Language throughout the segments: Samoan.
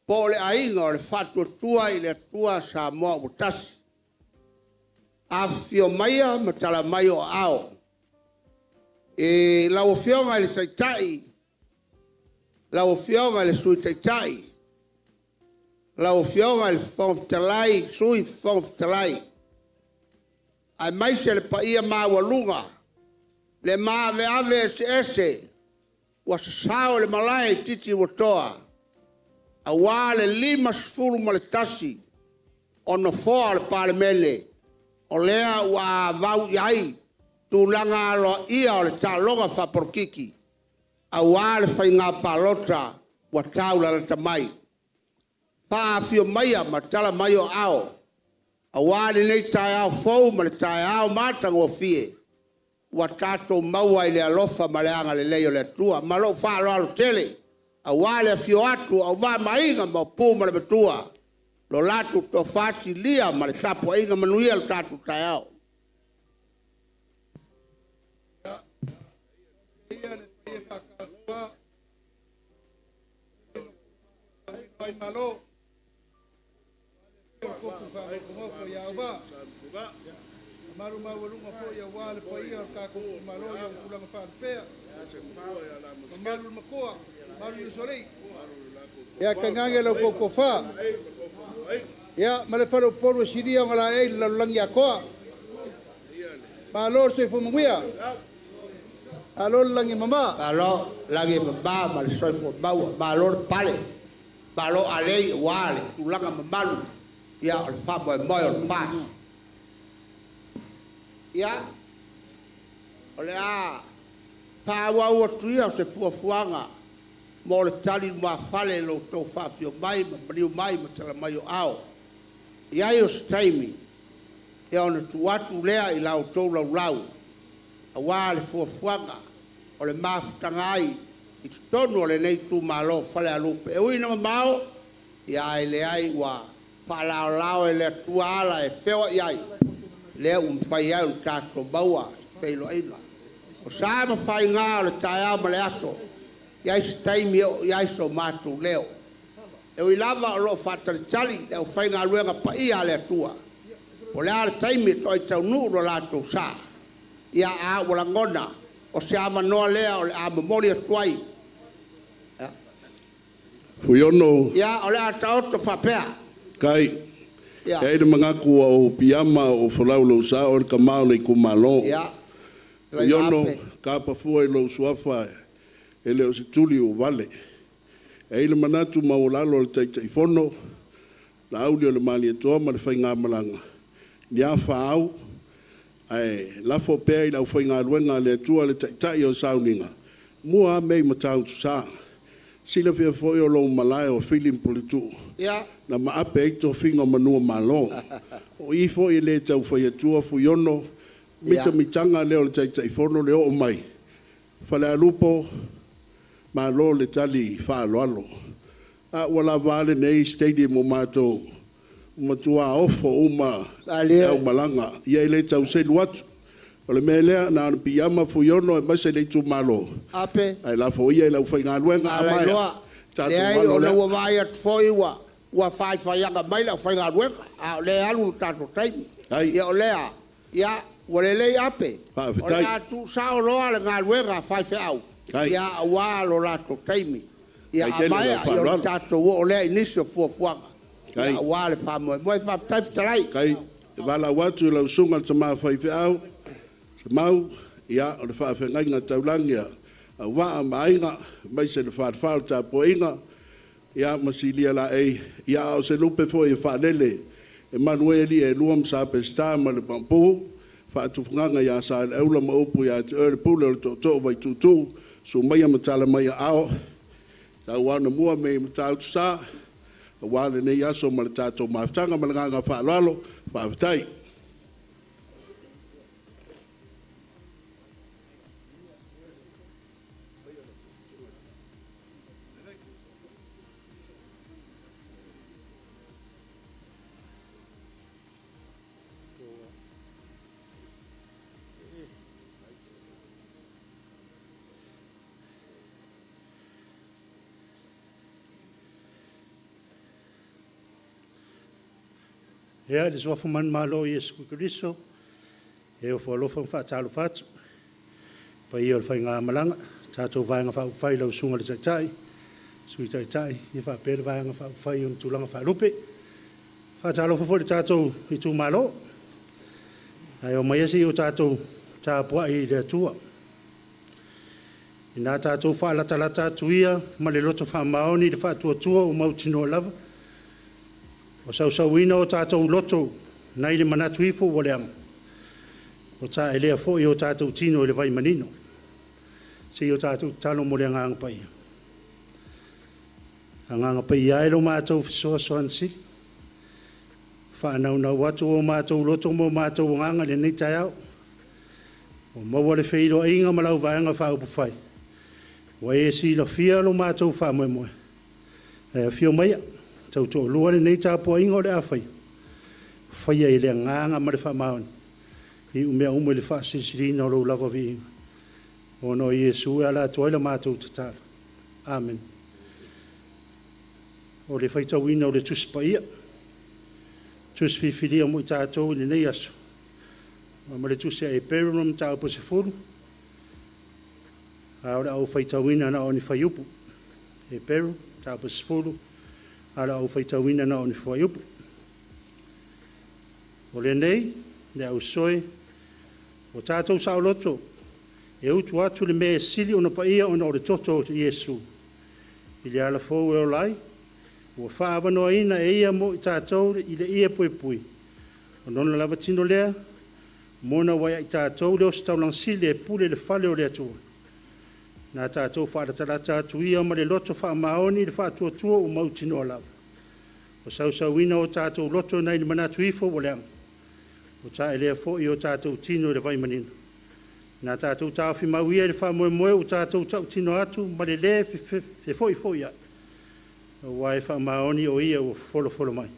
Po o le Aiga o le Faatuatua i le Atua Samoa ua Tasi. Afifio maia ma tala mai o aao i lau Afioga i le Taitai, lau Afioga i le Sui Taitai, lau Afioga i le Fofoga Fetalai, Sui Fofoga Fetalai, aemaise le paia maualuga, le maaveave eseese ua sasao i le malae i titiuatoa, aua le 51 o Nofoa o le Palemene, o lea ua avau i ai tulaga aloaia o le taaloga faapolokiki aua le faiga palota ua tau lalata mai. Faaafio maia ma tala mai o aao aua lenei taeao fou ma le taeao matagofie ua tatou maua i le alofa ma le agalelei o le Atua. Ma lou faaaloalo tele aua le afio atu o Auvaa ma Aiga, Maopu ma le Matua, lo latou tofa silia ma le tapuaiga manuia lo tatou taeao. Mamalu maualuga foi aua le paia o le tatou itumalo i ona tulaga faalupea, mamalu i le Matua, mamalu i Usoalii, ia tainane la outou tofa, ia ma le faleupolu e silia ona laei i le lalolagi atoa. Malo le soifua manuia, malo le lagi e mama. Malo lagi e mama ma le soifua maua, malo le pale, malo alei aua le tulaga mamalu ia o le faamoemoe o le FAST. Ia, o le a faaauau atu ia o se fuafuaga mo le tali lumafale i lo outou faafio mai ma maliu mai ma tala mai o aao. I ai o se taimi, ia ona tuu atu lea i la outou laulau aua le fuafuaga o le mafutaga ai i totonu o lenei itumalo o Falealupo. E ui ina mamao, ia ae leai ua faalaolao e le Atua ala e feoai ai, lea ua mafai ai ona tatou maua se feiloaiga. O sa ma faiga o le taeao ma le aso, e i ai se taimi e oo i ai so matou leo. E ui lava o lo o faatalitali le aufaigaluega paia a le Atua, po o le a le taimi e toai taunuu lo latou sa, ia a ua lagona, o se avanoa lea o le a momoli atu ai. Fuiono. Ia, o le a taoto faapea. Kai. Ia. E i ai le manatu ua ou piiama o ou folau i lou sa, o oe le tama o le itumalo. Ia. Fuiono, tapa fua i lou suafa e le o se tuli ua vale. E i ai le manatu maualalo o le Taitaifono, Laauli o le Malietoa ma le faigamalaga, ni a fa au, ae lafo pea i le aufaigaluega a le Atua le taitai o le sauniga, mua lava mea i Matautusa. Silafia foi o lou malae o Fili ma Puletuu na maape ai tofiga o Manuvamalo. O i foi e le tau fai atua Fuiono, mitamitaga lea o le Taitaifono le oo mai, Falealupo, malo le tali faaaloalo. A ua lava a lenei stadium mo matou, ua matua ofo uma le aumalaga. Ia e le tau selu atu. O le mea lea, na ona piiama Fuiono aemaise le itumalo, Ape. ae lafo ia i le aufaigaluega. A maea, Alailoa. tatou Leai, alo o lea lea. ua vaai atu foi ua faifaiaga mai le aufaigaluega, a o lea e alu le tatou taimi. Ai. Ia o lea, ia, ua lelei Ape. O le Faafetai. a tuusao loa le galuega a faifeau, Ai. ia aua lo latou taimi. Ia Ai a tele lau maea, ia ona faaaloalo. tatou oo lea i nisi o fuafuaga, ia Ai. aua le faamoemoe. Faafetai fetalai. Kai, e valaau atu i lau susuga i le tama faifeau, Semau, ia, o le faafeagaiga taulagi a Auvaa ma Aiga, aemaise le falefa o le tapuaiga, ia, ma Silia Laei, ia, a o se lupe foi e faalele e malu ai alii e lua ma Sa Peseta ma le Maopu, faatufugaga ia Saleaula ma upu ia te oe le pule o le tootoo o Vaituutuu, susu maia ma tala mai aao, tauaana mua mea i Matautusa, aua lenei aso ma le tatou mafutaga. Ma le agaga faaaloalo, faafetai. Ia, i le suafa manumalo o Iesu Keriso, e ofo alofa ma faatalofa atu i le paia o le faigamalaga, le tatou Vaega Faaupufai i lau Susuga i le Taitai, Sui Taitai faapea le Vaega Faaupufai i ona tulaga faalupe. E faatalofa foi i le tatou itumalo, ae omaia se i o tatou tapuai i le Atua. Ina a tatou faalatalata atu ia ma le loto faamaoni i le faatuatua ua mautinoa lava, ua sausuina o tatou loto nai le manatu ifo ua leaga, ua taelea foi o tatou tino i le vai manino. Se i o tatou tatalo mo le Agaga Paia. Agaga Paia e, lo matou Fesoasoani Sili, e faanaunau atu o matou loto ma o matou agaga i lenei taeao, ua maua le feiloaiga ma lau Vaega Faaupufai, ua e silafia lo matou faamoemoe, ae afio maia tautoalua lenei tapuaiga o le a faia, faia i le agaga ma le faamaoni, iu mea uma i le faasilisiliina o lou lava viiga, ona o Iesu e ala atu ai la matou tatalo. Amene. O le faitauina o le Tusi Paia, Tusi Filifilia mo i tatou i lenei aso, ma le Tusi a Eperu mataupu e 10, ae o le a ou faitauina na o ni fuaiupu. Eperu mataupu e 10, ae o le a ou faitauina na o ni fuaiupu. O lenei, le ausoe, ua tatou saoloto e utu atu i le mea e sili ona paia ona o le toto o Iesu, i le ala fou e ola ai, ua faaavanoaina e Ia mo i tatou i le ie puipui, o lona lava tino lea, mona ua ia i tatou le ositaulaga sili e pule i le fale o le Atua, na tatou faalatalata atu ia ma le loto faamaoni i le faatuatua ua mautinoa lava, ua sausuina o tatou loto nai le manatu ifo ua leaga, ua taelea foi o tatou tino i le vai manino. Na tatou taofi mau ia i le faamoemoe ua tatou tautino atu ma le le fefoifoiai, aua e faamaoni o Ia ua folafola mai.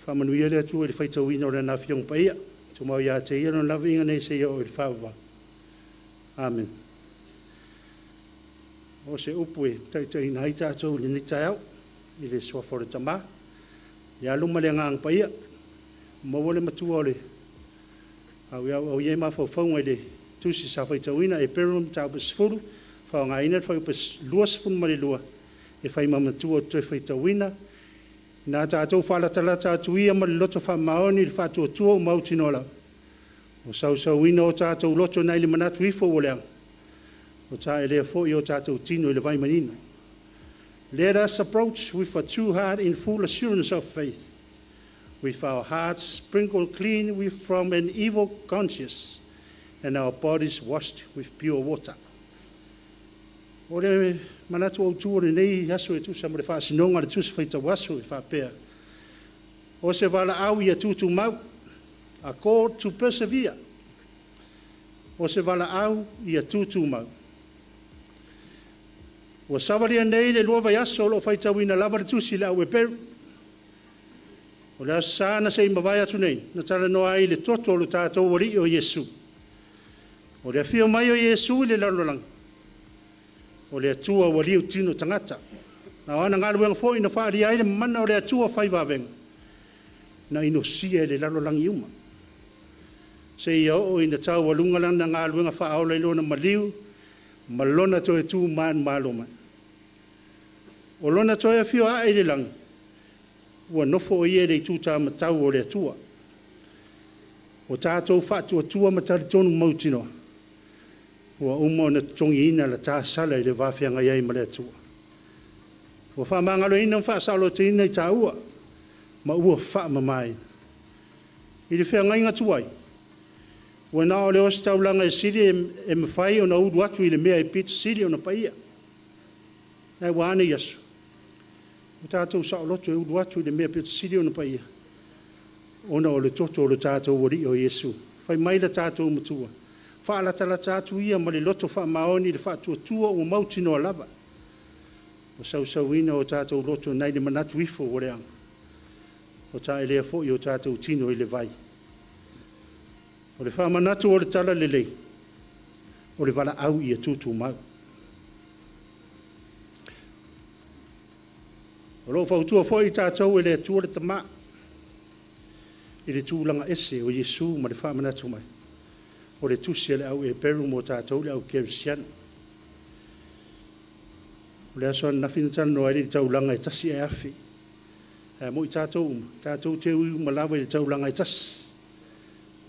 Faamanuia le Atua i le faitauina o Lana Afioga Paia. Tumau ia te Ia Lona lava viiga nei seia oo i le faavavau. Amene. O se upu e taitaiina ai tatou i lenei taeao, i le suafa o le Tama, le Alo ma le Agaga Paia. Maua le matua o le auiau ia mafaufauga i le tusi sa faitauina, Eperu mataupu e 10, faaaogaina le fuaiupu 22 e fai ma matua ou te toe faitauina. Na tatou faalatalata atu ia ma le loto faamaoni i le faatuatua ua mautinoa lava, ua sausuina o tatou loto nai le manatu ifo ua leaga, ua taelea foi o tatou tino i le vai manino. Let us approach with a true heart in full assurance of faith, with our hearts sprinkled clean with from an evil conscience and our bodies washed with pure water. O le manatu autu o lenei aso e tusa ma le faasinoga o le Tusi Faitau Aso e faapea, o se valaau ia tutumau, a call to persevere. O se valaau ia tutumau. Ua savalia nei le 2 vaiaso o lo o faitauina lava le tusi a le Au Eperu. O le Aso Sa na se i mavae atu nei, na talanoa ai i le toto o le tatou Alii o Iesu. O le afio mai o Iesu i le lalolagi, o le Atua ua liutino tagata. A o ana galuega foi na faaalia ai le mana o le Atua fai vavega, na inosia e le lalolagi uma, seia oo ina taualuga lana galuega faaola i lona maliu ma lona toe tu manumalo mai. O lona toe afio ae i le lagi, ua nofo o Ia i le ituta matau o le Atua. Ua tatou faatuatua ma talitonu mautinoa, ua uma ona totogiina le ta sala i le va feagai ai ma le Atua. Ua faamagaloina ma faasaolotoina i taua, ma ua faamamaina. I le feagaiga tuai, ua na o le ositaulaga e sili e mafai ona ulu atu i le mea e pito sili ona paia. Ae ua a nei aso? Ua tatou saoloto e ulu atu i le mea e pito sili ona paia, ona o le toto o le tatou Alii o Iesu. Fai mai le tatou Matua, faalatalata atu ia ma le loto faamaoni i le faatuatua ua mautinoa lava, ua sausuina o tatou loto nai le manatu ifo ua leaga, ua taelea foi o tatou tino i le vai. O le faamanatu o le Talalelei, o le valaau ia tutumau. O lo o fautua foi i tatou e le Atua le Tama. i le tulaga ese o Iesu ma le faamanatu mai o le tusi a le au Eperu mo tatou le au kerisiano. O le aso ananafi na talanoa ai i le taulaga e tasi ae afe. Ae moi tatou uma, tatou te ui uma lava i le taulaga e tasi.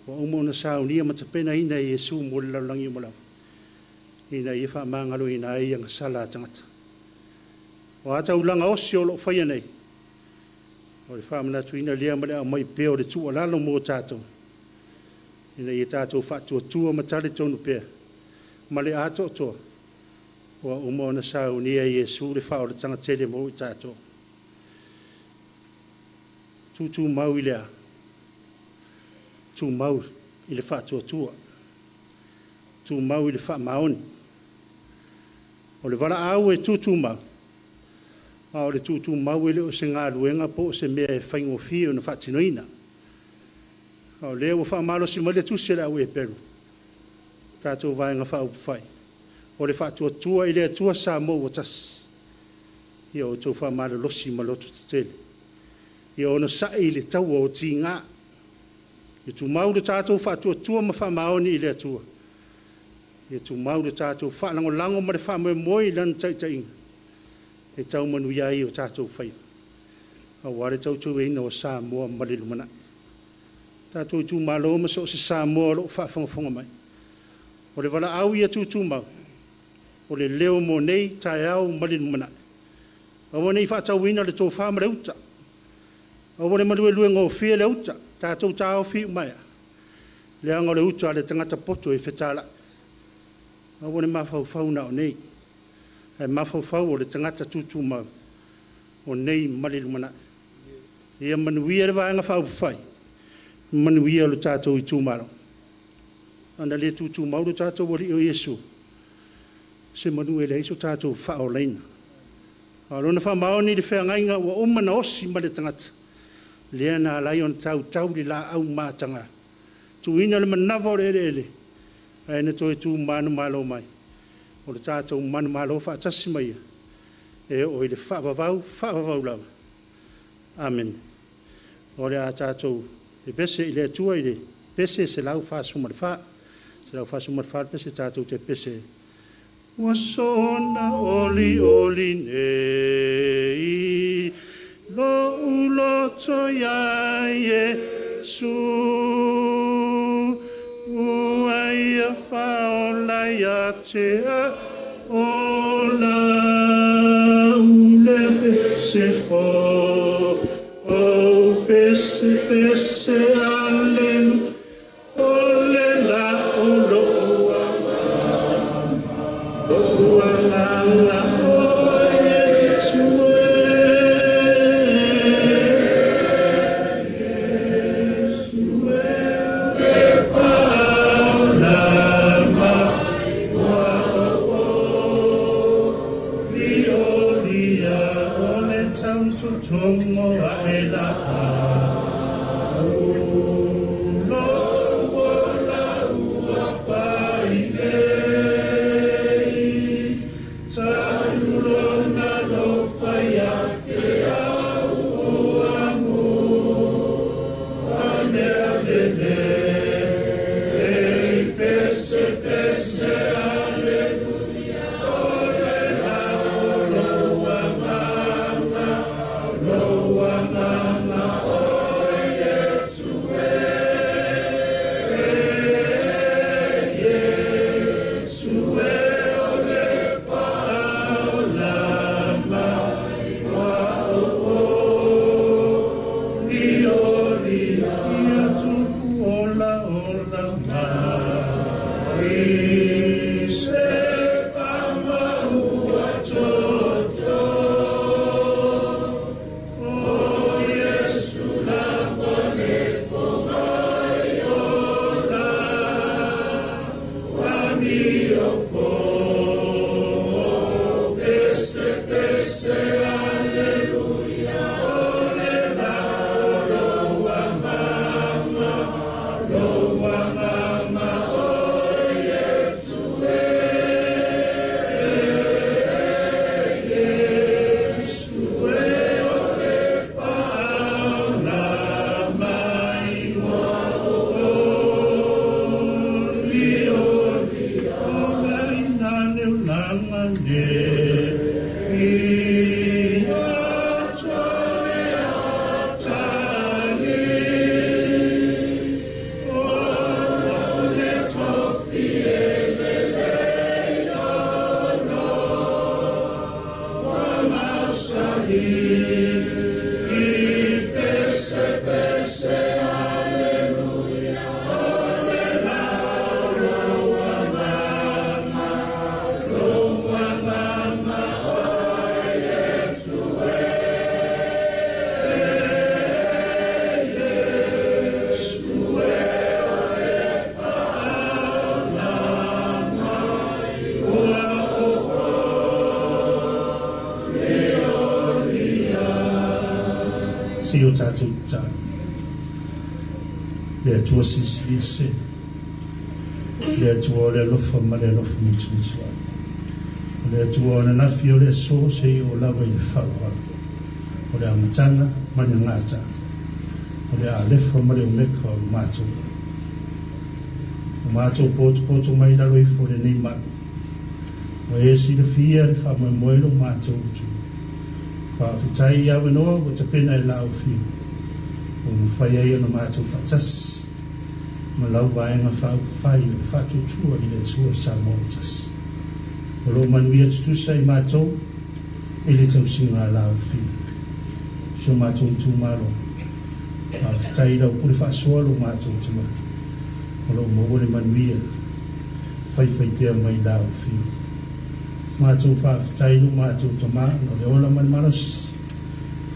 Ua uma ona saunia ma tapenaina e Iesu mo le lalolagi uma lava, ina ia faamagaloina ai agasala a tagata. O a taulaga osi o lo o faia nei, o le faamanatuina lea ma le aumai pea o le tuualalo mo tatou, ina ia tatou faatuatua ma talitonu pea ma le atoatoa, ua uma ona saunia e Iesu le faaolataga tele mo i tatou. Tutumau i le a? Tumau i le faatuatua. Tumau i le faamaoni. O le valaau e tutumau, a o le tutumau e le o se galuega po o se mea e faigofie ona faatinoina. A o lea ua faamalosi mai le tusi a le au Eperu, tatou Vaega Faaupufai, o le Faatuatua i le Atua Samoa ua Tasi, ia outou faamalolosi ma lototetele. Ia onosai i le taua o tiga. Ia tumau lo tatou faatuatua ma faamaoni i le Atua. Ia tumau lo tatou faalagolago ma le faamoemoe i Lana taitaiga e tau manuia ai o tatou faiva, aua le tautuaina o Samoa ma le lumanai. Tatou itumalo ma so o se Samoa o lo o faafogafoga mai, o le valaau ia tutumau, o le leo mo nei, taeao ma le lumanai. Aua ne i faatauina le tofa ma le uta, aua le malueluegofie le uta, tatou taofi iumaea, leaga o le uta a le tagata poto e fetalai. Aua le mafaufau na o nei, ae mafaufau o le tagata tutumau, o nei ma le lumanai. Ia manuia le Vaega Faaupufai, manuia lo tatou itumalo. Ana le tutumau lo tatou Alii o Iesu, semanu e leai so tatou faaolaina. A o Lona faamaoni i le feagaiga ua uma ona osi ma le tagata, lea na ala ai ona tautau le laau mataga, tuuina le manava o le eleele, ae na toe tu manumalo mai, o le tatou manumalo faatasi ma Ia, e oo i le faavavau, faavavau lava. Amene. O le a tatou pepese i le Atua i le pese 144. 144 le pese tatou te pepese ai. Ua soona olioli nei lou loto ia Iesu, ua Ia faaola ia te a'u o le pese fou. Pese, pese, Alelu, o le la o lo'u agaga o Iesu e. Iesu e le faaola mai ua ou olioli o le tautotogo ae la au. tatou tatalo. Le Atua Silisili Ese, le Atua o le alofa ma le alofa mutumutuai, o le Atua o ananafi, o le aso seia oo lava i le faavavau, o le amataga ma le gataaga, o le Alefa ma le Omeka o le matou o matou potopoto mai i lalo ifo o lenei malu, ua e silafia le faamoemoe o lo matou Atua. Faafetai i avanoa ua tapena e lau Afioga ua mafai ai ona matou faatasi ma lau Vaega Faaupufai o le Faatuatua i le Atua Samoa ua Tasi. O lo o manuia tutusa i matou i le tausiga a lau Afioga. Si o matou itumalo, faafetai i lau pule faasoa lo matou tama, o lo o maua le manuia faifaipea mai lau Afioga. Matou faafetai lo matou tama no le ola ma le malosi,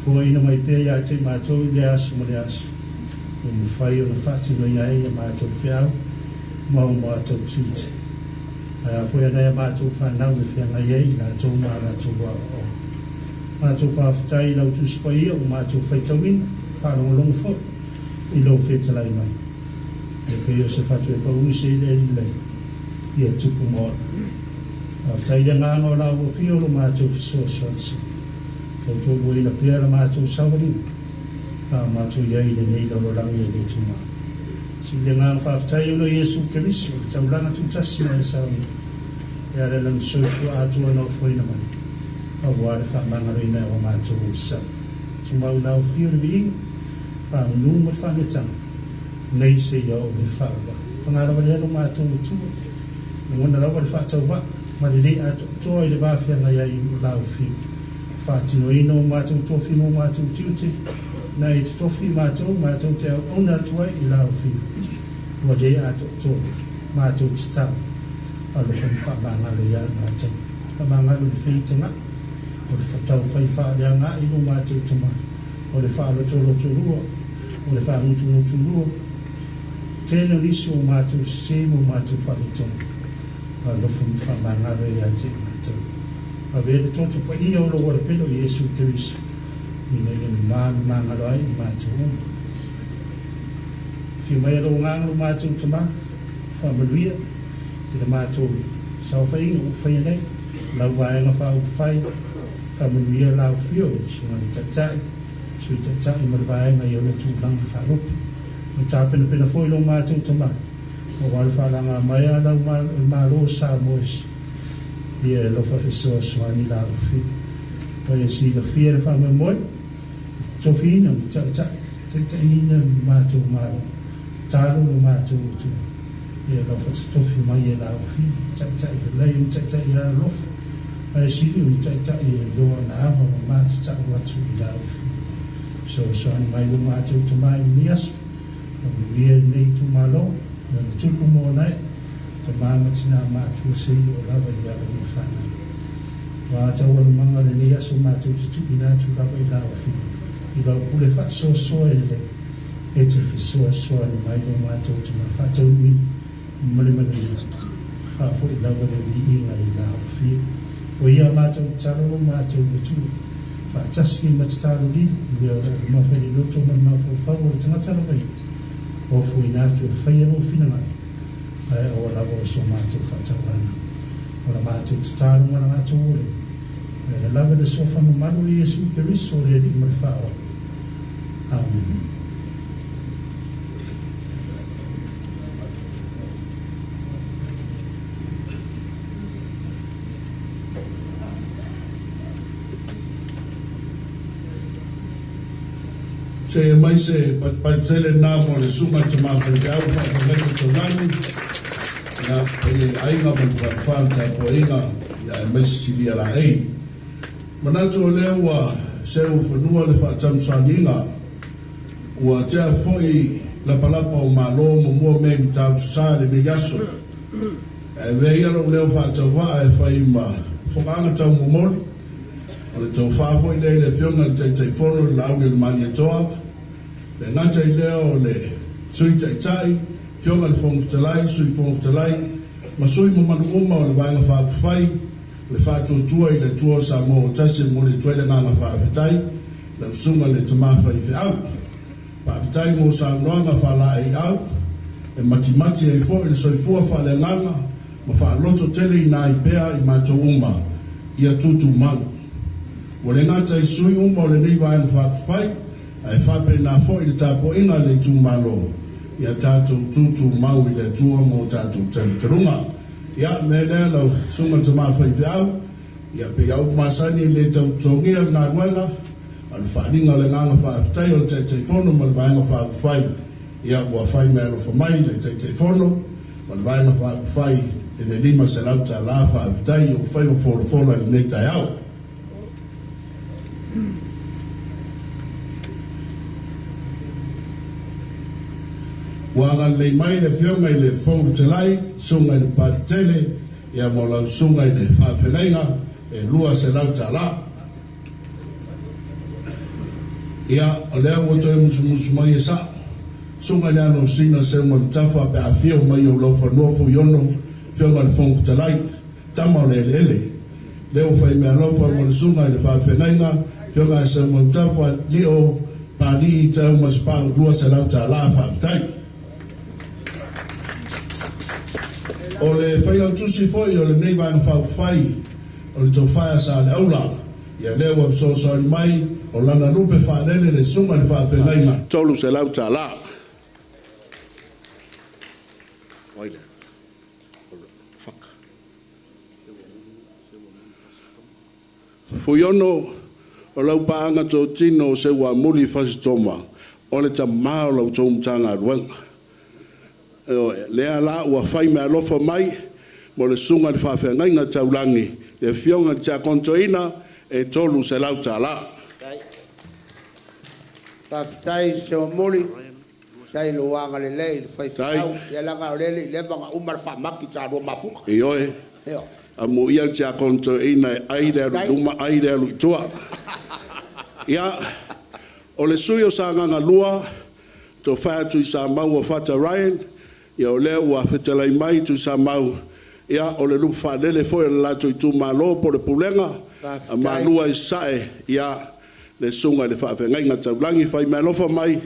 foaina mai pea ia te matou i le aso ma le aso, ua mafai ona faatinoina ai a matou feau ma o matou tiute. Ae a foi ana ia matou fanau e feagai ai i latou ma a latou aoaoga. Matou faafetai i lau Tusi Paia ua matou faitauina, faalogologo foi i lou fetalai mai, e pei o se fatu e pau i se iliili lelei, ia tupu ma ola. Faafetai i le agaga o lau Afio o lo matou fesoasoani sili. Tautoaluaina pea la matou savaliga, a o matou i ai i lenei lalolagi e le tumau. Sili le agaga faafetai ona o Iesu Keriso, le taulaga tutasi na e saunia, e ala i lana soifua atoa na ofoina mai, aua le faamagaloina o matou ogasami. Tumau i lau Afio le viiga, faamanu ma le faaneetaga, nei seia oo i le faavavau. Paga lava lea lo matou Atua, lagona lava le faatauvaa ma le lē atoatoa i le va feagai ai o lau Afio, faatinoina o matou tofi ma o matou tiute, na e totofi matou, matou te auauna atu ai i lau Afio, ua lē atoatoa. Matou tatalo, alofa ma faamagalo ia matou. Faamagalo i le feitagai, o le taufai faaleagaai lo matou tama, o le faalotolotolua, o le faagutugutulua, tele o nisi o matou sesē ma o matou faaletonu, alofa ma faamagalo ia te matou. Avea le toto paia o lou Alapelo Iesu Keriso, ina ia mama ma magalo ai i matou uma. Afio mai lou Agaga lo matou Tama, faamanuia i le matou saofaiga ua faia nei, lau Vaega Faaupufai, faamanuia lau Afio i le Susuga i le Taitai, Sui Taitai ma le Vaega i ona tulaga faalupe. O tapenapena foi lo matou Tama, aua le faalaga mai a lau Malo o Samoa ia e alofa fesoasoani lau Afio. Ua e silafia le faamoemoe, tofiina ma taitai, taitaiina le matou Malo, tatalo lo matou Atua, ia alofa totofi mai e lau Afio, taitai lelei ma taitai alolofa, ae sili o ni taitai e iloa ona ava ma matatau atu i lau Afio. Fesoasoani mai lo matou Tama i lenei aso, faamanuia lenei itumalo, na le tupu ma ona ee, tama ma tinā matua seia oo lava i alo ma fanau. Ua taualumaga lenei aso matou te tuuina atu lava i lau Afioga, i lau pule faasoasoa e lelei, e te fesoasoani mai lo matou Tama faataunuuina ma le manuia, faafoi lava le viiga i lau Afioga. O ia matou tatalo lo matou Atua, faatasi ai ma tatalo lilo, i mea o lo o mamafa i le loto ma le mafaufau o le tagata lava ia, ofoina atu e faia lou finagalo, ae aua lava o so matou faatauana. O la matou tatalo ma la matou ole, e ala lava i le suafa mamalu o Iesu Keriso o le Alii ma le Faaola. Amene. Se mai se patupatu tele na mo le susuga i le tama faifeau faafeagaiga taulagi, ia, paia i aiga ma le falefa le tapuaiga, ia, aemaise silia laei. Manatu o lea ua seu fanua le faatamasaniga, ua tea foi lapalapa o malo ma mua mea i Matautu Sa i lenei aso. Ae avea ia lou leo faatauvaa e fai ma fogaaga taumomoli, o le tofa foi lea i le Afioga i le Taitaifono i le Laauli o le Malietoa, le gata i lea o le Sui Taitai, Afioga i le Fofoga Fetalai, Sui Fofoga Fetalai, ma sui mamalu uma o le Vaega Faaupufai, le Faatuatua i le Atua o Samoa ua Tasi e momoli atu ai le agaga faafetai. lau Susuga i le Tama Faifeau. Faafetai mo saunoaga faalaeiau e matimati ai foi le soifua faaleagaga ma faalototeleina ai pea i matou uma ia tutumau. Ua le gata i sui uma o lenei Vaega Faaupufai, ae faapena foi le tapuaiga a le itumalo, ia tatou tutumau i le Atua ma o tatou talitaluga. Ia, o le mea lea lau Susuga i le Tama Faifeau, ia pei lava o upu masani e le tau totogia le galuega, a o le faaaliga o le agaga faafetai o le Taitaifono ma le Vaega Faaupufai, ia ua fai meaalofa mai le Taitaifono ma le Vaega Faaupufai i le $500 faafetai i ou faiva folafola i lenei taeao. Ua agalelei mai le Afioga i le Fofoga Fetalai, Susuga i le Papaliitele, ia mo lau Susuga i le Faafeagaiga e $200. Ia, o lea ua toe musumusu mai e sa'o, Susuga i le Alosina Seumanutafa pe a afio mai i ou laufanua Fuiono, Afioga i le Fofoga Fetalai, tama o le eleele. Lea ua fai meaalofa mo le Susuga i le Faafeagaiga, Afioga ia Seumanutafa Lio Papalii Teumasepau, $200 faafetai. O le failautusi foi o lenei Vaega Faaupufai o le Tofa ia Saleaula, ia lea ua fesoasoani mai o lana lupe faalele le Susuga i le Faafeagaiga, $300. Fuiono, o lau paaga totino o Seuamuli Fasi Toma, o le tama o la outou Matagaluega. Ioe, lea la ua fai meaalofa mai mo le susuga i le faafeagaiga taulagi, le afioga i le Tiakono Toeaina, e $300. Faafetai Seuamuli, faafetai i lou agalelei i le Tai. faifeau, ia leaga o lea e le i leva ona uma le faamati sa lua mafuta. Ioe, Ioe. amuia le Tiakono Toeaina e ai le alu i Faafetai. luma, ai le alu i tua. Ia, o le sui usufono o Sagaga 2, Tofa Tuisamau Fata Ryan, ia o lea ua fetalai mai Tuisamau, ia o le lupe faalele foi o le latou itumalo po o le pulega a Faafetai. Malua i Sasae, ia le susuga i le faafeagaiga taulagi, fai meaalofa mai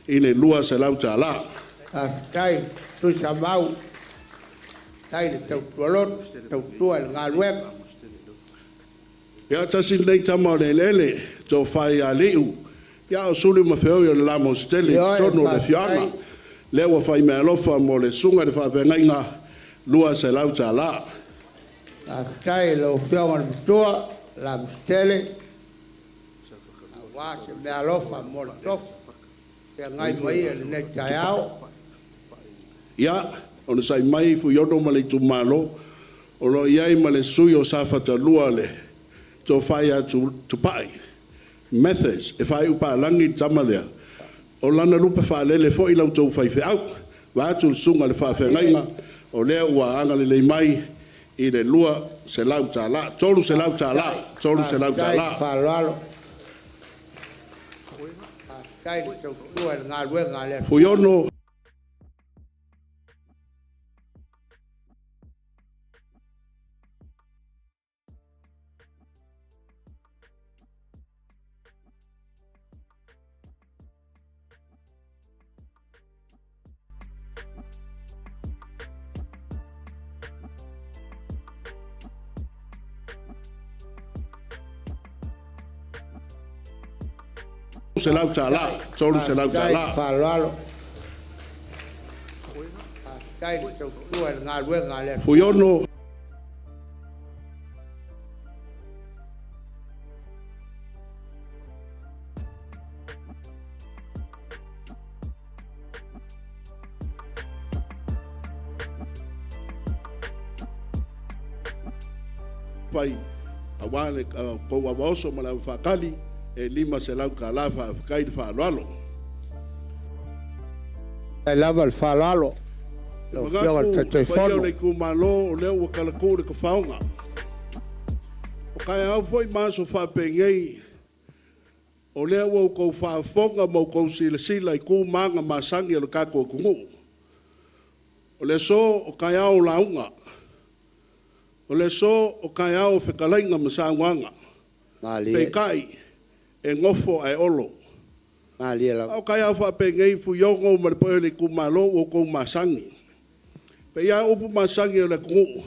i le $200. Faafetai Tuisamau, faafetai le tautua lotu, tautua i le galuega. Ia, tasi lenei tama o le eleele, tofa ia Liu, ia o suli ma feoi o le la Mositele i Ioe, totonu o le faafetai. afioaga. Lea ua fai meaalofa mo le susuga i le faafeagaiga, $200. Faafetai i lau Afioga i le Matua Lamositele aua se meaalofa mo le tofi feagai ma ia i lenei taeao. Ia, onosai mai Fuiono ma le itumalo, o lo o i ai ma le sui usufono o Safata 2 le tofa ia Tupai Mathers, e faaiu palagi le tama lea, o lana lupe faalele foi la outou faifeau, vaeatu le susuga i le Malie, faafeagaiga, o lea ua agalelei mai i le $200, faafetai, $300, faafetai le $300. faaaloalo, faafetai le tautua i le galuega a le Atua. Fuiono. Faafetai, $300, faafetai le $300. faaaloalo, faafetai le tautua i le galuega a le Atua. Fuiono. Fai aua le kou avaoso ma le avafaakali e $500 faafetai le faaaloalo. Faafetai lava le faaaloalo i lau Afioga i le Manatu paia o Taitaifono. le itumalo o lea ua kalatu le tafaoga. O taeao foi ma aso faapenei, o lea ua outou faafofoga ma outou silasila i tu ma aga masani a le tatou atunuu. O le aso o taeao o lauga, o le aso o taeao o fetalaiga ma saunoaga. Malie. Peitai, E gofo ae olo. Malie lava. A o taeao faapenei Fuiono ma le paia o le itumalo ua outou masani. E pei lava o upu masani a le atunuu,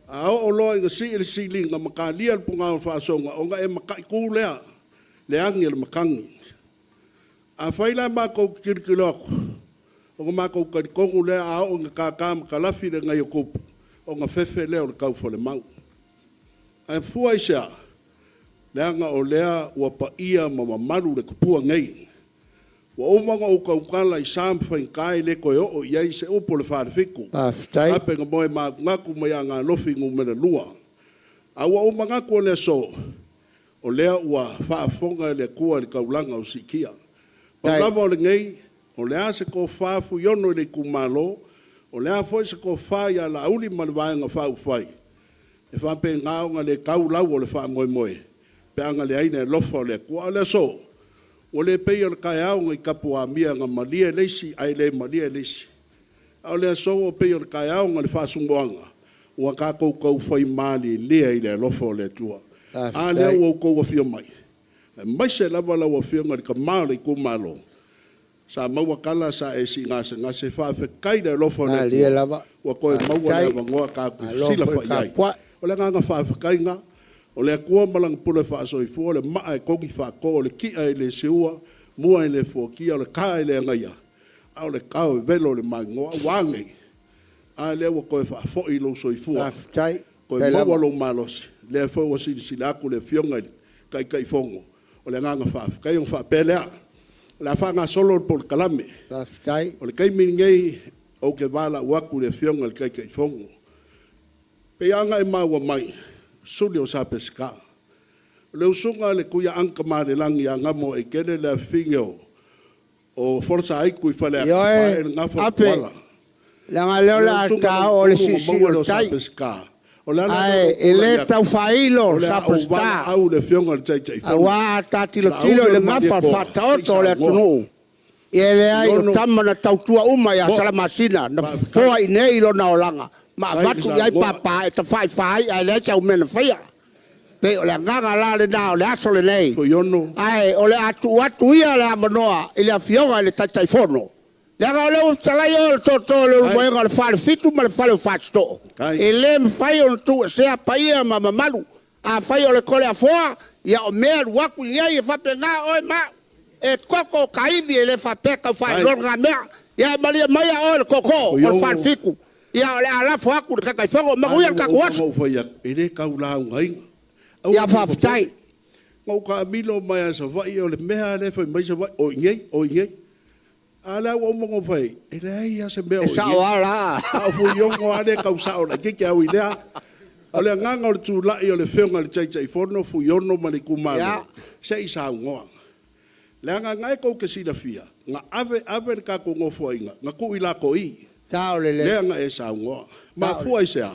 a oo loa ina sii le siliga ma talia le punao faasoga, ona e mataitu lea le agi a le matagi. Afai la matou te tilotilo atu, ona matou talitonu lea a oo ina tata ma talafi le agaiotupu, ona fefe lea o le taufalemau. Ae fua i se a? Leaga o lea ua paia ma mamalu le tupua nei. Ua uma ona ou tautala i sa ma faigata e le toe oo i ai se upu a le Falefitu. Faafetai. Ape na moe manatunatu mai Aana Alofi Nu.2. A ua ou manatu o le aso, o lea ua faafofoga le Atua i le taulaga o siitia. Pau lava o lenei, o le a se tofa Fuiono i le itumalo, o le a foi se tofa ia Laauli ma le Vaega Faaupufai, e faapena ona le tau lau o le faamoemoe pe a na leai le alofa o le Atua. A o le aso, ua le pei o le taeao nai Tapuamia na malie le isi ae le malie le isi. A o le aso ua pei o le taeao na le faasinoala ua tatou taufai malilie i le alofa o le Atua. A lea ua outou afio mai, aemaise lava lau Afioga i le Tama o le itumalo, sa maua tala sa e siigasegase, faafetai i le alofa o le Malie Atua lava. ua toe maua le Faafetai. avanoa tatou te Malo foi fesilafai ai. tapuai. O le agaga faafetai lena. O le Atua ma Lana pule faasoifua, o le maa e togi faato, o le ti'a e le seua, mua e le fuatia, o le ta e le agaia, a o le tao e velo i le magoa. Ua a nei? A lea ua toe faafoi lou soifua, Faafetai. toe Faafetai maua lava. lou malosi. Lea foi ua silasila atu le Afioga i le Taitaifono, o le agaga faafetai ona faapea lea, o le a faagasolo le polokalame. Faafetai. O le taimi lenei ou te valaau atu i le Afioga i le Taitaifono, pei lava ona e maua mai, suli o Sa Peseta. O le usuga a le Tuiaana Tamalelagi ia Gamoaitele le afafine o Folosaitu i Faleata, Ioe, pae le gafa o Ape, Tuala. leaga o lea O o le le a usuga ta oo i le o le siisii maua o lea le o Sa tai. Peseta. O le ala lea Ae o lou e tulai le atu, tau faailo o le Sa a ou Peseta, valaau i le Afioga i le Taitaifono, auā a ta tilotilo Laauli i o le le gafa o le Malietoa, se i Faataoto o le saunoa. atunuu, ia e leai o Iono, tama na tautua uma ia Mo, Salamasina na faafetai, fofoa i inei lona olaga ma faafetai le avatu i ai saunoa. papa e tafaifa ai ae leai sau mea na faia. Pei o le agaga la lena o le aso lenei. Fuiono. Ae o le a tuu atu ia le avanoa i le Afioga i le Taitaifono, leaga o lea ua fetalai oe o le tootoo o Leulumoega o le Falefitu ma le Fale o Fasitoo. Tai. E le mafai ona tuuesea paia ma mamalu. Afai o le Toleafoa, ia o mea e alu atu i ai e faapena oe ma au. E koko o kaivi e le faapea e tau faailoa lena mea. Ia malie maia oe le tootoo o le Falefitu. Ia o le a lafo atu i le Taitaifono. Manuia le A lea tatou ua uma aso. ona ou fai atu, e le tau laugaina. Aua Ia ne i faafetai. popole. Na ou taamilo mai lava i Savaii, o le mea lava lea e fai mai Savaii, o i inei, o i inei. A o lea ua uma ona ou fai atu, e leai lava se mea o E i sao inei. lava la. A o Fuiono lava lea e tau sao laitiiti, ae ui i lea, o le agaga o le tulai o le Afioga i le Taitaifono, Fuiono ma le itumalo, se i saunoa. Leaga o lena tou te silafia, na ave ave le tatou Nofoaiga, na tuu i latou Sao lelei. lea na e saunoa. Mafua i se a?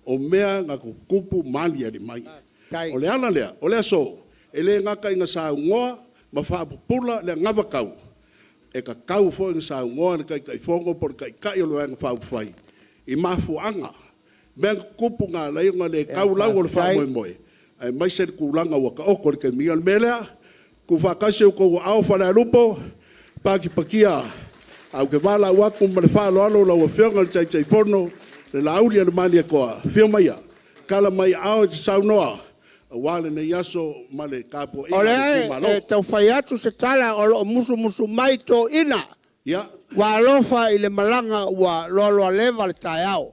O mea na tutupu ma aliali mai. Faafetai. O le ala lea, o le aso, e le gata ina saunoa ma faapupula le anavatau, e tatau foi ona saunoa le Taitaifono po o le Taitai o le Vaega Faaupufai i mafuaaga, mea na tutupu na ala ai ona le tau lau o le Faafetai. faamoemoe, aemaise le tulaga ua taoto i le taimi nei. O le mea lea, tuufaatasi outou aao Falealupo, patipatia, ae ou te valaau atu ma le faaaloalo lau Afioga i le Taitaifono, le Laauli a le Malietoa, afio maia, tala mai aao e te saunoa aua lenei aso ma le tapuaiga O a le lea itumalo. e tau fai atu se tala o lo o musumusu mai toeaiina ua alofa i le malaga ua loaloaleva le taeao.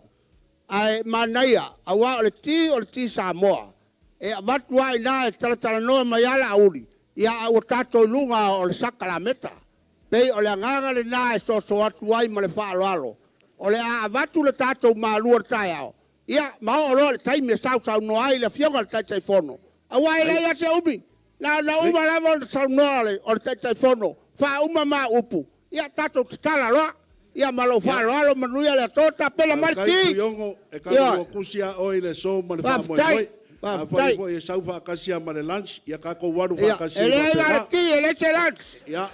Ae manaia, aua o le ti o le ti Samoa. E avatu lava i ina e talatalanoa mai lava Laauli, ia ae ua tatou i luga o le sakalameta. Pei o le agaga lena e soso atu ai ma le faaaloalo, o le a avatu le tatou malu o le taeao, ia ma oo loa i le taimi e sausaunoa ai le Afioga i le Taitaifono, aua e leai lava se umi, na ona uma lava ona saunoa o le Taitaifono, faauma ma upu, ia tatou tatala loa. Ia ma lou faaaloalo, manuia le aso, tapena mai le Faafetai ti. Fuiono, e Ioe. tatou tusi lava oe i le aso ma le Faafetai, faamoemoe. Afai faafetai. foi e sau faatasi lava ma le lunch, ia tatou alu Ia, faatasi e ai leai la le faapena. ti, e leai se lunch. Ia,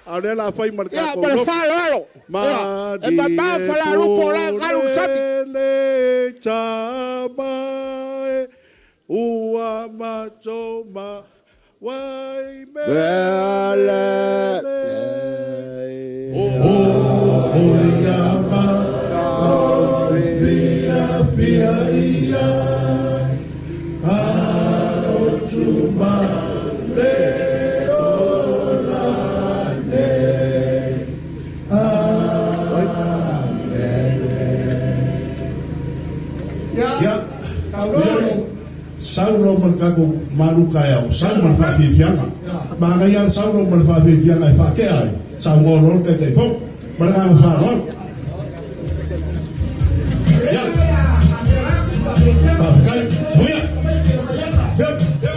a o lea o le a fai ma le Ia, tatou ma le lotu. faaaloalo. Ia, e mamao Falealupo o la e galu i le sami. Malie tama e, ua matou ma. Wai mea lelei. O ia ma fia ia a ma le ola nei. Ia, Leono, saulo ma le tatou malu taeao, sau ma le faafiafiaga. Manaia le saulo ma le faafiafiaga e faatea ai, saunoa loa le Taitaifono. Ma le agaga faaaloalo. Ia, faafetai. Soia. Ia, ia.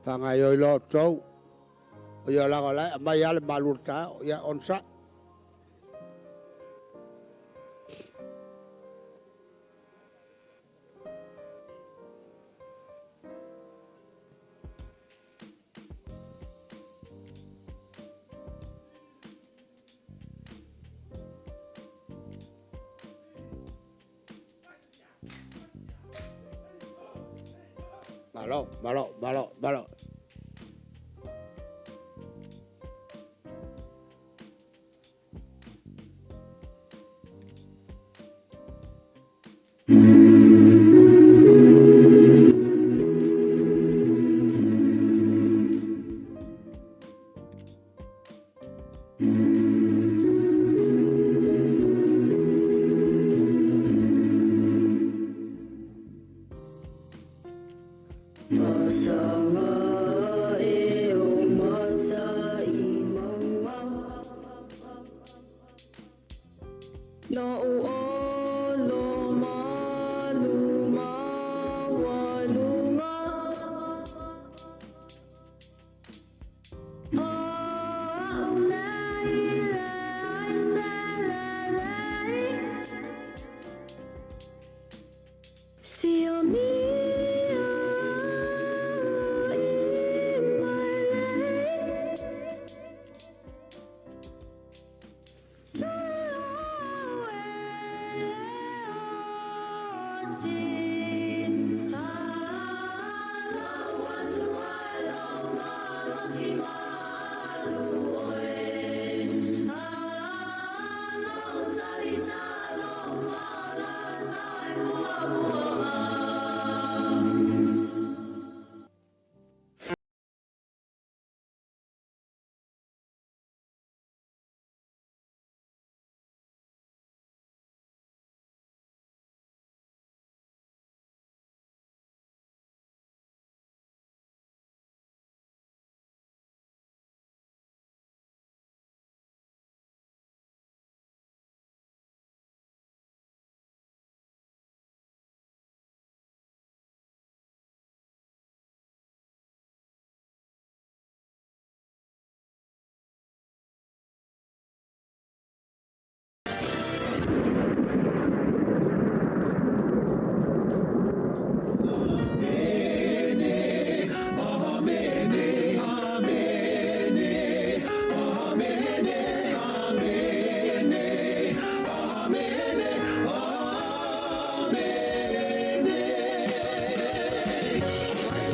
Faagaioi loa outou. O ia laga o la e aumai lava le malu o le taeao. Ia onosai. Malo, malo, malo, malo.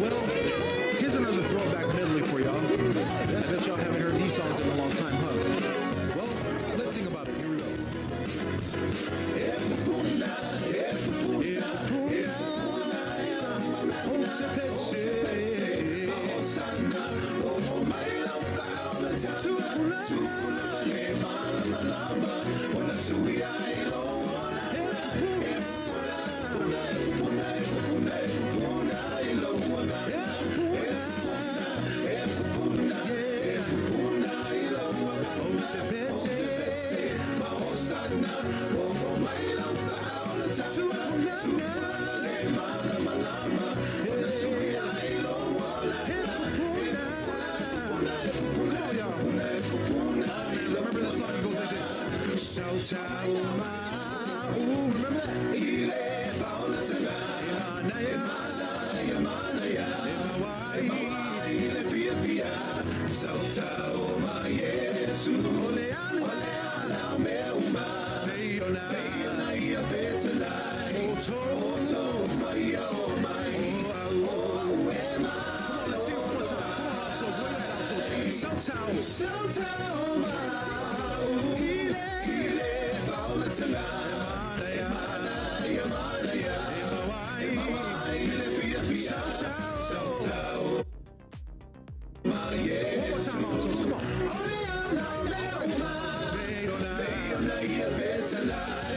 Well, here's another throwback medley for y'all. I bet y'all haven't heard these songs in a long time, huh? Well, let's think about it. Here we go. Remember that song? It goes like this. Ooh, remember that?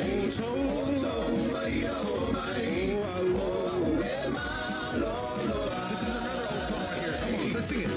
This is another old song right here. Come on, let's sing it.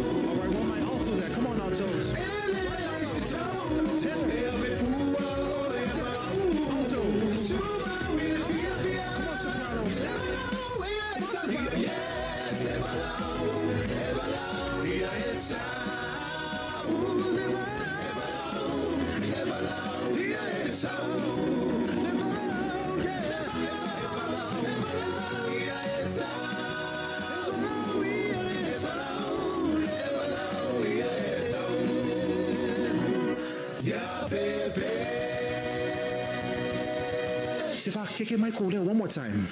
All right, where my altos at? Come on, altos. Alto. Come on, sopranos. Sifa, keke Michael there one more time.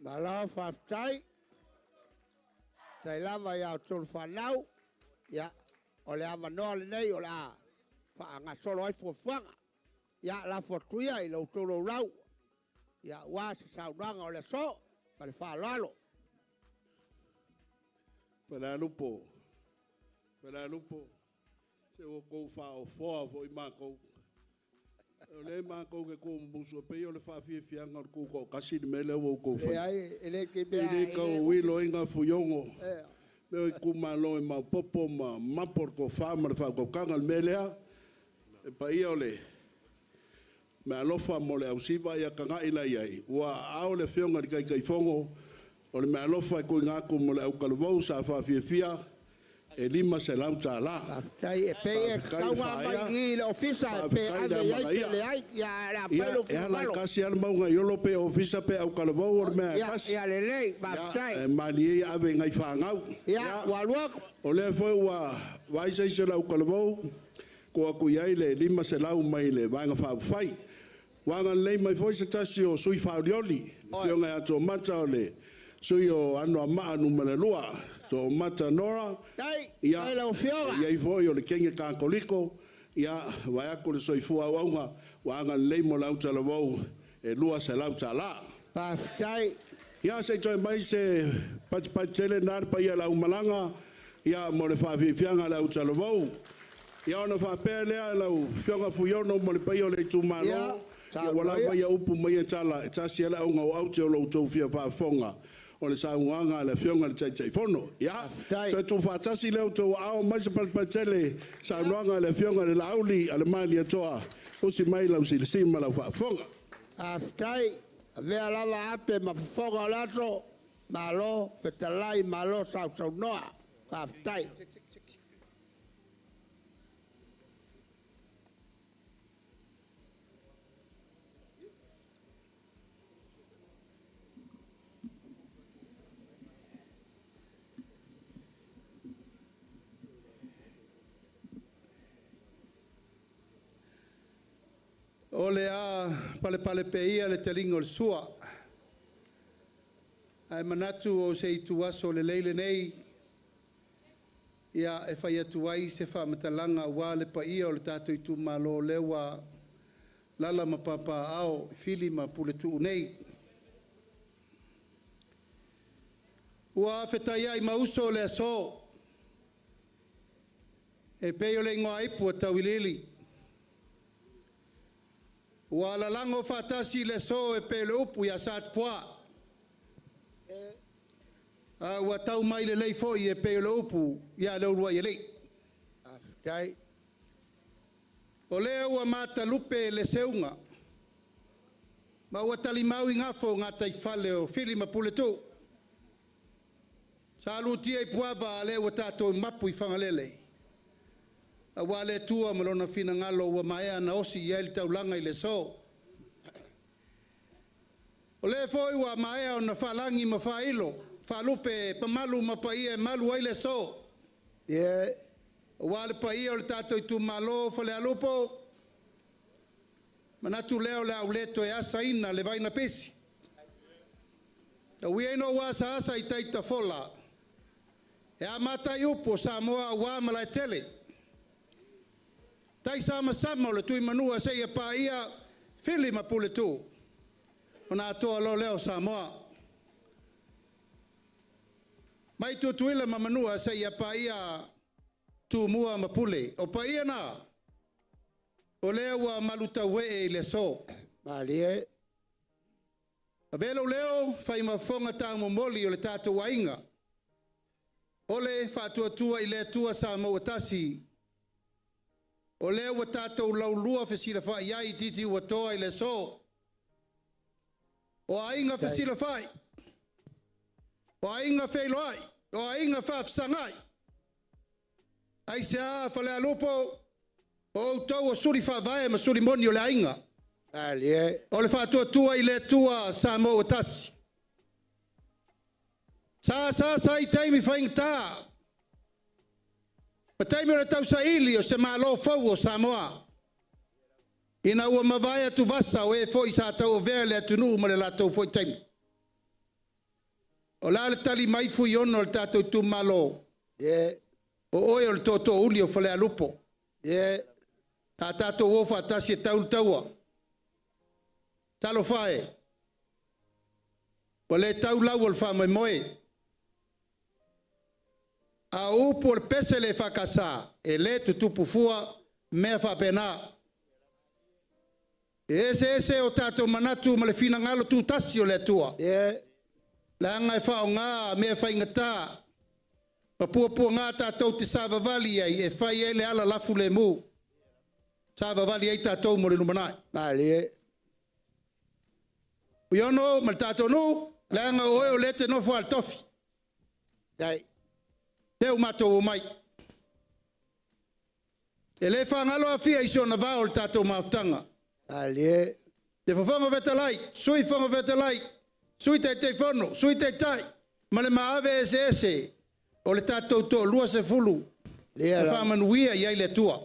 Malo faafetai. Tai lava iā outou le fanau, ia, o le avanoa lenei o le a faagasolo ai fuafuaga. Ia, lafo atu ia i lo outou laulau, ia aua se saunoaga o le aso. Ma le faaaloalo. Falealupo, Falealupo, se ua tou faaofoa foi matou. O lea matou te tuumumusu e pei o le faafiafiaga o le tutoatasi le mea lea ua outou faia. Leai, e le te E mea... le tauilo ai Fuiono, mea o itumalo e maopoopo ma mapo le tofa ma le faautautaga. O le mea lea, le paia o le meaalofa mo le ausiva, ia tagai la i ai, ua ao le Afioga i le Taitaifono, o le meaalofa e tuuina atu mo le autalavou sa faafiafia, e $500. Faafetai, e pei e Faafetai tatau le ona aumai faaea, i i le Ofisa pe faafetai le ave i ai pe amanaia. leai. Ia, ae o le a fai Ia, lou e ala e finagalo. tasi lava le mauga i Olo pe ofisa pe autalavou, o le mea e Ia, tasi. ia lelei, Ia, faafetai. e malie ia ave i nai fanau. Ia, Ia, ua alu atu. o lea foi ua vaai se isi o le autalavou, tuu atu i ai le 500 mai le Vaega Faaupufai. Ua agalelei mai foi se tasi o sui faaolioli, le Afioga ia Toomata o le sui o Anoamaa Nu.2, Toomata Nora. Tai, Ia, tai lau Afioga. e i ai foi o le Kenya Katoliko, ia, vaeatu le soifua auauna, ua agalelei mo le autalavou e $200. Faafetai. Ia, se i toe mai se patipati tele na le paia o le aumalaga, ia, mo le faafiafiaga o le autalavou. Ia, ona faapea lea lau Afioga Fuiono mo le paia o le itumalo, Ia, ia ua saunoa lava ia. ia upu ma ia tala, e tasi lava le auga o aute o lo outou fia faafofoga, o le saunoaga a le Afioga i le Taitaifono. Ia, Faafetai. toe tuufaatasi lea o outou aao mai se patipati tele, saunoaga a le Afioga i le Laauli a le Malietoa, usi mai lau silasila ma lau faafofoga. Faafetai. Avea lava ape ma fofoga o le aso, malo fetalai, malo sausaunoa. Faafetai. O le a palepale pea ia le taliga o le sua, ae manatu o se ituaso lelei lenei ia e fai atu ai se faamatalaga aua le paia o le tatou itumalo o lea ua lala ma papaaao i Fili ma Puletuu nei. Ua fetaiai ma uso le aso e pei o le igoaipu a Tauiliili. Ua lalago faatasi le aso e pei o le upu ia Satupua. A ua tau mai lelei foi e pei o le upu ia Leuluaialii. Faafetai. O lea ua matalupe le seuga ma ua talimau i gafo gataifale o Fili ma Puletuu. Sa lutia i Puava a o lea ua tatou mapu i Fagalele, aua le Atua ma Lona finagalo ua maea ona osi i ai le taulaga i le aso. O lea foi ua maea ona faalagi ma faailo, faalupe mamalu ma paia e malu ai le aso, Ie. aua le paia o le tatou itumalo o Falealupo. Manatu lea o le a ou le toe asaina le vai na pisi. Tau ia ina ou asaasa i tai tafola, e amata ai upu o Samoa aua Malaetele, taisamasama o le Tuimanua seia paia Fili ma Puletuu, ona atoa loa lea o Samoa. Mai Tutuila ma Manua seia paia Tumua ma Pule. O paia na, o lea ua malutauee i le aso. Malie. Avea lou leo fai ma fofoga taumomoli o le tatou aiga. O le faatuatua i le Atua Samoa ua tasi. O lea ua tatou laulua fesilafai ai i titi ua toa i le aso. O aiga fesilafai, o aiga feiloai, o aiga faafesagai. Aisea Falealupo, o outou o suli faavae ma suli moni o le aiga. Malie. O le faatuatua i le Atua Samoa ua tasi. Sa sa sa i taimi faigata, ma taimi o le tausaili o se malo fou o Samoa. Ina ua mavae atuvasa o e foi sa tauavea le atunuu ma le latou foi taimi. O le a le tali mai Fuiono o le tatou itumalo? Ie. O oe o le tootoouli o Falealupo. Ie. A tatou o faatasi e tau le taua. Talofa e, ua le tau lau o le faamoemoe. A o upu o le pese le EFKS, e le tutupu fua mea faapena. E eseese o tatou manatu ma le finagalo tutasi o le Atua. Ie. Leaga e faaaoga mea faigata ma puapuaga tatou te savavali ai e fai ai le ala lafu lemu. Savavali ai tatou mo le lumanai. Malie. Fuiono ma le tatou nuu, leaga o oe o lea e te nofo lava i le tofi. Tai. Lea ua matou omai. E le faagalo Afia i si ona vao o le tatou mafutaga. Malie. Le Fofoga Fetalai, Sui Fofoga Fetalai, Sui Taitaifono, Sui Taitai ma le maave eseese o le tatou toalua sefulu Lia e lava. faamanuia i ai le Atua.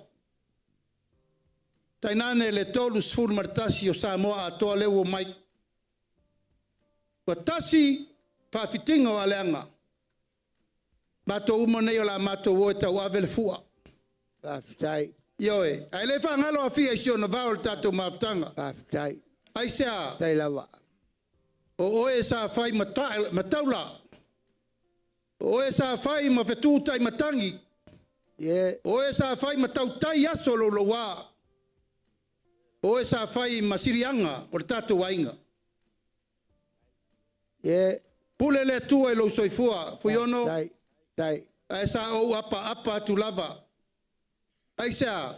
Tainane le 31 o Samoa atoa lea ua omai. Ua tasi faafitiga o aleaga. Matou uma nei o le a matou o e tauave le fua. Faafetai. Ioe, ae le faagalo Afia i si ona vao o le tatou mafutaga. Faafetai. Aisea? Tai lava. O oe sa fai ma, ta, ma taula. O oe sa fai ma fetutai matangi. Ie. O oe sa fai ma tautai aso louloua. O oe sa fai ma siliaga o le tatou aiga. Ie. Pule le Atua i lou soifua, Fuiono, Tai. Tai. ae sa ou apaapa atu lava. Aisea?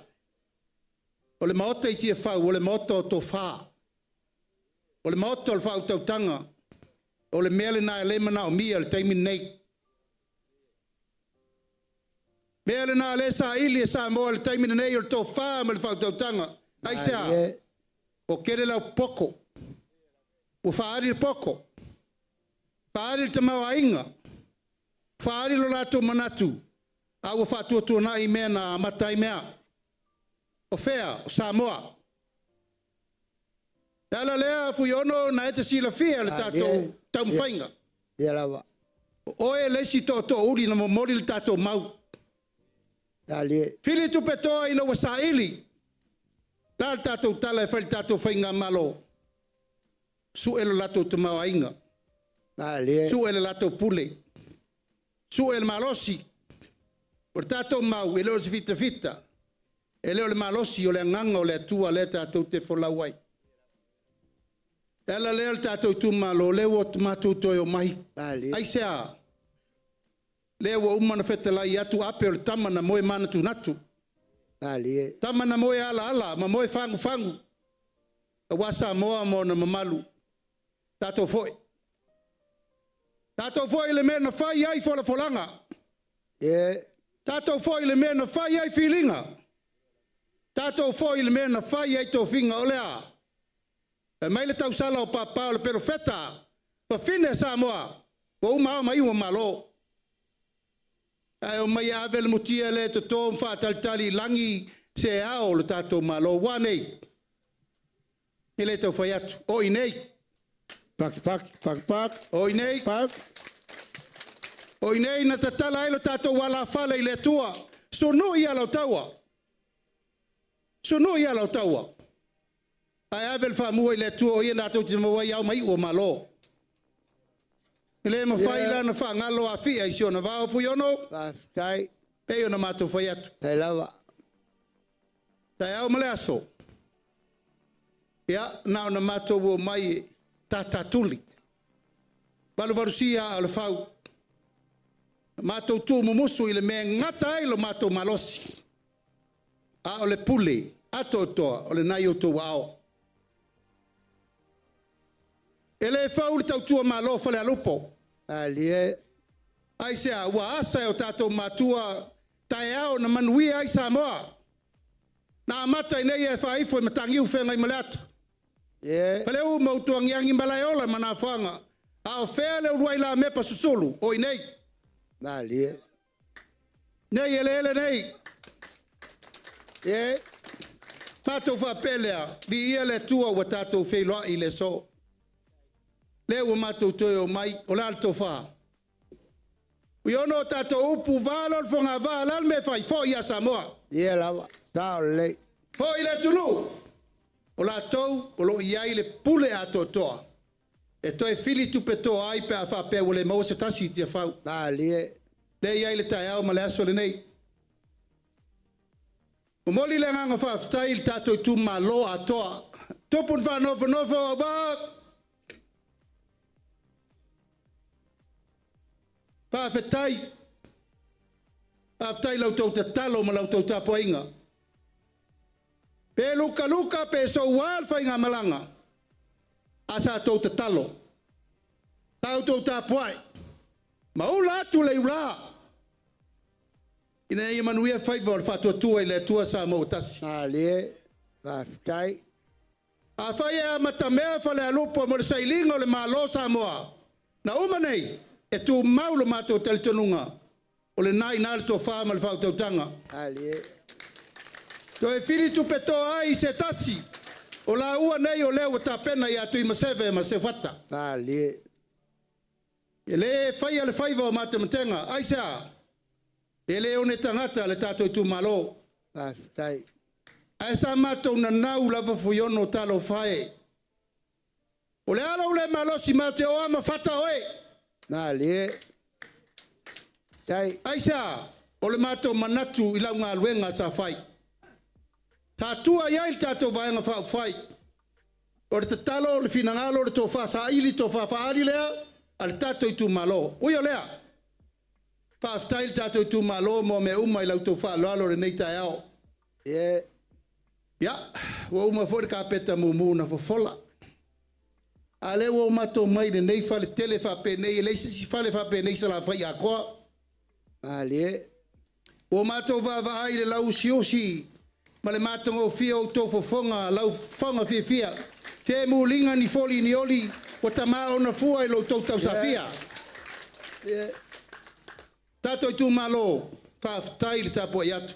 O le Maota i Tiafau, o le Maota o tofa. O le Maota o le faautautaga. O le mea lena e le manaomia i le taimi lenei. Mea lena lea e saili e Samoa i le taimi lenei o le tofa ma le faautautaga. Aisea? Malie. Ua tele lau poko. Ua faaali le poko. Faaali le tamaoaiga. Faaali lo latou manatu. A ua faatuatuanai mea na amata ai mea. O fea? O Samoa. Le ala lea, Fuiono, na e te silafia le tatou taumafaiga. Ia lava. O oe le isi tootoouli na momoli le tatou mau. Malie. Fili tupetoa ina ua saili. La le tatou tala e fai le tatou faigamalo. Sue lo latou tamaoaiga. Malie. Sue le latou pule. Sue le malosi. O le tatou mau, e le o se fitafita. E le o le malosi, o le agaga o le Atua lea tatou te folau ai. Le ala lea o le tatou itumalo, lea ua matou toe omai. Malie. Aisea? Lea ua uma ona fetalai atu ape o le tama na moe manatunatu. Malie. Tama na moe alaala ma moe fagufagu. Aua Samoa ma ona mamalu. Tatou foi. Tatou foi i le mea na fai ai folafolaga. Ie. Tatou foi i le mea na fai ai filiga. Tatou foi i le mea na fai ai tofiga. O le a? Fai mai le tausala o Papa o le Perofeta, fafine a Samoa, ua uma ao ma iu o Malo. Ae omai e ave le mutia lea e toto ma faatalitali i lagi se ao o le tatou Malo. Ua nei, e le tau fai atu, o i nei. Pak, pak, pak, pak. O i nei. Pak. O i nei na tatala ai lo tatou alafale i le Atua. Sunui ala o taua. Sunui ala o taua. Ae ave le faamua i le Atua o ia latou te maua ai ao ma iu o Malo. E le mafai la ona faagalo Afia i si ona vao Fuiono. Faafetai. Pei ona matou fai atu. Tai lava. Taeao ma le aso. Ia, na ona matou omai e tatatuli. Valuvalusia aa o le fau. Matou tuumumusu i le mea e gata ai lo matou malosi. A o le pule atoatoa o lena i outou aao. E le fau le tautua Malo Falealupo. Malie. Aisea? Ua asa e o tatou matua taeao na manuia ai Samoa. Na amata i nei e faaifo i Matagiu feagai ma le ata. Ie. Faleu ma Utuagiagi Malaeola ma Nafoaga. A o fea le uluai lamepa susulu o i nei. Malie. Nei eleele nei. Ie. Matou faapea lea, viia le Atua ua tatou feiloai i le aso. Lea ua matou toe omai, o le a le tofa? Ui ona o tatou upu valo le fogavaa, o le a le mea e fai? Foi ia Samoa. Ia lava. Sao lelei. Foi le atunuu. O latou o lo o i ai le pule atoatoa e toe fili tupe toa ai pe a faapea ua le maua se tasi i Tiafau. Malie. Lea e i ai le taeao ma le aso lenei. Momoli le agaga faafetai i le tatou itumalo atoa. Tupu le faanofonofo aua faafetai. Faafetai i la outou tatalo ma la outou tapuaiga. Pe lukaluka pe soua le faigamalaga, a sa outou tatalo, sa outou tapuai, ma ula atu le iula, ina ia manuia faiva o le faatuatua i le Atua Samoa ua tasi. Malie. Faafetai. Afai e amatamea Falealupo mo le sailiga o le Malo o Samoa, na uma nei, e tumau lo matou talitonuga, o lena i ina le tofa ma le faautautaga. Malie. Toe fili tupe toa ai se tasi o laua nei o lea ua tapena ia Tuimaseve ma Seufata. Malie. E le faia le faiva o matematega, aisea? E le one tagata le tatou itumalo. Faafetai. Ae sa matou nanau lava Fuiono talofa e. O le a lou le malosi ma te oa ma fata oe. Malie. Tai. Aisea? O le matou manatu i lau galuega sa fai. Sa tua i ai le tatou Vaega Faaupufai. O le tatalo, o le finagalo, o le tofa saili, tofa faaali lea a le tatou itumalo. Ui o lea, faafetai le tatou itumalo mo mea uma i la outou faaaloalo i lenei taeao. Ie. Ia, ua uma foi le kapeta mumu na fofola. A lea ua matou mai i lenei fale tele faapenei, e leai se isi fale faapenei i Salafai atoa. Malie. Ua matou vaavaai i le lauusiusi ma le matagofie o outou fofoga, lau fofoga fiafia. Te muliga ni foli ni oli, ua tama ona fua i lo outou tausafia. Ie. Tatou itumalo, faafetai le tapuai atu.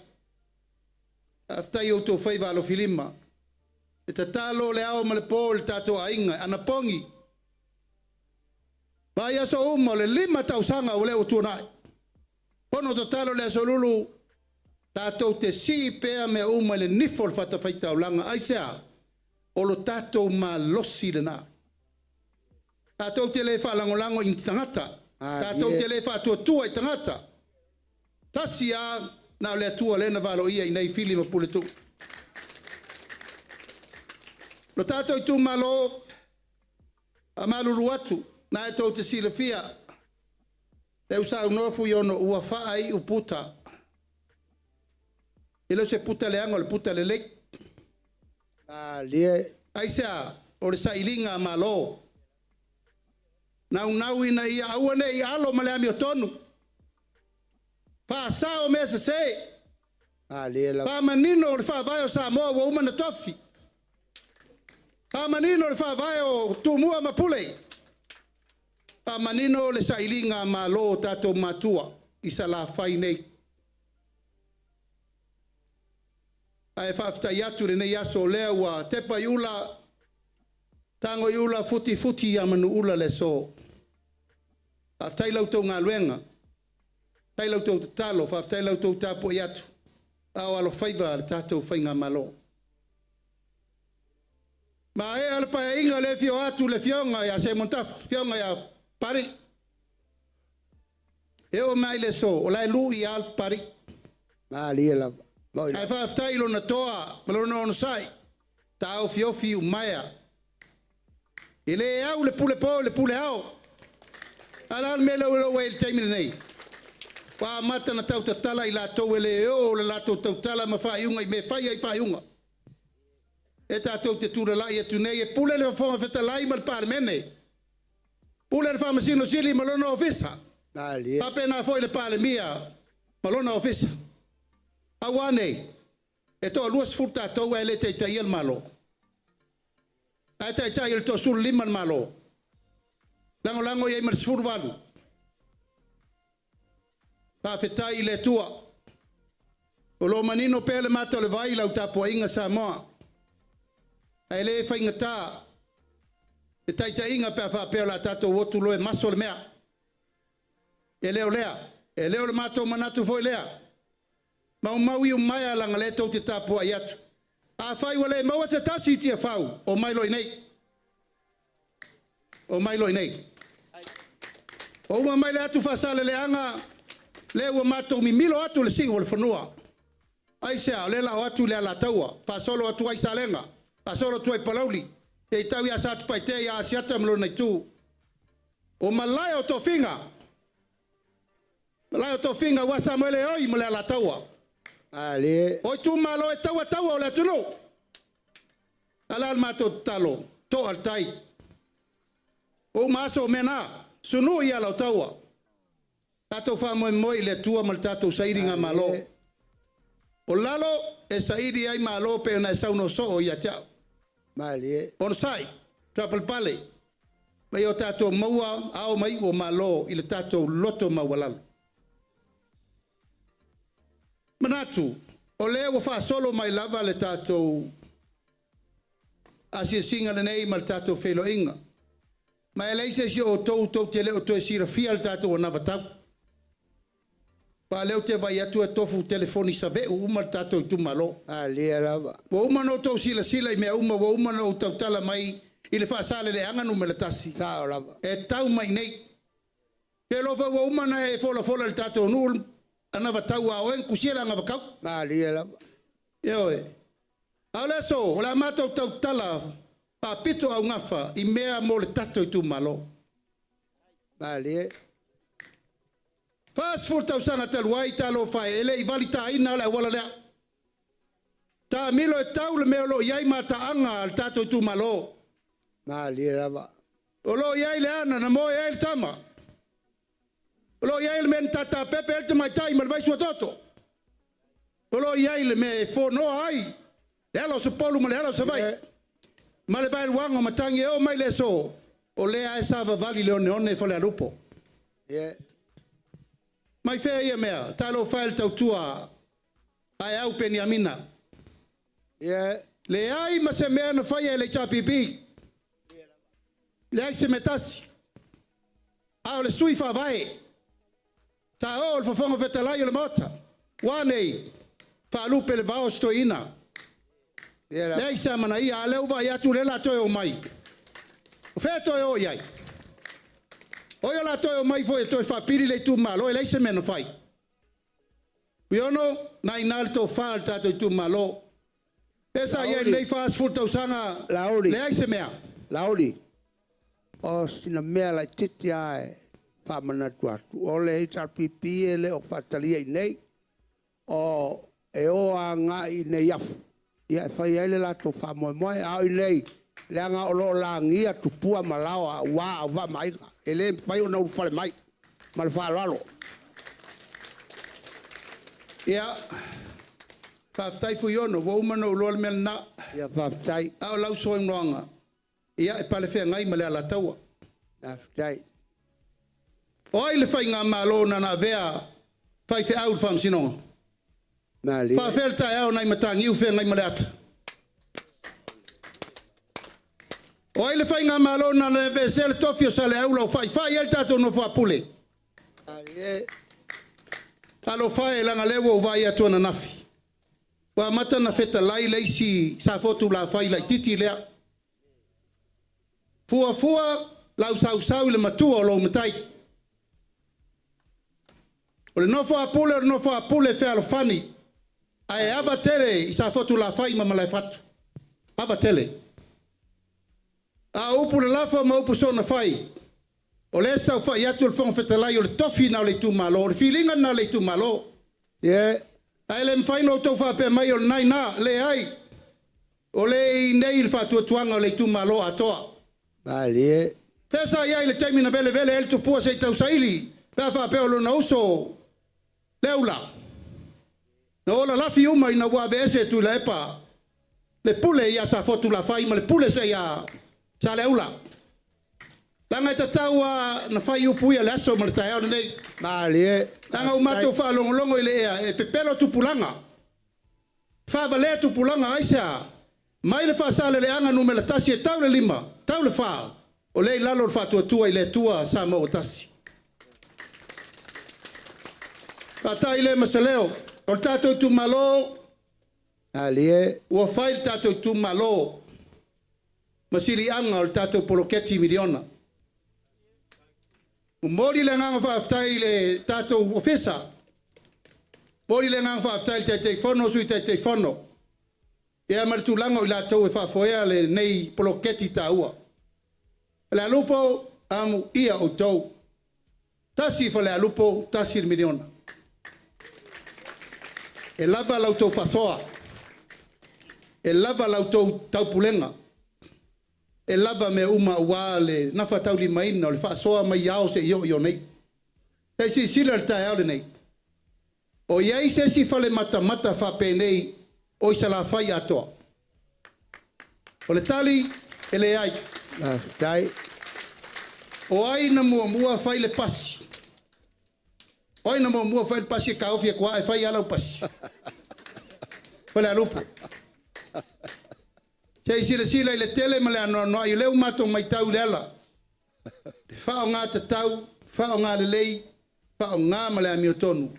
Faafetai i outou faiva alofilima. E tatalo le ao ma le po i le tatou aiga, anapogi. Vaiaso uma o le 5 tausaga ua lea ua tuanai. Pono tatalo le Aso Lulu, tatou te sii pea mea uma i le nifo o le fatafaitaulaga. Aisea? O lo tatou malosi lena. Tatou te le faalagolago i tagata. Tatou te le faatuatua i tagata. Tasi a na o le Atua lea na valoia i nei fili ma puletuu. Lo tatou itumalo, faamalulu atu, na e tou te silafia, le usaunoa Fuiono ua faaiu puta. E le o se puta leaga, o le puta lelei. Malie. Aisea? O le sailiga a Malo. Naunau ina ia aua ne i alo ma le amiotonu. Faasao mea sese. Malie lava. Faamanino o le faavae o Samoa ua uma na tofi. Faamanino o le faavae o Tumua ma Pule. Faamanino o le sailiga a Malo o tatou matua i Salafai nei. Ae faafetai atu lenei aso o lea ua tepa i ula, tago i ula, futi futi ia manuula le aso. Faafetai la outou galuega, faafetai la outou tatalo, faafetai la outou tapuai atu, a o alofaiva le tatou faigamalo. Maea le paeaiga le afio atu le afioga ia Seumanutafa, le afioga ia Pari. E oo mai le aso, o la e lui lava le Pari. Malie lava. Ae faafetai i lona toa ma lona onosai, taofiofi umaea. E le au le pule po i le pule ao. A o le a le mea lea ua oo ai i le taimi lenei? Ua amata ona tautatala i latou e le oo le latou tautala ma faaiuga i mea e fai ai faaiuga. E tatou te tulalai atu nei e pule le Fofoga Fetalai ma le Palemene, pule le Faamasino Sili ma lona ofisa, Malie. faapena foi le Palemia ma lona ofisa. Aua nei, e toa 20 tatou ae le taitaia le Malo. Ae taitai e le toa 15 le Malo. Lagolago i ai ma le 18. Faafetai i le Atua. O lo o manino pea le mata o le vai i lau tapuaiga Samoa. Ae le faigata. Le taitaiga pe a faapea o le a tatou o atu loa e maso le mea. E le o lea. E le o le matou manatu foi lea. Maumau iu maea leaga o lea tou te tapuai atu. Afai ua le maua se tasi i Tiafau, omai loa i inei. Omai loa i inei. Ua uma mai le atu Faasaleleaga, lea ua matou mimilo atu le siu o le fanua. Aisea? O lea o le a o atu i le Alataua, faasolo atu ai Salega, faasolo atu ai Palauli, seia tau ia Satupaitea ia Asiata ma lona itu. O malae o tofiga, malae o tofiga aua Samoeleoi ma le Alataua. Malie. O itumalo e taua taua o le atunuu. A o le a le matou tatalo? To'a le tai. Ua uma aso o mea na, sunui i ala o taua. Tatou faamoemoe i le Atua ma le tatou sailiga malo. O lalo e saili ai malo pe ona e saunoa soo ia te au. Malie. Onosai, tuapalepale, ma ia o tatou maua ao ma iu o malo i le tatou loto maualalo. Manatu, o lea ua faasolo mai lava le tatou asiasiga lenei ma le tatou feiloaiga. Ma e leai se isi o outou tou te le o toe silafia le tatou anavatau. Aua o lea ou te vaai atu e tofu telefoni saveu uma le tatou itumalo. Malie lava. Ua uma ona outou silasila i mea uma, ua uma ona ou tautala mai i le Faasaleleaga Nu.1. Sao lava. E tau mai nei. Pe alofa ua uma ona e folafola i le tatou nuu anavatau a oe na tusia le anavatau. Malie lava. Ioe. A o le aso, o le a matou tautala faapito augafa i mea mo le tatou itumalo. Malie. 40 tausaga talu ai, talofa e, e le i valitaina le auala lea. Taamilo e tau le mea o lo o i ai mataaga a le tatou itumalo. Malie lava. O lo o i ai le ana na moe ai le tama. O lo o i ai le mea na tatapepe ai le tamaitai ma le vaisuatoto. O lo o i ai le mea e fonoa ai le ala o Sapolu ma le ala o Savaii. Ma le vaeluaga o matagi e oo mai le aso, o lea e savavali le oneone Falealupo. Mai fea ia mea, talofa e le tautua Aeau Peniamina. Leai ma se mea na faia e le HRPP. Leai se mea tasi. A o le sui faavae. Sa oo le fofoga fetalai o le Maota. Ua nei, faalupe le vao o se toeaina. Leai se amanaia, a o lea ua vaai atu o lea o le a toe o mai. O fea e toe o i ai? O ai o le a toe o mai foi e toe faapili le itumalo, e leai se mea na fai. Fuiono, na i ina le tofa a le tatou itumalo. Pe sa i ai lenei 40 tausaga, Laauli. leai se mea. Laauli. O sina mea laitiiti lava e faamanatu atu. O le HRPP e le o faatalia i nei. O e o agai i Neiafu. Ia e fai ai le latou faamoemoe. A o i nei, leaga o lo o lagia tupua ma laoa aua Auvaa ma Aiga. E le mafai ona ulufale mai. Ma le faaaloalo. Ia, faafetai Fuiono, ua uma ona ou iloa le mea lena. Ia faafetai. A o lau saunoaga, ia e palefeagai ma le Alataua. Faafetai. O ai le faigamalo na na avea faifeau i le faamasinoga? Malie. Faafefea le taeao nai Matagiu feagai ma le ata? O ai le faigamalo na na aveesea le tofi o Saleaula o faifai ai le tatou nofo a pule? Malie. Talofa e, leaga o lea ua ou vaai atu ananafi. Ua amata ona fetalai le isi Safotulafai laitiiti lea. Fuafua lau sausau i le matua o lou matai. O le nofo a pule o le nofo a pule fealofani. Ae ava tele i Safotulafai ma Malaefatu. Ava tele. A o upu lalafa ma upu soona fai, o lea e saofai atu le Fofoga Fetalai o le tofi na o le itumalo, o le filiga lena a le itumalo. Ae le mafai ona outou faapea mai o lena ina, leai. O lea e i inei le faatuatuaga o le itumalo atoa. Malie. Fea sa i ai i le taimi na velevele ai le tupua se i tausaili pe a faapea o lona uso Leula. Na ola lafi uma ina ua aveese e Tuilaepa le pule ia Safotulafai ma le pule seia Saleaula. Leaga e tatau lava ona fai upu ia i le aso ma le taeao lenei. Malie. Leaga ua matou faalogologo i le ea e pepelo tupulaga, faavalea tupulaga, aisea? Mai le Faasaleleaga Nu.1 e tau le 5, tau le 4. O lea i lalo o le faatuatua i le Atua Samoa ua tasi. Faafetai lea ma se leo. O le tatou itumalo Malie. ua fai le tatou itumalo ma siliaga o le tatou poloketi miliona. Momoli le agaga faafetai i le tatou ofisa. Momoli le agaga faafetai i le Taitaifono, Sui Taitaifono. Ia ma le tulaga o i latou e faafoea lenei poloketi taua. Falealupo, amuia outou. Tasi Falealupo, tasi le miliona. E lava la outou faasoa. E lava la outou taupulega. E lava mea uma aua le gafataulimaina o le faasoa mai ao seia oo i onei. Se i silasila i le taeao lenei. O i ai se isi fale matamata faapenei o i Salafai atoa? O le tali, e leai. Faafetai. O ai na muamua fai le pasi? O ai na muamua fai le pasi e taofi e kuaa e fai lava lau pasi? Falealupo. Se i silasila i le tele ma le anoanoai o lea ua matou matau i le ala. Le faaaoga tatau, faaaoga lelei, faaaoga ma le amiotonu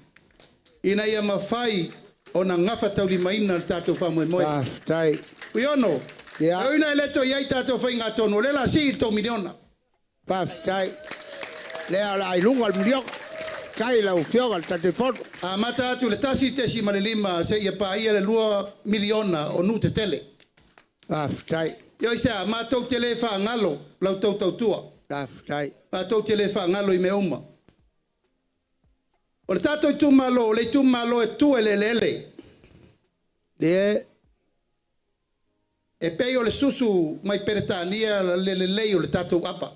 ina ia mafai ona gafataulimaina le tatou faamoemoe. Faafetai. Uiono, Ia. e ui ina e le toe i ai tatou faigatonu, o lea o le a sii i le tou miliona. Faafetai. Lea o le a i luga o le miliona. Faafetai i lau Afioga i le Taitaifono. Amata atu i le 1.5 seia paia le 2 miliona o nuu tetele. Faafetai. Ia aisea? Matou te le faagalo la outou tautua. Faafetai. Matou te le faagalo i mea uma. O le tatou itumalo, o le itumalo e tua i le eleele. Ie. E pei o le susu mai Peretania le lelei o le tatou ava.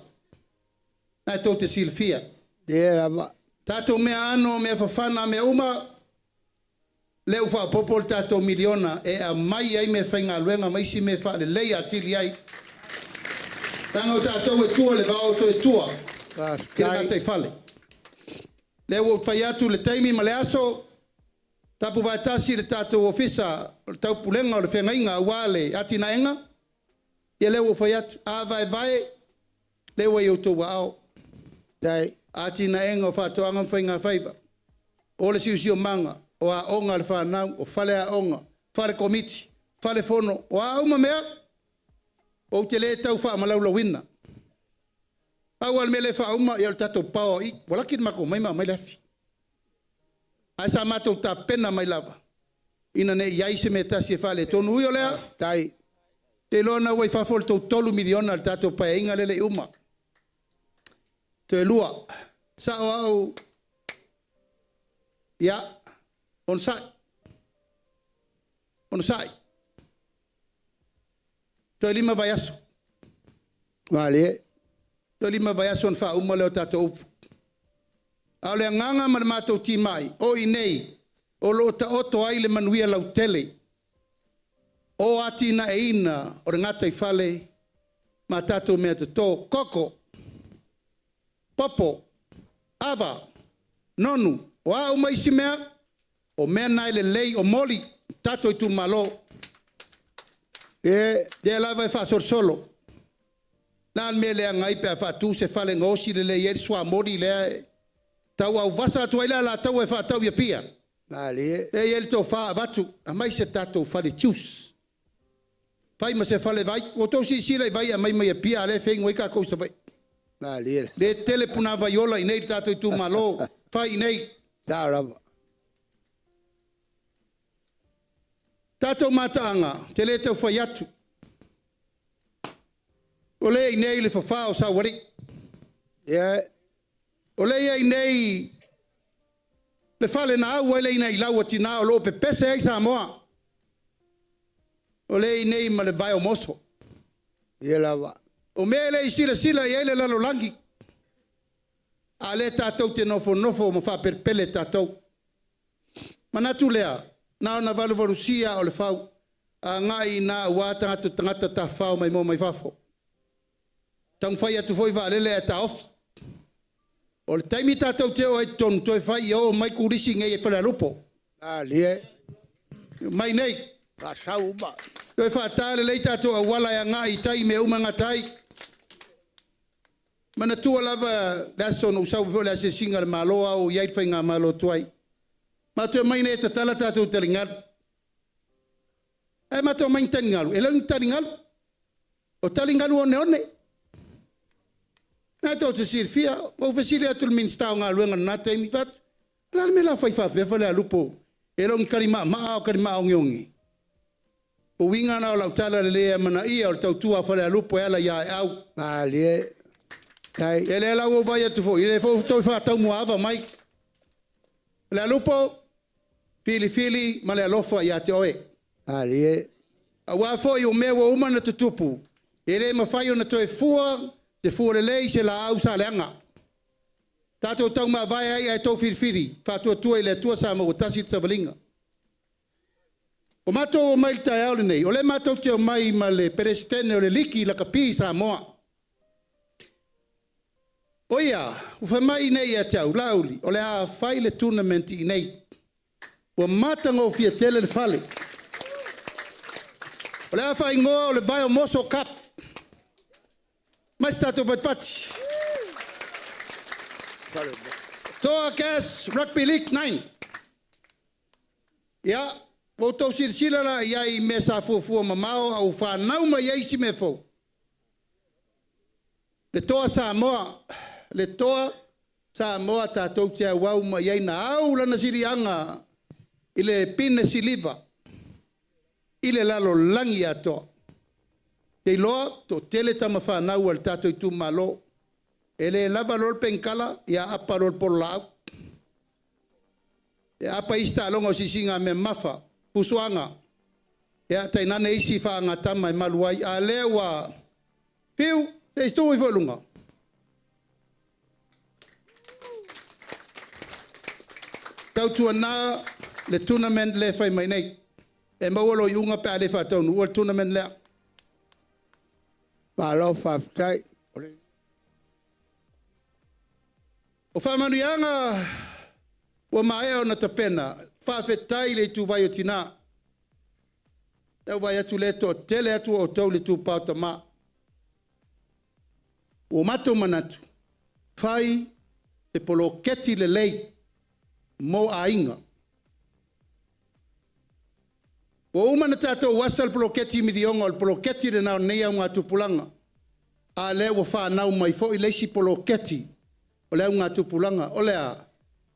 Na e tou te silafia. Ie lava. Tatou mea ano, mea fafana, mea uma, lea ua faaopoopo le tatou miliona e aumai ai mea faigaluega ma isi mea faaleleia atili ai. Leaga o tatou e tua le vao toe tua i le Faafetai. gataifale. Lea ua ou fai atu le taimi ma le aso, tapuvaetasi le tatou ofisa o le taupulega o le feagaiga aua le atinaega, ia lea ua ou fai atu, a vaevae, lea ua i outou aao. Faafetai. Atinaega o faatoaga ma faigafaiva, o le siosiomaga, o aoga a le fanau, o faleaoga, fale komiti, fale fono, o a uma mea, ou te le tau faamalaulauina. Pau lava le mea lea e faauma, ia o le tatou power i, ua laki le matou mai ma aumai le afi. Ae sa matou tapena mai lava, ina ne i i ai se mea e tasi e faaletonu. Ui o lea, Faafetai. te iloa na ua i fafo le tou 3 miliona i le tatou paeaiga lea e le i uma. Toe lua, sao au, ia, onosai, onosai. Toe 5 vaiaso. Malie. Toe 5 vaiaso ona faauma lea o tatou upu. A o le agaga ma le matou timai, o i nei, o lo o taoto ai le manuia lautele, o atinaeina o le gataifale ma tatou mea toto, koko, popo, ava, nonu, o a uma isi mea, o mea na e lelei o moli, tatou itumalo. Ie. Lea lava e faasolosolo. Na le mea leaga ai pe a faatu se fale gaosi lelei ai le suamoli lea e tau auvasa atu ai le alataua e faatau i Apia. Malie. Lea e i ai le tofa avatu, aumai se tatou fale juice. Fai ma se fale vai. Ua outou silasila i vai e aumai mai Apia, a o lea e feinu ai tatou i Savaii. Malie. Le tele punavai ola i nei le tatou itumalo. Fai i nei. Sao lava. Tatou mataaga, te le tau fai atu. O lea i nei le fafa o Saualii. Ie. O lea i ai nei le fale na au ai le ina i lau a tina o lo o pepese ai Samoa. O lea i nei ma le vae o moso. Ie lava. O mea e le i silasila i ai le lalolagi. A lea tatou te nofonofo ma faapelepele tatou. Manatu lea, na ona valuvalusia o le fau. Agai ina aua tagata tagata tafafao mai moa mai fafo. Taumafai atu foi vaalele ae taofi. O le taimi tatou te oo ai i totonu, toe fai ia oo mai turisi nei e Falealupo. Malie. Mai nei. Faasau uma. Toe faata lelei tatou auala e agai i tai i mea uma e gata ai. Manatua lava le aso na ou sau ai foi o le asiasiga a le Malo a o i ai le faigamalo tuai. Matou te omai nei e tatala tatou taligalu. Ae matou omai i ni taligalu, e le o ni taligalu, o taligalu oneone. Na tou te silafia, ua ou fesili atu i le Minisita o Galuega i lena taimi, fai atu, o le a le mea o le a fai faapea Falealupo e le o ni talimaama'a a o talimaa ogeoge? O uiga na o lau tala i le le amanaia o le tautua a Falealupo e ala ia Aeau. Malie. Tai. Ia lea la ua ou vaai atu foi, ia lea foi ua toe faataumuaava mai. Falealupo, filifili ma le alofa ia te oe. Malie. Aua foi o mea ua uma ona tutupu, e le mafai ona toe fua se fua lelei i se laau sa leaga. Tatou taumavae ai ae tou filifili, faatuatua i le Atua Samoa ua tasi le savaliga. O matou omai i le taeao lenei, o lea matou te omai ma le Peresetene o le Liki Lakapi i Samoa. O ia, ua fai mai nei ia te au, Laauli, o le a fai le tournament i inei. Ua matagofie tele le fale. O le a faaigoa o le Vaimoso Cup. Mai se tatou patipati. Toa Gas Rugby League 9. Ia, ua outou silasila la i ai i mea sa fuafua mamao a ua fanau mai ai isi mea fou. Le Toa Samoa, le Toa Samoa tatou te auau mai ai na au lana siliaga i le pine siliva i le lalolagi atoa. Te iloa, toatele tama fanau a le tatou itumalo. E le lava loa le penkala, ia apa loa le pololaau. E apa isi taaloga o siisiigamea mamafa, pusuaga, ia tainane isi faagatama e malu ai. A lea ua fiu, se i tu ifo i luga. Tautuana le tournament lea e fai mai nei. E maua lou iuga pe a le faataunuua le tournament lea. Malo faafetai. O faamanuiaga ua maea ona tapena, faafetai i le ituvai o tina. Lea ua vaai atu lea e toatele atu outou i le itupa o tama. Ua matou manatu, fai se poloketi lelei mo aiga. Ua uma ona tatou asa le poloketi miliona, o le poloketi lena o lenei augatupulaga. A lea ua fanau mai foi le isi poloketi o le augatupulaga. O le a?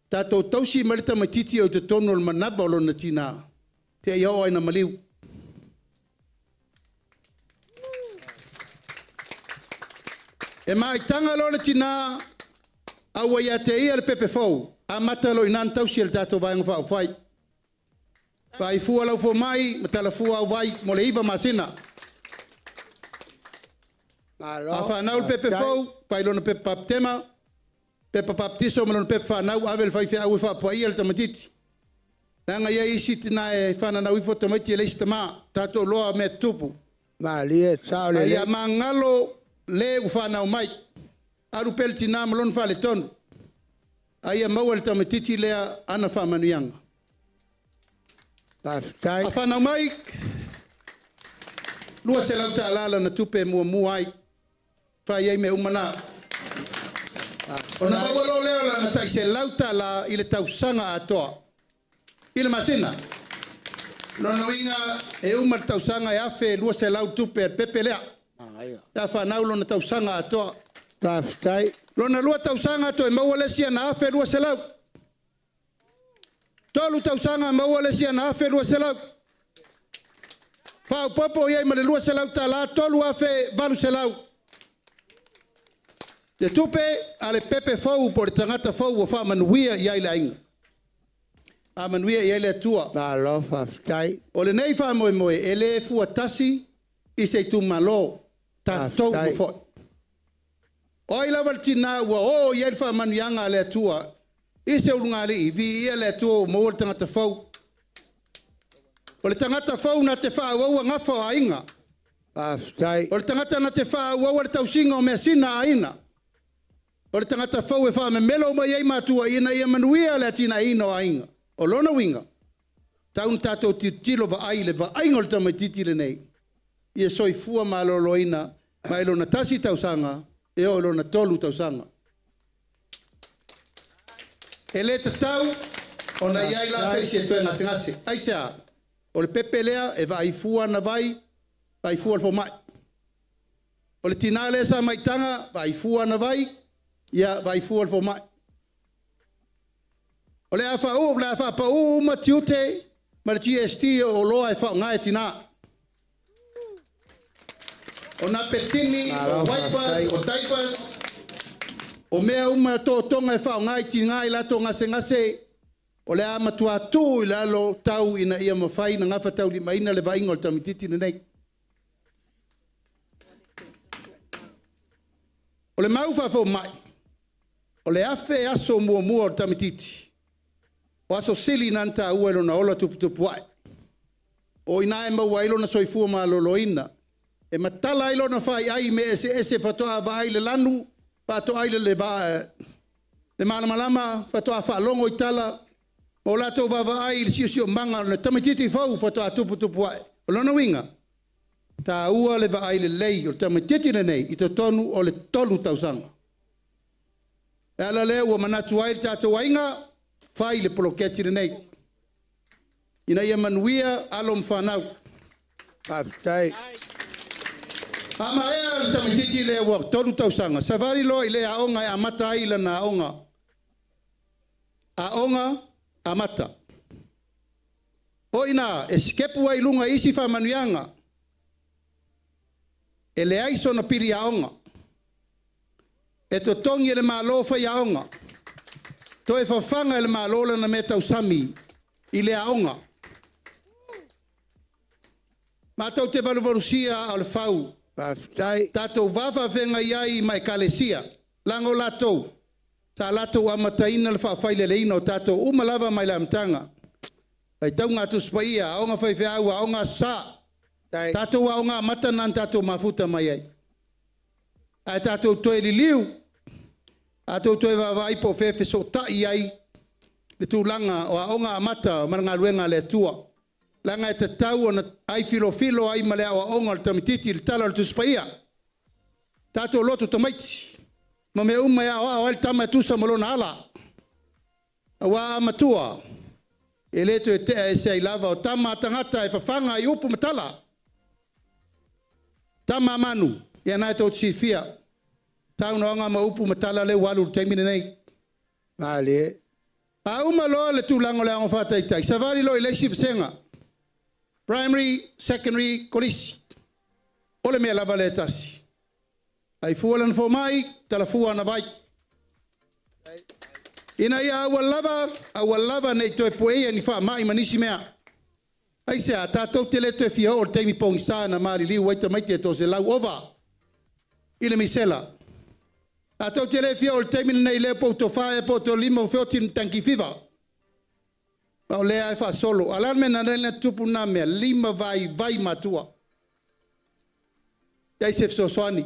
Tatou tausi mai le tamaitiiti o i totonu o le manava o lona tina, seia oo lava ina maliu. E maitaga loa le tina a ua ia te ia le pepe fou, amata loa i ina ona tausi e le tatou Vaega Faaupufai. Vaai fua lau fomai ma talafua au vai mo le 9 masina. A fanau le pepe fou, fai lona pepa baputema, pepa papatiso ma lona pepa fanau, ave i le faifeau e faapaia le tamaitiiti. Leaga e i ai isi tina e fananau ifo tamaiti e leai se tama, tatou iloa mea tutupu. Malie, sao A lelei. ia magalo le ua fanau mai, alu pea le tina ma lona faaletonu, a ia maua e le tamaitiiti lea ana faamanuiaga. Faafetai. A fanau mai, $200 lana tupe e muamua ai, fai ai mea uma na. Ona maua loa lea o lana tai $100 i le tausaga atoa, i le masina. Lona uiga e uma le tausaga e $1,200 tupe a le pepe lea. Pe a fanau lona tausaga atoa. Faafetai. Lona lua tausaga toe maua le isi ana $1,200. 3 tausaga maua le isi ana $1,200. Faaopoopo i ai ma le $200, $3,800. Le tupe a le pepe fou po o le tagata fou ua faamanuia i ai le aiga. Faamanuia i ai le Atua. Malo faafetai. O lenei faamoemoe e le fuatasi i se itumalo, tatou uma foi. O ai lava le tina ua oo i ai le faamanuiaga a le Atua i se ulugalii, viia le Atua ua maua le tagata fou. O le tagata fou na te faaauaua gafa o aiga. Faafetai. O le tagata na te faaauaua le tausiga o measina a aiga. O le tagata fou e faamemelo uma i ai matua ina ia manuia le atinaeina o aiga. O lona uiga, tau na tatou tilotilo vaai i le vaaiga o le tamaitiiti lenei, ia soifua maloloina mai lona tasi tausaga E oo i lona 3 tausaga. E le tatau ona i ai la se isi e toe gasegase. Aisea? O le pepe lea e vaai fua ana vai, vaai fua le fomai. O le tinā lea sa maitaga, vaai fua ana vai, ia vaai fua le fomai. O le a faauu, o le a faapauu uma tiute ma le GST o oloa e faaaoga e tinā. O napekini, o Malo wipers, faafetai. o diapers, o mea uma totoga e faaaoga i tinā i latou gasegase, o le a matua tuu i lalo tau ina ia mafai ona gafataulimaina le vaaiga o le tamaitiiti lenei. O le mau faafomai, o le 1,000 aso muamua o le tamaitiiti, o aso sili na ona taua i lona ola tuputupu ae. O i ina e maua ai lona soifua maloloina, e matala ai lona faiai i mea eseese faatoa vaai i le lanu, faatoa i le le malamalama, faatoa faalogo i tala, ma o latou vaavaai i le siosiomaga o le tamaitiiti fou faatoa tuputupu ae. O lona uiga, taua le vaai lelei o le tamaitiiti lenei i totonu o le 3 tausaga. E ala lea ua manatu ai le tatou aiga, fai le poloketi lenei, ina ia manuia alo ma fanau. Faafetai. A maea le tamaitiiti lea ua 3 tausaga, savali loa i le aoga e amata ai lana aoga. Aoga amata. O i ina, e sikepu ai i luga i isi faamanuiaga, e leai sona pili aoga. E totogi e le Malo faiaoga. Toe fafaga e le Malo lana mea tausami i le aoga. Matou te valuvalusia aa o le fau. Faafetai. Tatou va faafeagai ai ma ekalesia, leaga o latou, sa latou amataina le faafaileleina o tatou uma lava mai le amataga. Faitauga a Tusi Paia, aoga faifeau, aoga Aso Sa. Faafetai. Tatou aoga amata na tatou mafuta mai ai. Ae tatou toe liliu, tatou toe vaavaai po o fea e fesootai ai le tulaga o aoga amata ma le galuega a le Atua. Leaga e tatau ona ai filofilo ai ma le aoaoga o le tamaitiiti i le tala o le Tusi Paia. Tatou loto tamaiti, ma mea uma e aoao ai le tama e tusa ma lona ala. Aua a matua, e le toe tea ese ai lava o tama a tagata e fafaga i upu ma tala. Tama a manu, ia na e tou te silafia. Saunoaga ma upu ma tala lea ua alu i le taimi lenei. Malie. A uma loa le tulaga o le aoga faataitai, savali loa i le isi vasega. Primary, secondary, kolisi. O le mea lava lea e tasi. Ai fua lana fomai, talafua ana vai. Ina ia aua lava, aua lava nei toe pueia ni faamai ma nisi mea. Aisea, tatou te le toe fia oo i le taimi pogisa na maliliu ai tamaiti e 300 ova i le misela. Tatou te le fia oo i le taimi lenei lea po o tofa ea po o tolima o feoti ni tanki fiva. Ma o lea e faasolo. A o le a le mea na ala ai ona tupu na mea? Lima vaivai matua. Leai se fesoasoani.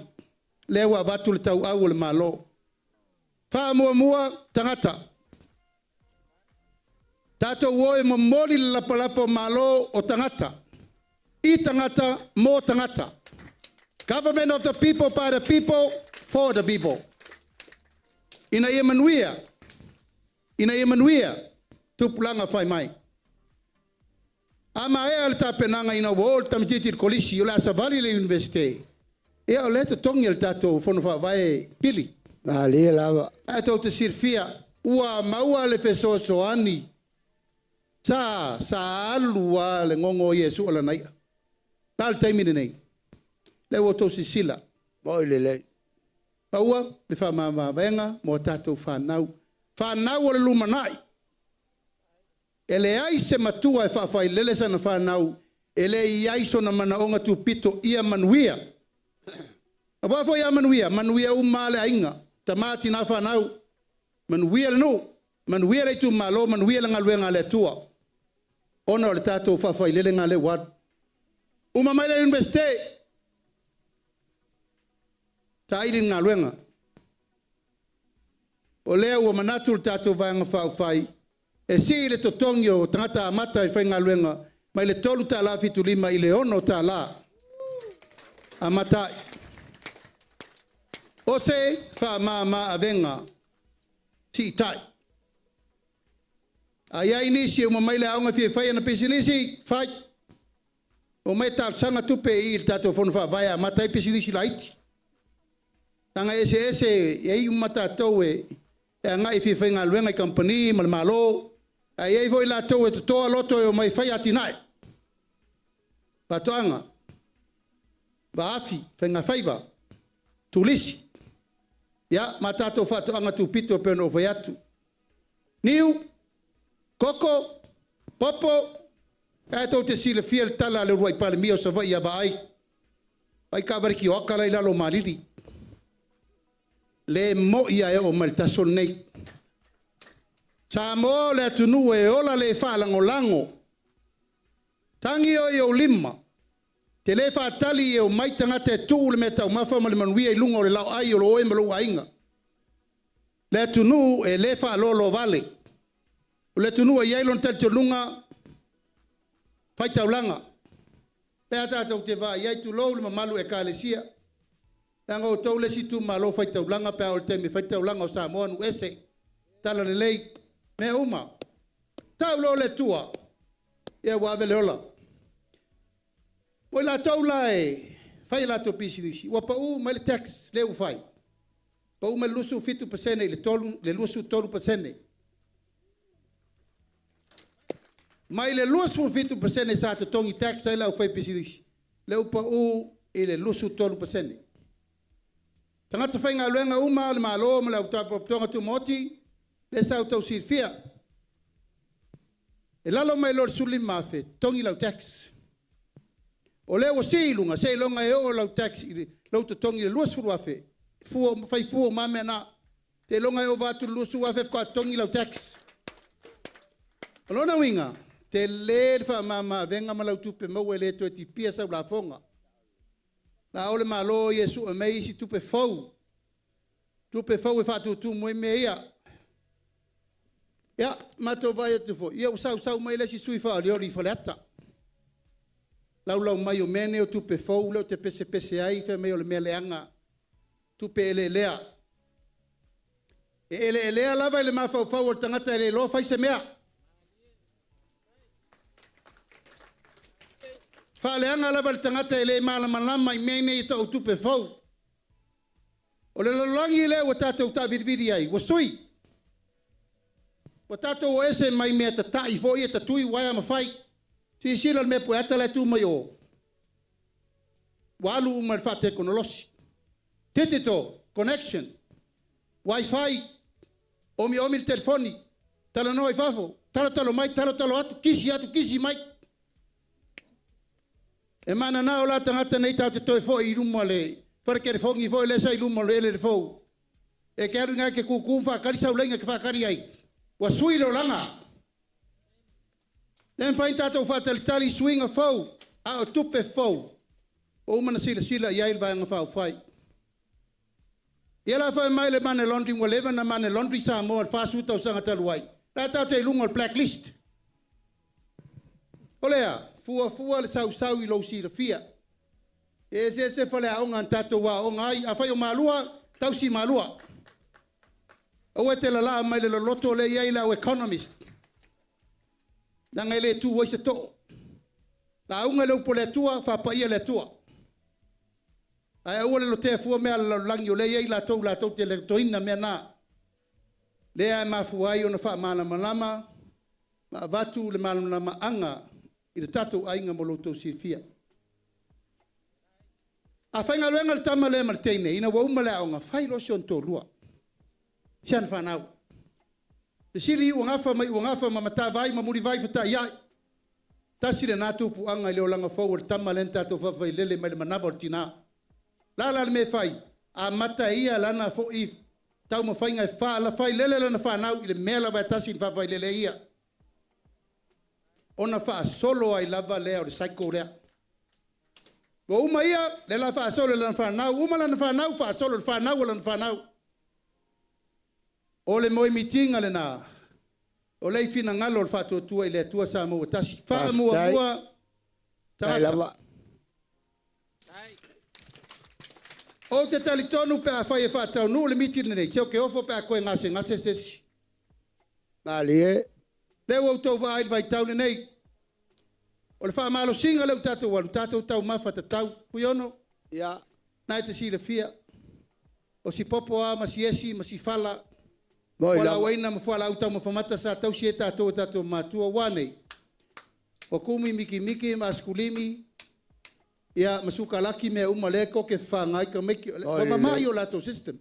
Lea ua avatu le tauau o le Malo. Faamuamua tagata. Tatou o e momoli le lapalapa o Malo o tagata. I tagata, mo tagata. Government of the people, by the people, for the people. Ina ia manuia, ina ia manuia tupulaga fai mai. A maea le tapenaga ina ua oo le tamaitiiti i le kolisi, o le a savali i le Iunivesite, ia o lea e totogi e le tatou Fono Faavae pili. Malie lava. Ae tou te silafia, ua maua le fesoasoani. Sa, sa alu lava le gogo o Iesu o lana i'a. O le a le taimi lenei? Lea ua outou silasila. Moi lelei. Maua le faamamaavega mo a tatou fanau. Fanau o le lumanai. E leai se matua e faafailele sana fanau e le i ai sona manaoga tupito ia manuia. Aua foi a manuia, manuia uma lava le aiga, tama, tina, fanau, manuia le nuu, manuia le itumalo, manuia le galuega a le Atua ona o le tatou faafailelega lea ua alu. Uma mai le Iunivesite, saili le galuega. O lea ua manatu le tatou Vaega Faaupufai e sii le totogi o tagata amata i faigaluega mai le $3.75 i le $6 amata ai. O se faamama-avega siitai. A i ai nisi e uma mai le aoga e fia fai ana pisinisi, fai. Omai e talosaga tupe i i le tatou Fono Faavae e amata ai pisinisi laiti. Leaga e eseese, e i ai uma tatou e agai e fia faigaluega i kamupani ma le Malo, ae i ai foi latou e totoa loto e omai e fai atinae, faatoaga, vaafi, faigafaiva, turisi, ia ma tatou faatoaga tupito pei ona ou fai atu. Niu, koko, popo, ae tou te silafia le tala a le uluai Palemia o Savaii ia Vaai, vaai taavale tioata la e i lalo o Malili. Le moi lava e oo mai i le taso lenei. Samoa o le atunuu e ola le faalagolago. Tagi oe i ou lima, te le faatali e omai tagata e tuu le meataumafa ma le manuia i luga o le laoai o lo oe ma lou aiga. Le atunuu e le faaloaloavale. O le atunuu e i ai lona talitonuga faitaulaga. Pe a tatou te vaai ai, tulou le mamalu o Ekalesia, leaga o outou le isi itumalo faitaulaga pe a oo i le taimi e fai le taulaga o Samoa, nuu ese, talalelei, mea uma. Tau loa o le Atua, ia ua ave le ola. O i latou la e fai a latou pisinisi, ua pau mai le tax lea ua fai, pau mai le 27% i le 23%. Mai le 27% sa totogi tax ai le aufaipisinisi, lea ua pau i le 23%. Tagata faigaluega uma a le Malo ma le Faalapotopotoga Tumaoti, lea sa outou silafia, e lalo mai loa i le $15,000, totogi lau tax. O lea ua sii i luga, seiloga e oo lau tax i lou totogi i le $20,000, fua, fai fua uma lava mea na. Seiloga e ova atu i le $20,000 faatoa totogi lau tax. O lona uiga, tele le faamama-avega ma lau tupe maua e le toe tipia sau lafoga. La o le Malo ia e sue mai isi tupe fou, tupe fou e faatutumu ai mea ia. Ia, matou vaai atu foi, ia ua sausau mai le isi sui usufono faaolioli i Faleata, laulau mai o mea nei o tupe fou lea ou te pesepese ai fai mai o le mea leaga, tupe eleelea. E eleelea lava i le mafaufau o le tagata e le iloa fai se mea. Faaleaga lava le tagata e le malamalama i mea nei e tau o tupe fou. O le lalolagi lea ua tatou taavilivili ai, ua sui. Ua tatou o ese mai mea tatai foi e tatui uaea ma fai. Silasila i le mea pueata la e tu mai o. Ua alu uma i le faatekonolosi. Digital connection, wifi, omiomi le telefoni, talanoa i fafo, talotalo mai, talotalo atu, kisi atu, kisi mai. E mananao la tagata nei tatou te toe foi i luma o le fale telefoni foi lea sa i luma o le eleele fou. E te alu i ina e te tutu ma faatali sau laina e te faatali ai. Ua sui le olaga. Le mafai ona tatou faatalitali i suiga fou, a o tupe fou ua uma ona silasila i ai le Vaega Faaupufai. Ia la fai mai le money laundering, ua leva ona money laundry Samoa i le 40 tausaga talu ai. La tatou te i luga o le blacklist. O lea, fuafua le sausau i lou silafia. E eseese faleaoga na tatou aooga ai. Afai o Malua, tausi Malua. Aua e te lalaa mai le loloto lea e i ai le au economist. Leaga e le tu ai se too. Lauga le upu a le Atua, faapaia le Atua. Ae aua le lotea fua mea a le lalolagi o lea e i ai latou latou te lotoina mea na. Lea e mafua ai ona faamalamalama ma avatu le malamalamaaga i le tatou aiga mo lo outou silafia. A faigaluega le tama lea ma le teine, ina ua uma le aoga, fai loa si ona toalua, si ana fanau. Fesili i Uagafa ma Iuagafa ma Matavai ma Mulivai Fetaiai. Tasi lena tupuaga i le olaga fou o le tama lea na tatou faafailele mai le manava o le tina. La la le mea e fai, amata e ia lana foi taumafaiga e faafailele lana fanau i le mea lava e tasi na faafailele ai ia. Ona faasolo ai lava lea o le cycle lea. Ua uma ia, lea la faasolo i lana fanau, uma lana fanau, faasolo i le fanau o lana fanau. O le moemitiga lena, o le finagalo o le faatuatua i le Atua Samoa ua tasi. Faamuamua Tai tagata. lava. Ou te talitonu pe afai e faataunuu le miti lenei, se o ke ofo pe a koe gasegase se isi. Malie. Lea ua outou vaai i le vaitau lenei, o le faamalosiga lea ua tatou alu, tatou taumafa tatau. Fuiono, Ia. na e te silafia, o si popo lava ma si esi ma si fala, Moi lava. fualaauaina ma fualaau taumafa mata sa tausi ai tatou e tatou matua ua nei. Ua kumi mikimiki ma asikulimi, ia ma sukalaki mea uma lea koke fafaga ai tamaiti. Ua mama'i o latou system.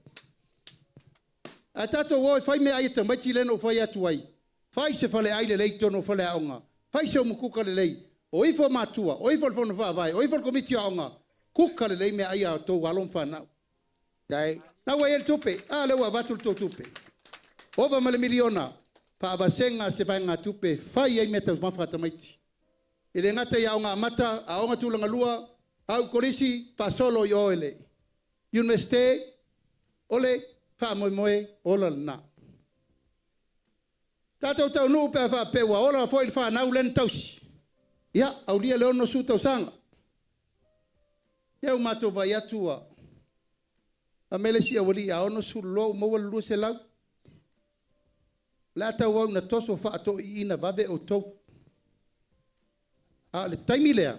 Ae tatou o e fai meaai a tamaiti lea na ou fai atu ai, fai se faleai lelei i totonu o faleaoga, fai se umukuka lelei, o ifo matua, o ifo le fono faavae, o ifo le komiti o aoga, kuka lelei meaai a outou alo ma fanau. Tai. Na ua i ai le tupe, a lea ua avatu le tou tupe. Ova ma le miliona, faavasega se vaegatupe e fai ai meataumafa a tamaiti. E le gata i aoga amata, aoga tulaga lua, au kolisi, faasolo i o i le Iunivesite, o le faamoemoe ola lena. Tatou taunuu pe a faapea ua ola foi le fanau lea na tausi, ia, aulia le 60 tausaga. Ia ua matou vaai atu ua fai mai le isi aualii a 62 ua maua le 200. O le a tauau ina toso faatoiina vave outou. A o le taimi lea,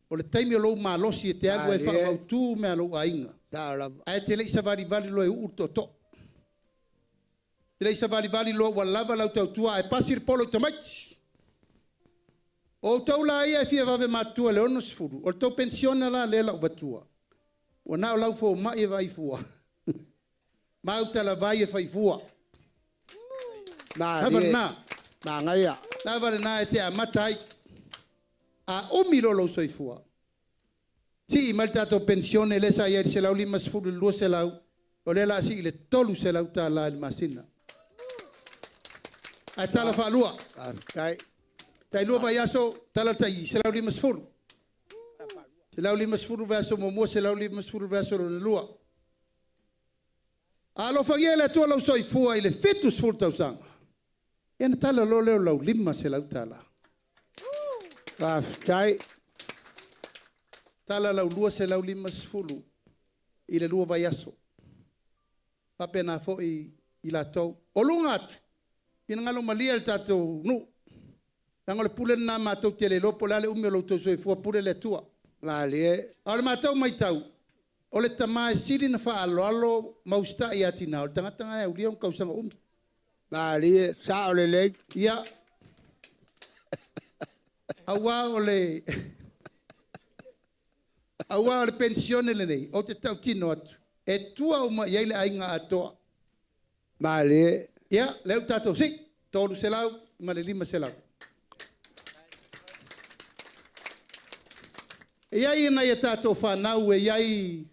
o le taimi o lou malosi e te alu ai e faamautu mea a lou aiga. Ae e te le i savalivali loa e uu le tootoo. E te le i savalivali loa ua lava lau tautua ae pasi le polo i tamaiti. O outou la ia e fia vave matutua i le 60, o le tou penisione la lea o le a ou avatua, ua na o lau fomai e vaai fua ma au talavai e fai fua. Lava Malie. lena. Magaia. Lava lena e te amata ai. A umi loa lou soifua, sii mai le tatou penisione lea sa i ai i le 150 i le 200, o lea o le a sii i le $300 i le masina. Ae tala faalua. Faafetai. Tai lua vaiaso, tala tai 150. 150 vaiaso muamua, 150 vaiaso lona lua. A alofagia e le Atua lou soifua i le 70 tausaga, ia ona tala loa lea o lau $500. Faafetai. Tala lau 250 i le lua vaiaso. Faapena foi i latou. O luga atu, finagalo malie le tatou nuu. Leaga o le pule lena matou te le iloa po o le a le umi o lo outou soifua, pule le Atua. Malie. A o le matou matau, o le tama e sili ona faaaloalo ma usitai ia tina, o le tagata lena e aulia ona tausaga umi. Malie. Sao lelei. Ia, aua o le aua o le penisione lenei, ou te tautino atu, e tua uma i ai le aiga atoa. Malie. Ia, lea ua tatou sii, 300 ma le 500. E i ai nai a tatou fanau e i ai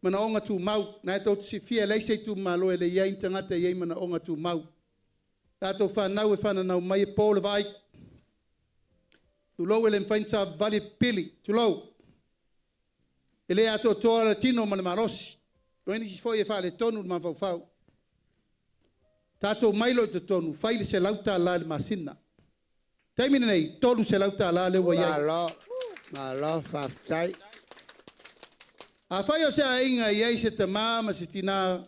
manaoga tumau. Na e tou te silafia e leai se itumalo e le i ai ni tagata e i ai manaoga tumau. Tatou fanau e fananau mai e po le vaai. Tulou e le mafai ona savavali e pipili. Tulou. E le atoatoa le tino ma le malosi. O i ai nisi foi e faaletonu le mafaufau. Tatou omai loa i totonu, fai le $100 i le masina. Taimi lenei, $300 lea ua i ai. Malo. Malo, faafetai. Afai o se aiga e i ai se tama ma se tina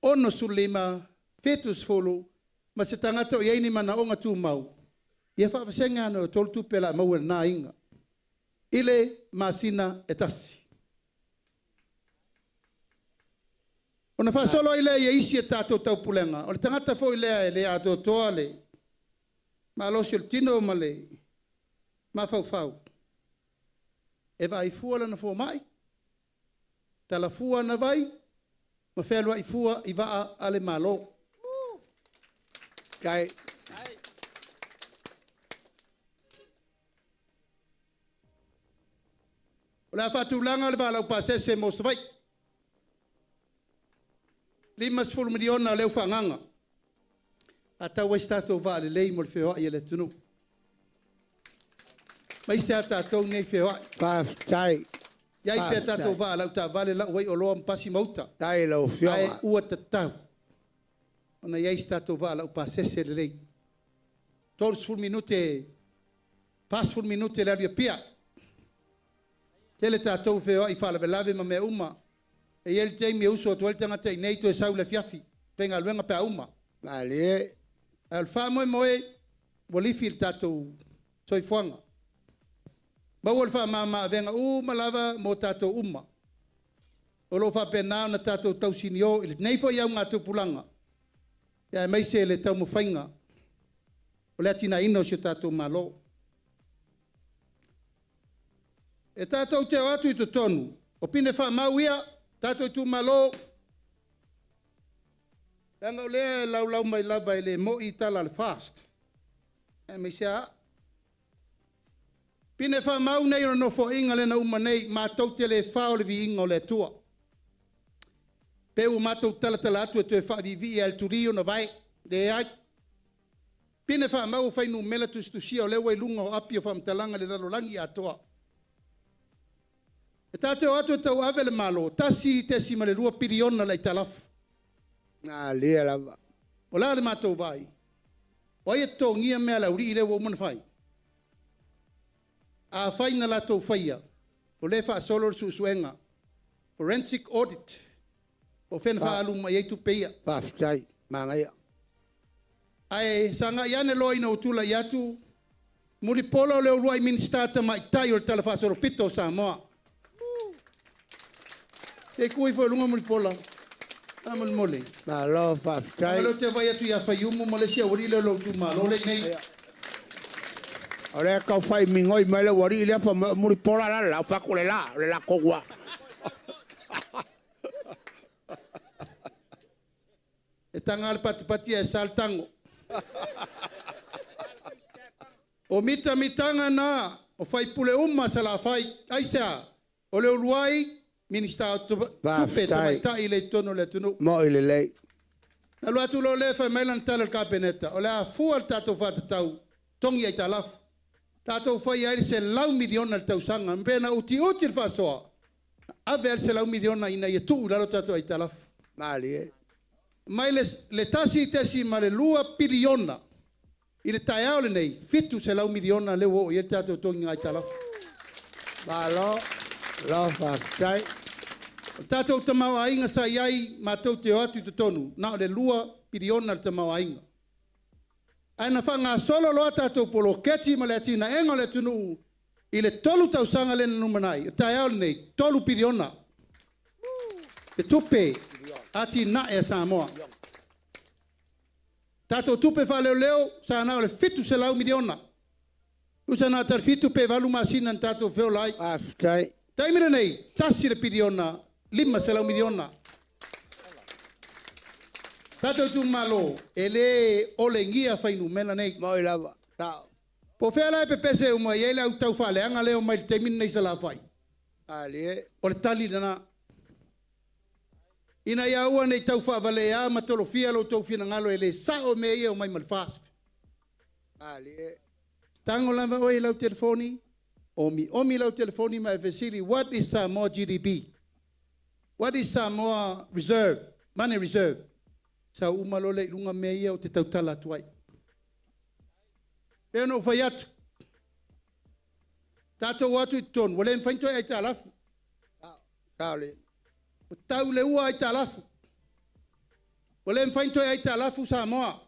65, 70 ma se tagata o i ai ni manaoga tumau, ia faavasega ane o tolu tupe o le a maua e lena aiga i le masina e tasi. Ona faasolo ai lea i isi a tatou taupulega, o le tagata foi lea e le atoatoa le malosi o le tino ma le mafaufau, e vaai fua lana fomai, tala fua ana vai, ma fealuai fua i vaa a le Malo. Tai. O le a faatulaga le vaa laupasese mo Savaii. $50 miliona lea ua faaagaaga. Faatau ai se tatou vaa lelei mo le feoai o le atunuu. Aemaise lava tatou nei feoai. Faafetai. I ai pea tatou vaa lau taavale lau ai oloa ma pasi ma uta. Tai lau Ae Afioga. ua tatau ona i ai se tatou vaa laupasese lelei. 30 minute, 40 minute le alu i Apia. Tele tatou feoai i faalavelave ma mea uma. E i ai le taimi e uso atu ai le tagata i inei toe sau i le afiafi, faigaluega pe a uma. Malie. Ae o le faamoemoe ua lifi le tatou soifuaga. Maua le faamama-avega uma lava mo tatou uma. O lo o faapena ona tatou tausinio i lenei foi augatupulaga, aemaise le taumafaiga o le atinaeina o si o tatou Malo. E tatou te o atu i totonu, o pine faamau ia, tatou itumalo, leaga o lea e laulau mai lava e le moi tala a le FAST, aemaise lava au. Pine faamau nei o le Nofoaiga lea na uma nei, matou te le fao le viiga o le Atua. Pe ua matou talatala atu e toe faaviivii lava e le tuli ona vae. Leai. Pine faamau o fuainumera tusitusia o lea ua i luga o api o faamatalaga i le lalolagi atoa. E tatou te o atu e tauave le Malo, $1.2 piliona le aitalafu. Malie lava. O le a le matou vaai? O ai e totogia mea a le aualii lea ua uma ona fai? Afai na latou faia, o lea e faasolo le suesuega, forensic audit, po o fea na faaalu uma i ai tupe ia. Faafetai. Manaia. Ae sagai ane loa ina ua tulai atu, Mulipola o le uluai Minisita tamaitai o le Tala Faasolopito o Samoa. Se i tu ifo i luga Mulipola, faamolemole. Malo faafetai. O lea ou te vaai atu ia Faiumu ma le isi aualii lea o lou itumalo lea e i inei. O lea e tau fai migoi mai le aualii lea fai mai o Mulipola la le la, ou fai atu o le la, o le la tonu lava. E taga lava le patipati ae sa le tago. O mitamitaga na o sui usufono uma a Salafai. Aisea? O le uluai Minisita o Tupe tamaitai lea i totonu o le atunuu. Mo'i lelei. Na alu atu loa lea fai mai lana tala i le Kapeneta, o le a fua le tatou faatatau togi aitalafu. Tatou faia ai le $100 miliona i le tausaga. Pe na utiuti le faasoa, na ave ai le $100 miliona ina ia tuu i lalo tatou aitalafu. Malie. Mai le $1.2 piliona i le taeao lenei, $700 miliona lea ua oo i ai le tatou togiga aitalafu. Malo, malo faafetai. O le tatou tamaoaiga sa i ai matou te o atu i totonu, na o le $2 piliona le tamaoaiga. Ae na faagasolo loa tatou poloketi ma le atinaega o le atunuu i le 3 tausaga lea na lumanai, o le taeao lenei, $3 piliona le tupe atinae a Samoa. Tatou tupe faaleoleo sa na o le $700 miliona. Tusa na o le 7 pe 8 masina na tatou feola ai. Faafetai. Taimi lenei, $1 piliona, $500 miliona. Tatou itumalo, e le olegia fuainumera nei. Moi lava. Sao. Po o fea la e pepese uma i ai le au taufaaleaga lea o mai le taimi lenei i Salafai? Malie. O le tali lena. Ina ia aua ne i tau faavalea ma tolofia lo outou finagalo e le sao mea ia o mai ma le FAST. Malie. Tago lava oe i lau telefoni, omiomi lau telefoni ma e fesili, what is Samoa GDP? What is Samoa reserve? Money reserve? Sau uma loa lea i luga mea ia ou te tautala atu ai. Pei ona ou fai atu, tatou o atu i totonu, ua le mafai ona toe aitalafu. Sao le. Ua tau le ua aitalafu. Ua le mafai ona toe aitalafu Samoa.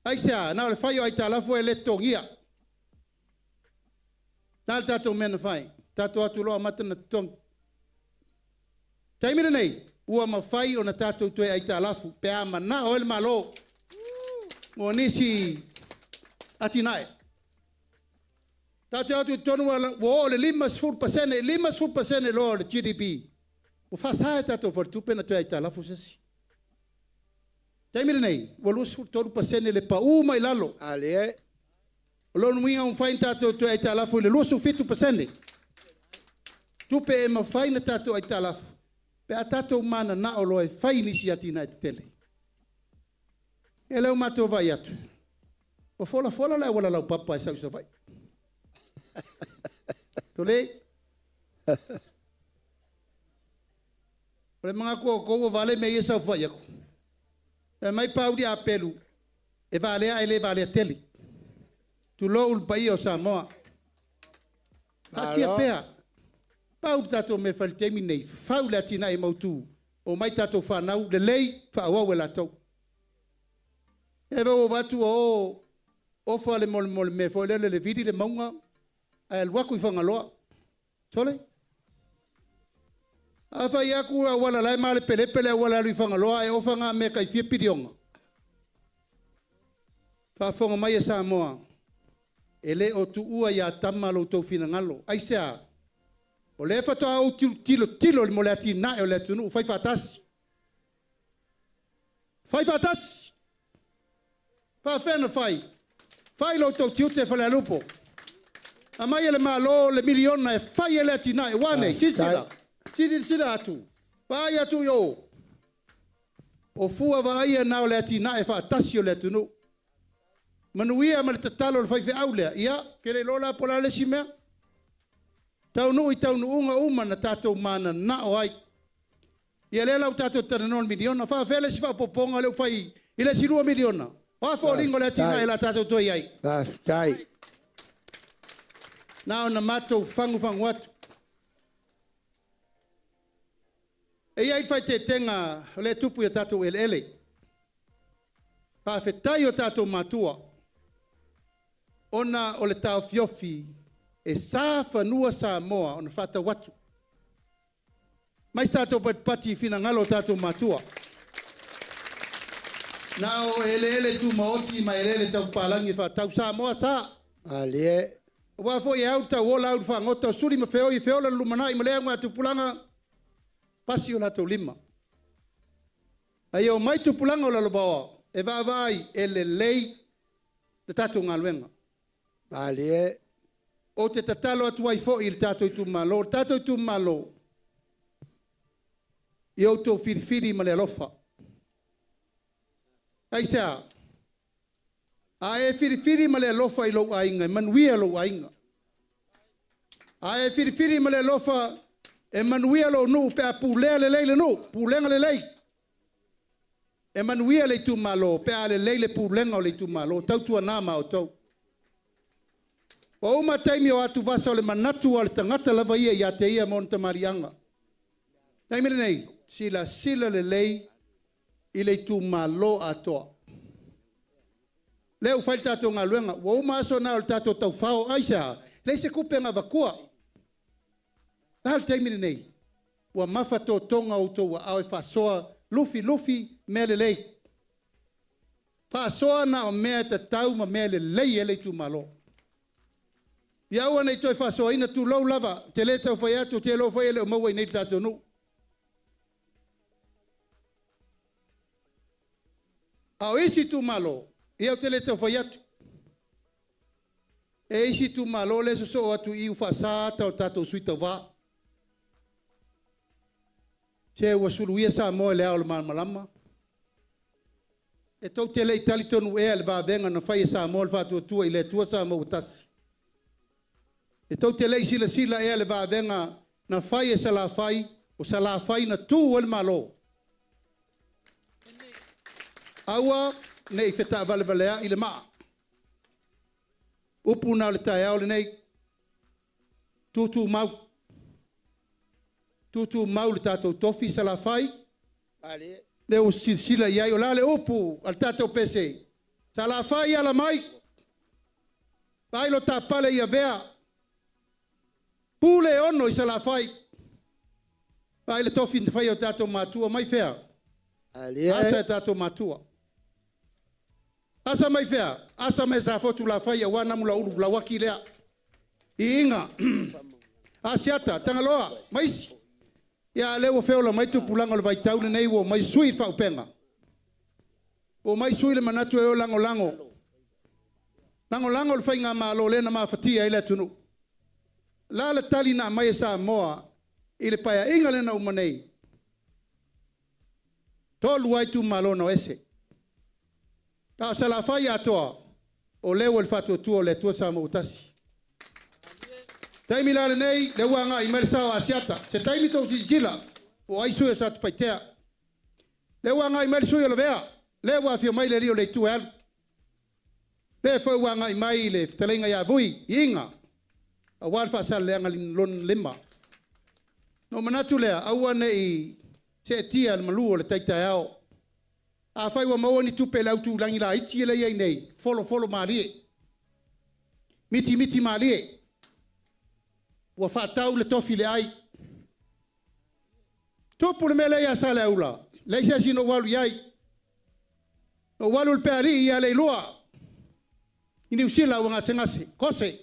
Aisea? Na o le fai o aitalafu e le totogia. Na le tatou mea na fai. Tatou atu loa amata ona totogi. Taimi lenei, ua mafai ona tatou toe aitalafu pe a manao ai le Malo mo nisi atinae. Tatou te o atu i totonu ua oo i le 50%, 50% loa o le GDP. Ua faasa e tatou faletupe ona toe aitalafu se isi. Taimi lenei, ua 23% le pau mai lalo. Malie. O lona uiga ua mafai ona tatou toe aitalafu i le 27%. Tupe e mafai ona tatou aitalafu pe a tatou mananao loa e fai nisi atinae tetele. Ia lea ua matou vaai atu, ua folafola le auala laupapa e sau i Savaii. Tole. O le manatu o outou ua vale mea ia e saofai atu. Fai mai Pauli a Pelu, e valea ae le valea tele. Tulou le paia o Samoa. Taatia pea. Pau le tatou mea e fai i le taimi lenei, fau le atinae mautu, omai tatou fanau lelei faaauau e latou. E ua ou vaai atu ua o ofa le mo le mea foi lele le vili le mauga ae alu atu i Fagaloa. Sole. A fai atu le auala la e malepelepe le auala e alu i Fagaloa ae ofa ngā mea tai fia piliona. Faafofoga mai e Samoa, e le o tuua ia tama lo outou finagalo. Aisea? O lea faatoa ou tilotilo mo le atinae o le atunuu, fai faatasi. Fai faatasi. Faafefea ona fai? Fai lo outou tiute Falealupo. Aumai e le Malo le miliona e fai ai le atinae. Ua nei, silasila, silasila atu, vaai atu i o. O fua vaaia na o le atinae faatasi o le atunuu. Manuia ma le tatalo o le faifeau lea, ia, ke le iloa la po o le a le isi mea. Taunuu i taunuuga uma na tatou mananao ai. Ia lea la ua tatou talanoa i le miliona. Faafefea le isi faaopoopoga lea ua fai i le isi $2 miliona? O a foliga o le atinae o le a tatou toe i ai? Faafetai. Na ona matou fagufagu atu. E i ai le faaeteetega o lea e tupu i a tatou eleele. Faafetai i o tatou matua, ona o le taofiofi e sa fanua Samoa ona faatau atu. Mai se tatou patipati i finagalo o tatou matua. Na o eleele tumaoti ma eleele tau papalagi e faatau. Samoa sa. Malie. Aua foi e au le tauola au le fagota, o suli ma feoi e feola le lumanai ma lea augatupulaga, pasi o latou lima. A ia omai tupulaga o lalovaoa e vaavaai e lelei le tatou galuega. Malie. Ou te tatalo atu ai foi i le tatou itumalo, le tatou itumalo, ia outou filifili ma le alofa. Aisea? A e filifili ma le alofa i lou aiga, e manuia lou aiga. A e filifili ma le alofa, e manuia lou nuu pe a pulea lelei le nuu, pulega lelei. E manuia le itumalo pe a lelei le pulega o le itumalo, tautuana ma outou. Ua uma taimi o atuvasa o le manatu o le tagata lava ia ia te ia ma ona tamaliiaga. Taimi lenei, silasila lelei i le itumalo atoa. Lea ua fai le tatou galuega, ua uma aso na o le tatou taufao, aisea? Leai se tupe na avatua. Le a le taimi lenei? Ua mafatotoga outou aao e faasoa lufilufi mea lelei. Faasoa na o mea e tatau ma mea lelei e le itumalo. Ia aua ne i toe faasoaina tulou lava, te le tau fai atu, te iloa foi e le o maua i inei i le tatou nuu. A o isi itumalo, ia ou te le tau fai atu. E isi itumalo lea e sosoo atu i i ua faasa ata o tatou sui tauva. Se ua suluia Samoa i le ao o le malamalama. E tou te le i talitonu ea i le vavega na fai e Samoa le faatuatua i le Atua Samoa ua tasi. E tou te le i silasila ea i le vavega na fai e Salafai, o Salafai na tu ai le Malo. Aua ne i fetaavalevaleai le maa. Upu na o le taeao lenei. Tutumau. Tutumau le tatou tofi Salafai. Malie. Lea ua silasila i ai, o le a le upu a le tatou pese? Salafai ala mai. Vaai lo ta pale i Avea. Pule ono i Salafai. Vaai le tofi na fai o tatou matua mai fea. Malie. Asa e tatou matua. Asa mai fea. Asa mai sa fotu la fai aua namu la ulu lauaki lea. Iiga. Asiata, Tagaloa, maisi. Ia lea ua feola mai tupulaga o le vaitau lenei ua mai sui le faaupega. Ua mai sui le manatu e o lagolago. Lagolago le faigamalo lea na mafatia ai le atunuu. La le tali na aumai e Samoa i le paeaiga lea na uma nei. 3 ai itumalo na o ese. A o Salafai atoa, o lea ua le faatuatua o le Atua Samoa ua tasi. Taimi la lenei, le ua agai mai le sao a Asiata. Se taimi tou silasila, po o ai sui o Satupaitea. Le ua agai mai le sui o Lavea, lea ua afio mai le alii o le itu e alu. Lea foi ua agai mai le fetalaiga ia Vui, Iiga, aua le faasaleleaga lona 5. No manatu lea, aua nei seetia le malu o le taitaeao. Afai ua maua ni tupe i le autulagi laiti lea e i ai nei, folofolo malie, mitimiti malie, ua faatau le tofi i le ai. Tupu le mea lea ia Saleaula, leai se isi na ou alu i ai. Na ou alu i le Pealii ia Leilua i Niu Sila ua gasegase, kose.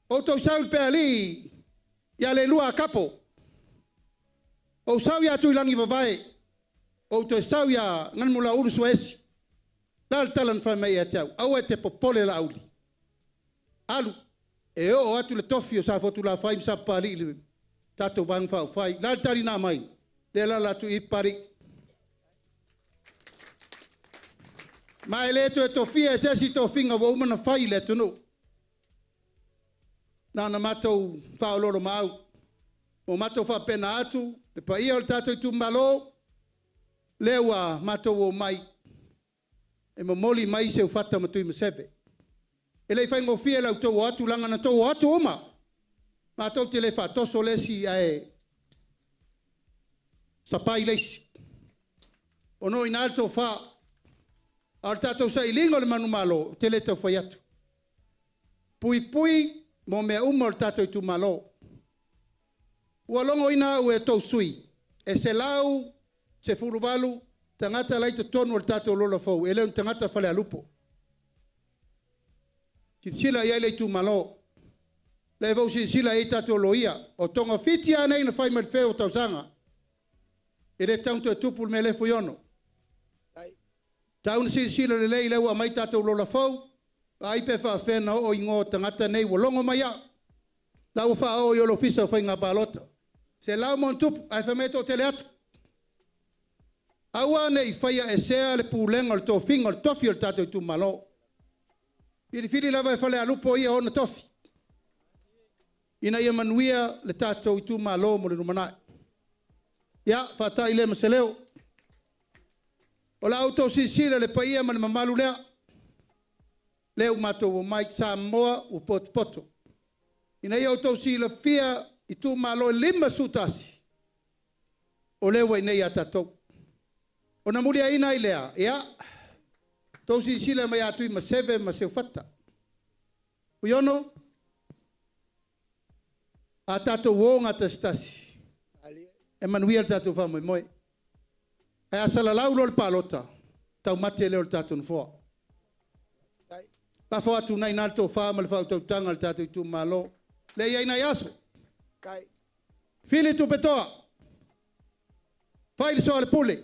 Ou toe sau i le Pealii ia Leilua a Kapo. Ou sau ia Tuilagi Vavae, ou toe sau ia Garimolaulu Suaesi. O le a le tala na fai mai ia te au? Aua e te popole Laauli. Alu, e oo atu le tofi o Safotulafai ma Sapapalii i le tatou Vaega Faaupufai. O le a le tali na aumai? Lea e alaala atu i i Papalii. Ma e le toe tofia e se isi tofiga ua uma ona fai i le atunuu. Na ona matou faaoloolomaau. Ua matou faapena atu, le paia o le tatou itumalo, lea ua matou omai e momoli mai Seufatta ma Tuimaseve. E le i faigofie la outou o atu, leaga na outou o atu uma. Matou te le faatoso le isi ae sapai le isi. Ono i ina le tofa. A o le tatou sailiga o le manumalo, ou te le tau fai atu. Puipui mo mea uma o le tatou itumalo. Ua logoina au e tou sui usufono, e 118 tagata la e i totonu o le tatou lola fou, e le o ni tagata falealupo. Silasila i ai le itumalo. Lea foi ua silasila i ai tatou loia. O togafiti lava nei na fai mai le feu o tausaga. E le tatau ona toe tupu le mea lea Fuiono. Tau ina silasila lelei lea ua aumai tatou lola fou, vaai pe faafefea ona oo igoa o tagata nei ua logo mai au. La ua faaoo i o i le Ofisa o Faiga Palota. 100+, ae fai mai e toatele atu. Aua ne i faia esea le pulega o le tofiga o le tofi o le tatou itumalo. Filifili lava e Falealupo ia ona tofi, ina ia manuia le tatou itumalo mo le lumanai. Ia, faatai lea ma se leo. O la outou silasila i le paia ma le mamalu lea, lea ua matou omai, Samoa ua potopoto. Ina ia outou silafia itumalo e 51, o lea ua i inei ia tatou. Ona muliaina ai lea, ia, outou silasila mai ia Tuimaseve ma Seufatta. Fuiono, a tatou o gatasitasi, e manuia le tatou faamoemoe. Ae a salalau loa le palota, taumate lea o le tatou nofoa. Lafo atu i ina le tofa ma le faautautaga a le tatou itumalo. Lea e i ai nai aso. Fili Tupetoa, fai le soa o le pule,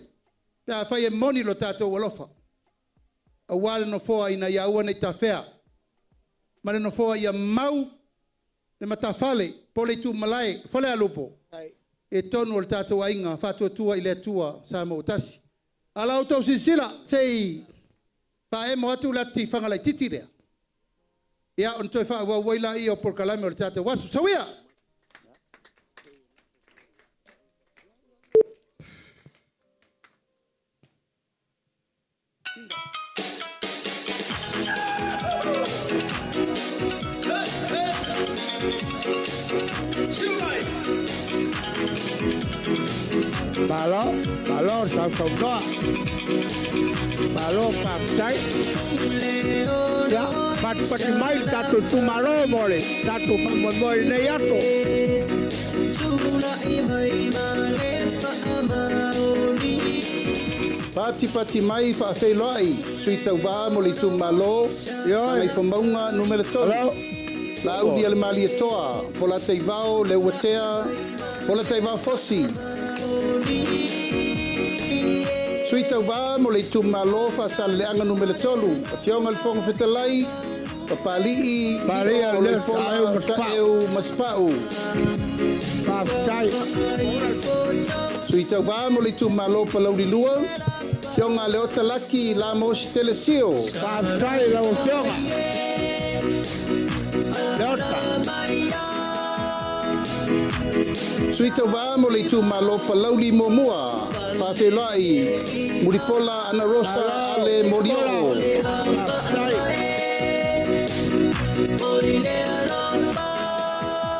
pe afai e moni lo tatou alofa, aua le nofoa ina ia aua ne i tafea, ma le nofoa ia mau le matafale po o le itumalae Falealupo i totonu o le tatou aiga Faatuatua i le Atua Samoa ua tasi. A la outou silasila, se i faaemo atu le ata tifaga laitiiti lea, ia ona toe faaauau ai lea o polokalame o le tatou aso. Soia! Malo, malo sausaunoa. Malo faafetai. Ia, patipati mai le tatou itumalo mo le tatou faamoemoe i lenei aso. Patipati mai faafeiloai sui tauvā mo le itumalo Ioe. Gagaifomauga numera 3. Hello. Laauli a le Malietoa, Polataivao Leuatea, Polataivao Fosi. Sui tauvā mo le itumalo Faasaleleaga numera 3, Afioga i le Fofoga Fetalai, Papalii Palia Lio le Oloipola Taeu Masepau. Taeu Masepau. Faafetai. Sui tauvā mo le itumalo Palauli 2, Afioga Leota Laki Lamos Telesio. Faafetai i lau Afioga. Leota. Sui tauvā mo le itumalo Palauli Muamua, Faafeiloai Mulipola Ana Rosa Ale Molioo. Faafetai.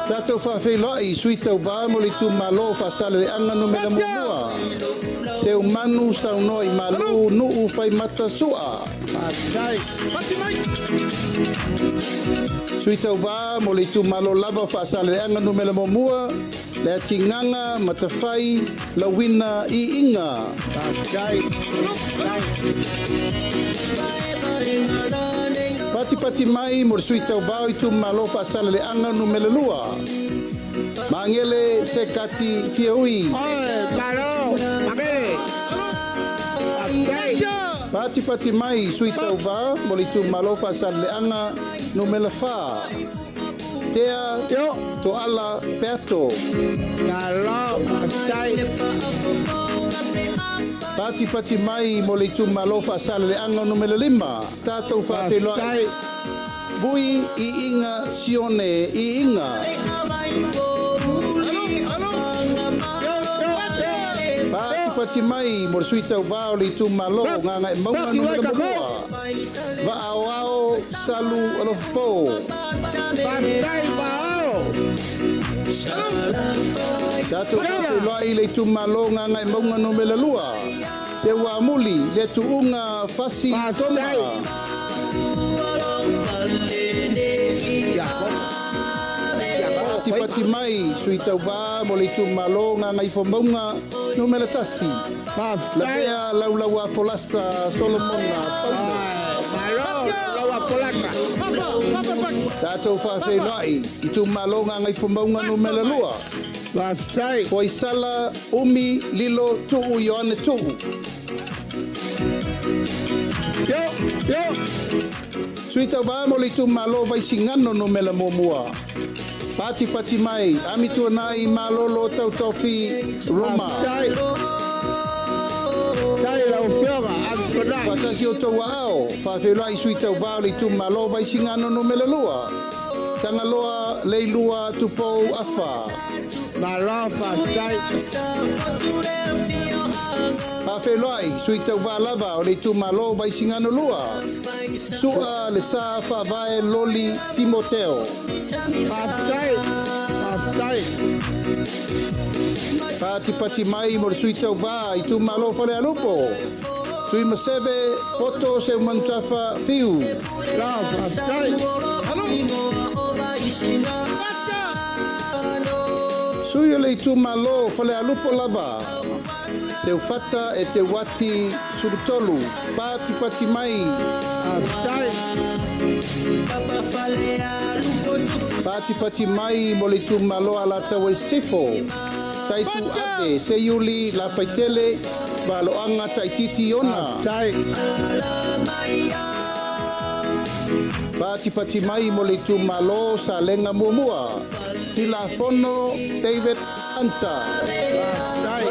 Tatou faafeiloai i sui tauvā mo le itumalo o Faasaleleaga Numera 1. Seumanu saunoa i Malu Nuu Faimata Sua. Sui tauvā mo le itumalo lava o Faasaleleaga Numera 1, le Atigaga Matafai Lauina Iiga. Patipati mai mo le sui tauvā o itumalo Faasaleleaga Numera 2. Magele Sekati Fiaui. Oi, malo, magele. Faafetai. Patipati mai sui tauvā mo le itumalo Faasaleleaga Numera 4. Tea Toala Peato. Malo, faafetai. Patipati mai mo le itumalo Faasaleleaga Numera 5. Tatou faafeiloai. Bui Iiga Sione Iiga. Patipati mai mo le sui tauvā o le itumalo Gagaemauga Numera 1. Vaaoao Salu Alofapo. Faafetai Vaaao. Tatou faafeiloai i le itumalo Gagaemauga Numera 2. Seuamuli le Tuuga Fasi Toma. Patipati mai sui tauvā mo le itumalo Gagaifomauga Numera 1. Lavea Laulaua Folasa Solomona Paulo. Malo, laua polaka. Tatou faafeiloai itumalo Gagaifomauga Numera 2. Faafetai. Foisala Umi Lilo Tuu Ioane Tuu. Yo, yo. Sui tauvā mo le itumalo Vaisigano Numera 1. Patipati mai, Amituanai Malolo Tautofi Roma. Faafetai. Tai lau afioga, Amituanai. Faatasi o tou aao, faafeiloai sui tauvā o le itumalo Vaisigano Numera 2. Tagaloa Leilua Tupou Afa. Malo, faafetai. Faafeiloai sui tauvā lava o le itumalo Vaisigano 2. Sua le Sa Faavae Loli Timoteo. Faafetai. Faafetai. Patipati mai mo le sui tauvā itumalo Falealupo. Tui Maseve Poto Seumanutafa Fiu. La, faafetai. Sui o le itumalo Falealupo lava. Seufata e te wati Sulutolu. Patipati mai. Faafetai. Patipati mai mo le itumalo Alataua Sisifo. Taitu Ave Seiuli Lafaitele Valoaga Taititi Iona. Faafetai. Patipati mai mo le itumalo Salega 1. Tilafono David Hunter. Faafetai.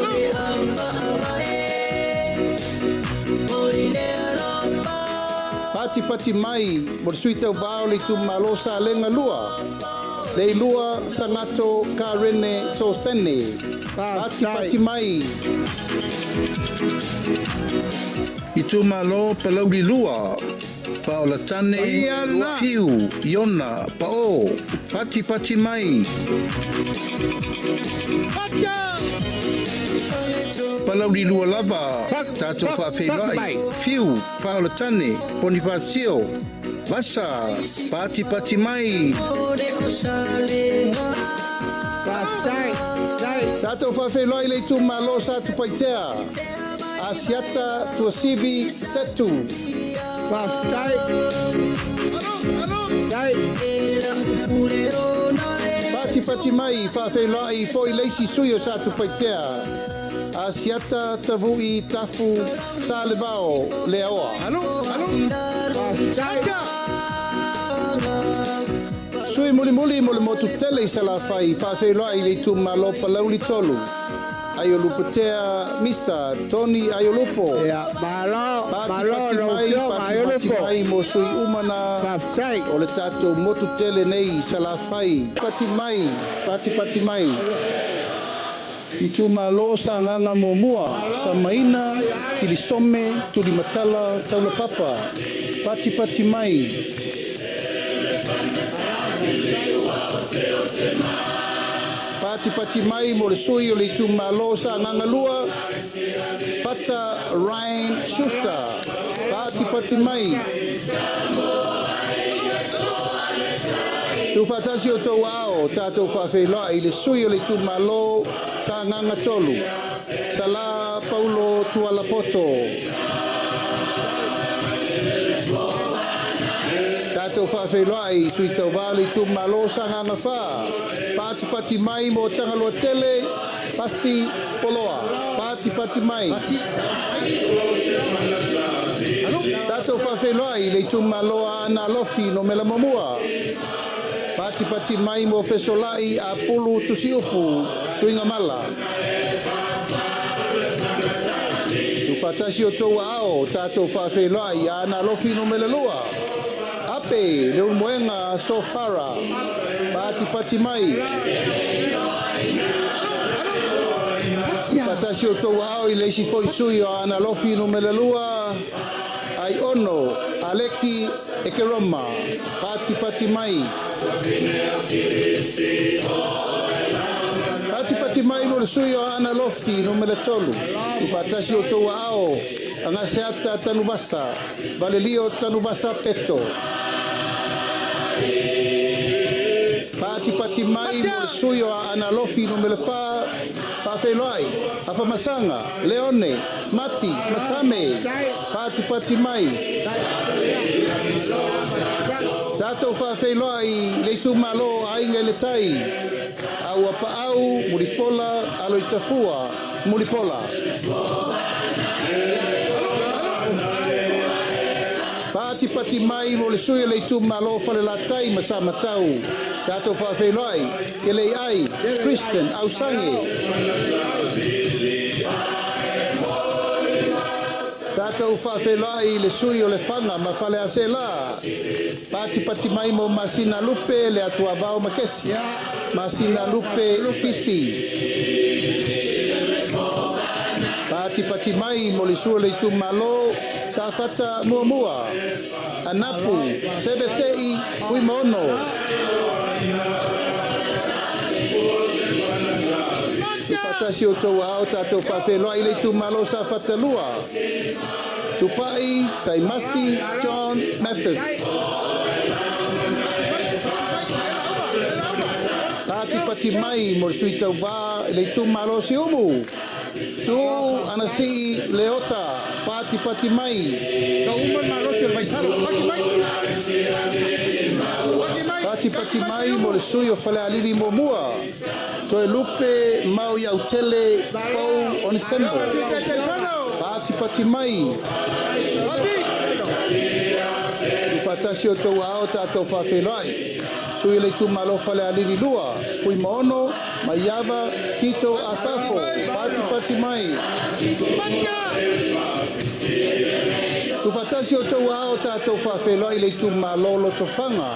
Patipati mai mo le sui tauvā o le itumalo Salega 2. Leilua Sagato Karene Sosene. Patipati mai. Itumalo Palauli 2. Paolatane Piu Iona Pao. Patipati mai. Palauli 2 lava. Tatou faafeiloai. Piu Paolatane Bonifacio. Vasa. Patipati mai. Faafetai. Tai. Tatou faafeiloai le itumalo Satupaitea. Asiata Tuasivi Setu. Faafetai. Tai. Patipati mai faafeiloai foi le isi sui o Satupaitea. Asiata Tavui Tafu Salevao Leaoa. Faafetai. Sui mulimuli mo le motu tele i Salafai faafeiloai le itumalo Palauli 3. Aiolupotea Misa Tony Aiolupo. Ia, malo, malo Patipati lau mai, afioga, patipati Aiolupo. mai mo sui uma na Faafetai. o le tatou motu tele nei i Salafai. Pati mai, patipati mai. Itumalo Sagaga 1, Samaina, Kilisome, Tulimatala, Taulapapa. Patipati mai. Patipati mai mo le sui o le itumalo Sagaga 2, Fata Ryan Schuster. Patipati mai. Tuufaatasi o outou aao, tatou faafeiloai i le sui o le itumalo Sagaga 3, Sala Paulo Tualapoto. Tatou faafeiloai i sui tauva o le itumalo Sagaga 4, patipati mai mo Tagaloa Tele, Pasi Poloa. Patipati mai. Tatou faafeiloai i le itumalo Aana Alofi numera 1. Patipati mai mo Fesolai Apulu Tusiupu Tuigamala. Tuufaatasi o outou aao, tatou faafeiloai i Aana Alofi numera 2. Ape Leulumoega Sofara. Patipati mai. Faatasi o outou aao i le isi foi sui o Aana Alofi numera 2, Aiono Aleki Ekeroma. Patipati mai. Patipati mai mo le sui o Aana Alofi numera 3. Tuufaatasi o outou aao, Agaseata Tanuvasa, Valelio Tanuvasa Peto. Patipati mai mo le sui o Aana Alofi numera 4, Faafeiloai, Afamasaga, Leone, Mati, Masame. Patipati mai. Tatou faafeiloai le itumalo Aiga i le Tai, Auapaau, Mulipola, Aloitafua, Mulipola. Patipati mai mo le sui o le itumalo Falelatai ma Samatau. Tatou faafeiloai, Keleiai, Kristen, Ausange. Tatou faafeiloai le sui o Lefaga ma Faleaseela. Patipati mai mo Masina Lupe le Atuavao Makesi. Masina Lupe Pisi. Patipati mai mo le sui o le itumalo Safata 1. Anapu Sebetei Fuimaono. Tuufaatasi o outou aao, tatou faafeiloai le itumalo Safata 2. Tupai Saimasi John Mathis. Patipati mai mo le sui tauva le itumalo Siumu. Tu Anasii Leota. Patipati mai. Patipati mai mo le sui o Falealili 1. Toe Lupe Mau Iautele Pau Onisemo. Patipati mai. Tuufaatasi o outou aao, tatou faafeiloai. Sui le itumalo Falealili 2, Fuimaono, Maiava, Tito Asafo. Patipati mai. Tuufaatasi o outou aao, tatou faafeiloai le itumalo Lotofaga.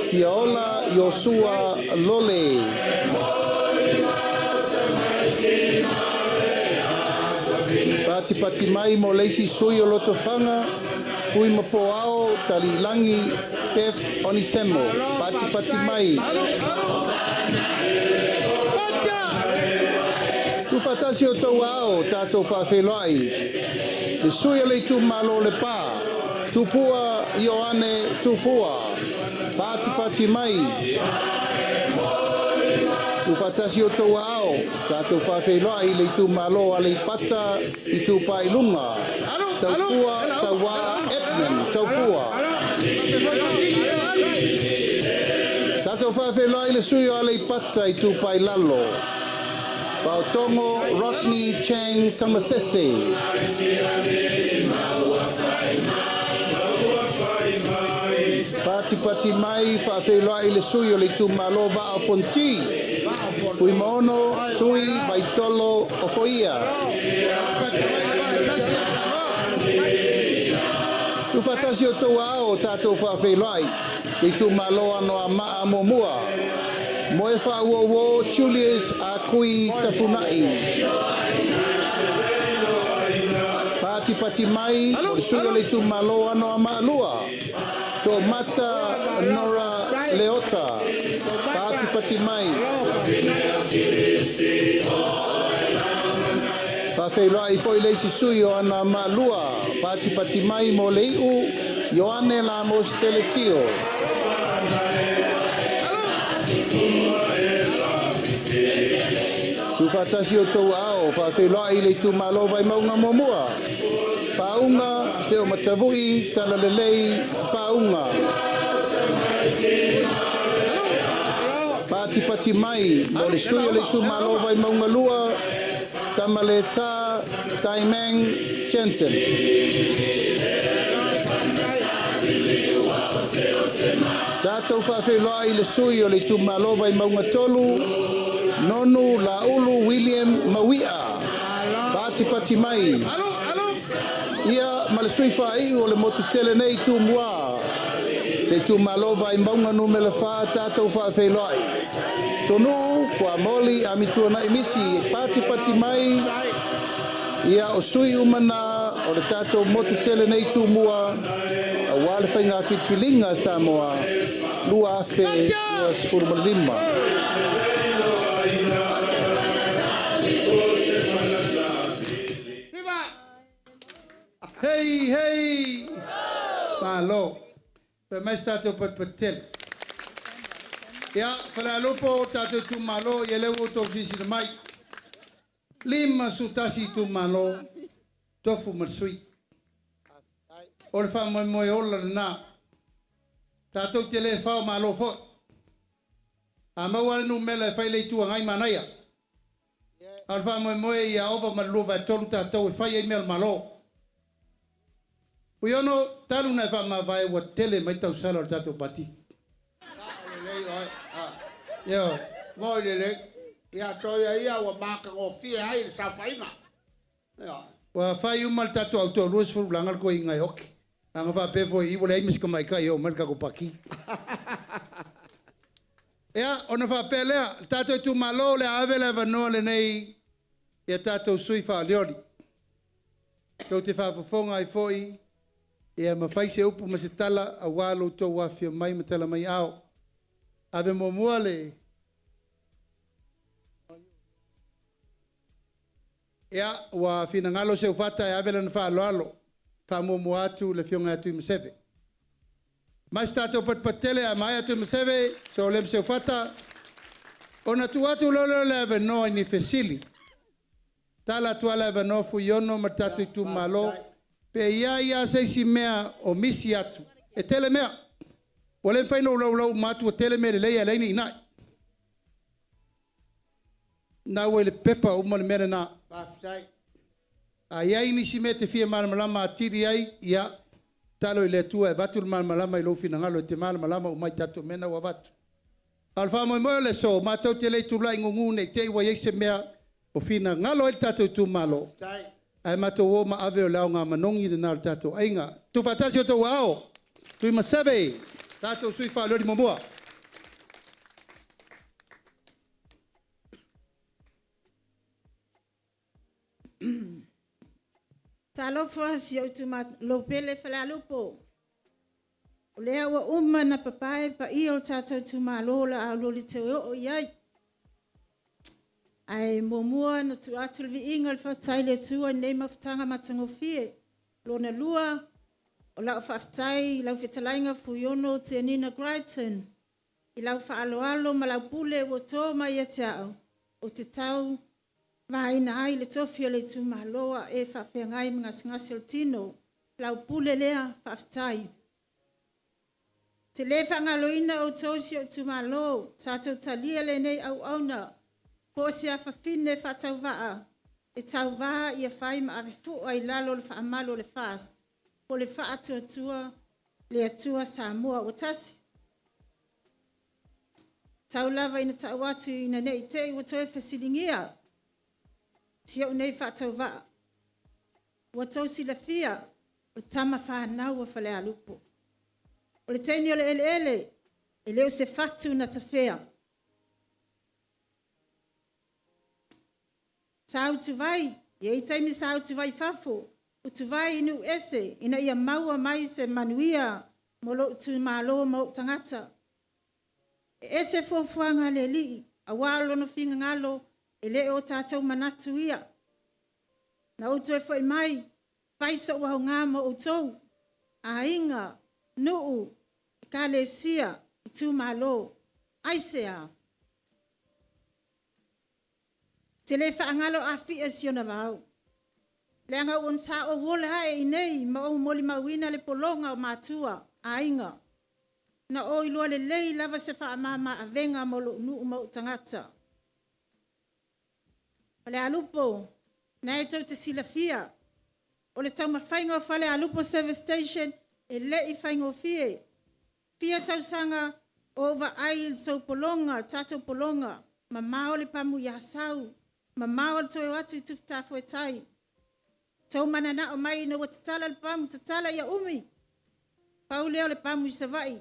Fiaola Iosua Lole. Patipati mai mo le isi sui o Lotofaga, Fui Mapoao Talilangi Beth Onisemo. Patipati mai. Tuufaatasi o outou aao, tatou faafeiloai. Le sui o le itumalo Lepa, Tupua Ioane Tupua. Patipati mai. Tuufaatasi o outou aao, tatou faafeiloai le itumalo Aleipata Itupa i Luga. Taufua Tauā Edmund Taufua. Tatou faafeiloai le sui o Aleipata Itupa i Lalo. Paotogo Rodney Chang Tamasese. Patipati mai faafeiloai le sui o le itumalo Vaa o Fonoti. Fuimaono Tui Vaitolo Ofoia. Tuufaatasi o outou aao, tatou faafeiloai le itumalo Anoamaa 1. Moe Faauouo Julius Akui Tafunai. Patipati mai o le sui o le itumalo Anoamaa 2. To'omata Nora Leota. patipati mai. Faafeiloai foi le isi sui o Anoamaa 2, patipati mai mo le iu, Ioane Lamos Telesio. Tuufaatasi outou aao, faafeiloai i le itumalo Vaimauga 1. Pauga Teomatavui Talalelei Pauga. Patipati mai mo le sui o le itumalo Vaimauga 2, Tamaleta Taimang Jensen. Tatou faafeiloai i le sui o le itumalo Vaimauga 3, Nonu Laulu William Mauia. Patipati mai. Ia ma le sui faaiu o le motu tele nei Tumua. Le itumalo Vaimauga 4, tatou faafeiloai. Tonu Fuamoli Amituanai Misi e patipati mai. Ia o sui uma na o le tatou motu tele nei Tumua, auā le faiga filifiliga a Samoa 2025. Hei, hei! Malo. Fai mai se tatou patipati tele. Ia, Falealupo, tatou itumalo, ia lea ua outou silasila mai. 51 itumalo, tofu ma le sui. O le faamoemoe ola lena. Tatou te le fao malo foi. A maua le numera e fai le Itu Agai manaia. A o le faamoemoe ia ova ma le 2/3 tatou e fai ai mea o le Malo. Fuiono, talu ona e faamavae ua tele mai tausala o le tatou Pati. Lelei oe. Ioe. Moi lelei. Ia soia ia ua matagofie ai le saofaiga. Ioe. Ua fai uma le tatou auto 20 laga le toeaina e oki. Leaga faapea foi i ua leai ma si tamaitai e oo mai le tatou Pati. Ia, ona faapea lea, le tatou itumalo o le a ave le avanoa lenei i a tatou sui faolioli. Tou te faafofoga ai foi, ia ma fai se upu ma se tala aua lo outou afifio mai ma tala mai ao. Ave muamua le Ia, ua finagalo Seufata e ave lana faaaloalo, faamuamua atu le afioga ia Tuimaseve. Mai se tatou patupatutele a maea Tuimaseve, Solem Seufata, ona tuu atu loa lea o le avanoa i ni fesili. Tala atu lava le avanoa Fuiono ma le tatou itumalo, pe i ai lava se isi mea o misi atu. E tele mea. Ua le mafai ona ou laulau uma atu, ua tele mea lelei ae leai ni inai. Na ua i le pepa uma le mea lena. A i ai nisi mea e te fia malamalama atili ai, ia, tatalo i le Atua e avatu le malamalama i lou finagalo e te malamalama uma ai i tatou mea na ua avatu. A o le faamoemoe o le aso, matou te le i tulai gugu ne i te i ua i ai se mea o finagalo ai le tatou itumalo, ae matou o ma ave o le aoga manogi lena o le tatou aiga. Tuufaatasi o outou aao, Tuimaseve, tatou sui faalioli muamua. Talofa si ou itumalo pele Falealupo. O lea ua uma ona papae paia o le tatou itumalo o le a alualu toe oo i ai. Ae muamua ona tuu atu le viiga o le faafetai i le Atua i lenei mafutaga matagofie. Lona lua, o lau faafetai i lau fetalaiga Fuiono Tenina Crichton i lau faaaloalo ma lau pule ua to mai ia te au, ou te tau vaeina ai le tofi o le itumalo a e faafeagai ma gasegase o le tino. Lau pule lea, faafetai. Te le faagaloina outou si ou itumalo, tatou talia lenei auauna po o se afafine faatauvaa e tauvā ia fai ma avefua i lalo o le faamalu o le FAST, po o le Faatuatua le Atua Samoa ua tasi. Tau lava ina tau atu ina ne i te i ua toe fesiligia si ou nei faatauvaa. Ua tou silafia o le tama fanau a Falealupo. O le teine o le eleele, e le o se fatu na tafea. Sa utuvai, e i ai taimi sa utuvai i fafo, utuvai i nuu ese ina ia maua mai se manuia mo lou itumalo ma ou tagata. E ese fuafuaga a le Alii, auā o Lona finagalo e le o tatou manatu ia. Na ou toe foi mai, fai sou aoga ma outou, aiga, nuu, ekalesia, itumalo. Aisea? Ou te le faagalo Afia i si ona vao, leaga sa ou ola ae i inei ma ou molimauina le pologa o matua, aiga. Na ou iloa lelei lava se faamama avega mo lou nuu ma ou tagata. Falealupo, o lena e tou te silafia, o le taumafaiga o Falealupo Service Station e le i faigofie. E fia tausaga o ou vaai i le tatou pologa, mamao le pamu i Asau, mamao le toe o atu i Tufutafoetai. Outou mananao mai ina ua tatala le pamu, tatala ia umi. Pau lea o le pamu i Savaii,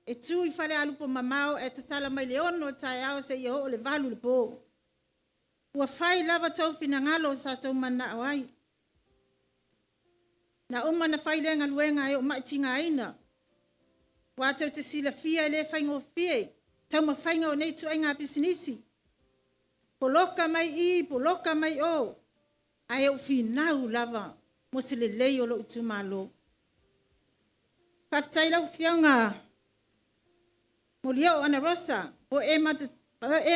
e tu i Falealupo mamao ae tatala mai le 6 i le taeao seia oo i le 8 i le po. Ua fai lava outou finagalo sa outou mananao ai. Na uma ona fai lea galuega ae ou mai tigaina, aua tou te silafia e le faigofie le taumafaiga o nei ituaiga pisinisi, poloka mai i, poloka mai o, ae ou finau lava mo se lelei o lou itumalo. Faafetai i lau Afioga Molioo Anarosa, ua e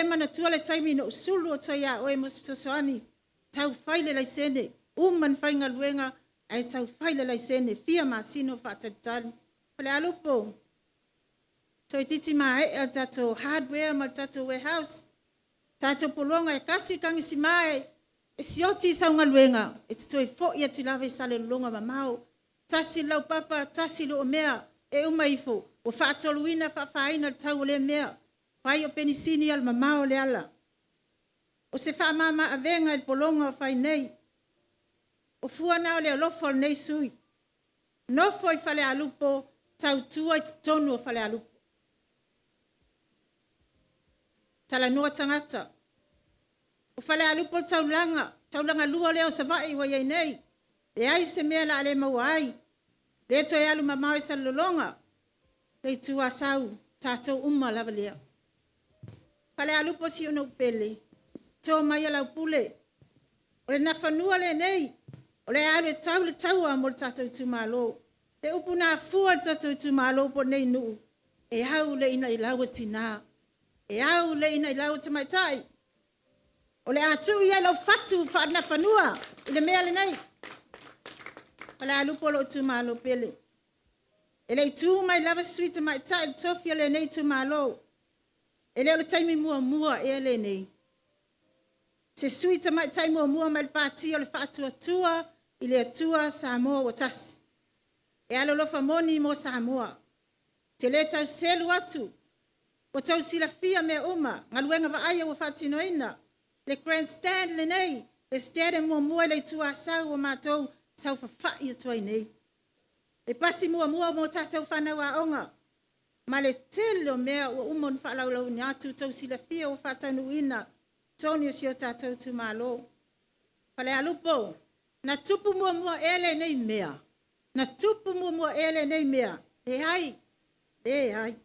manatua le taimi na ou sulu atu ai ia oe mo se fesoasoani e tau fai le laisene, uma ona faigaluega ae tau fai le laisene, e fia masina o faatalitali. Falealupo, toeitiiti maea le tatou hardware ma le tatou warehouse. Tatou pologa, e tasi le tagisima e sioti sau galuega, e te toe foi atu lava i Salelologa mamao. Tasi le laupapa, tasi lou mea, e uma ifo ua faatoluina faafaina le tau o lea mea. Fai o penisini alu mamao le ala. O se faamama avega i le pologa o fai nei. O fua na o le alofa o lenei sui usufono. Nofo i Falealupo, tautua i totonu o Falealupo. Talanoa tagata. O Falealupo o le taulaga, taulaga lua lea o Savaii ua i ai nei. E leai se mea o le a le maua ai, le toe alu mamao i Salelologa, le Itu Asau, o tatou uma lava lea. Falealupo si ou nuu pele, to maia lau pule. O le Nafanua lenei, o le a alu e tau le taua mo le tatou itumalo. Le upu na afua i le tatou itumalo po o lenei nuu, e au le ina i lau tina, e au le ina i lau tamaitai. O le a tuu i ai lou fatu faale-Nafanua i le mea lenei. Falealupo lou itumalo pele. E le i tu mai lava se sui tamaitai i le tofi o lenei itumalo. E le o le taimi muamua ea lenei. Se sui tamaitai muamua mai le pati o le Faatuatua i le Atua Samoa ua Tasi. E alolofa moni mo Samoa. Ou te le tau selu atu, ua outou silafia mea uma, galuega vaaia ua faatinoina, le grandstand lenei, le stadium muamua i le Itu Asau ua matou saofafai atu ai nei. E pasi muamua mo tatou fanau aoga, ma le tele o mea ua uma ona faalaulauina atu, ua outou silafia ua faataunuuina i totonu o si o tatou itumalo. Falealupo, na tupu muamua ea lenei mea? Na tupu muamua ea lenei mea? Leai, leai.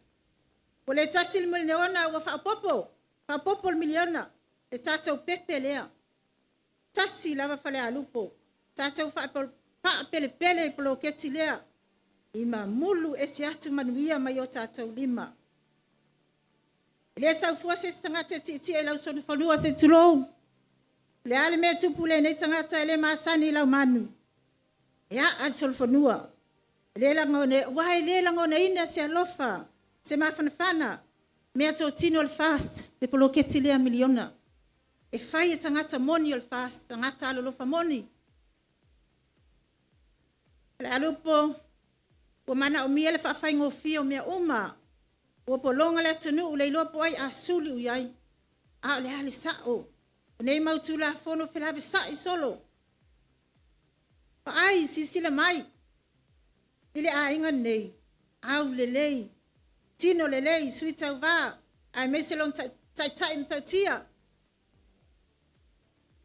Ua le $1 miliona ua faaopoopo, faaopoopo le miliona, le tatou pepe lea. Tasi lava Falealupo, tatou faapelepele i le poloketi lea, ia mamulu ese atu manuia mai o tatou lima. E le sau fua se isi tagata e tietie i lau solofanua se i tulou. O le a le mea e tupu i lenei tagata e le masani i lau manu? E aa le solofanua, aua e le lagonaina se alofa, se mafanafana, meatotino a le FAST, le poloketi lea miliona. E fai e tagata moni o le FAST, tagata alolofa moni. Falealupo, ua manaomia le faafaigofie o mea uma. Ua pologa le atunuu, le iloa po o ai a sulu i ai, a o le a le sao? O nei mau Tulafono felavasai solo. Vaai, silasila mai i le aiga lenei, aulelei, tino lelei, sui tauva, aemaise lona taitai matautia.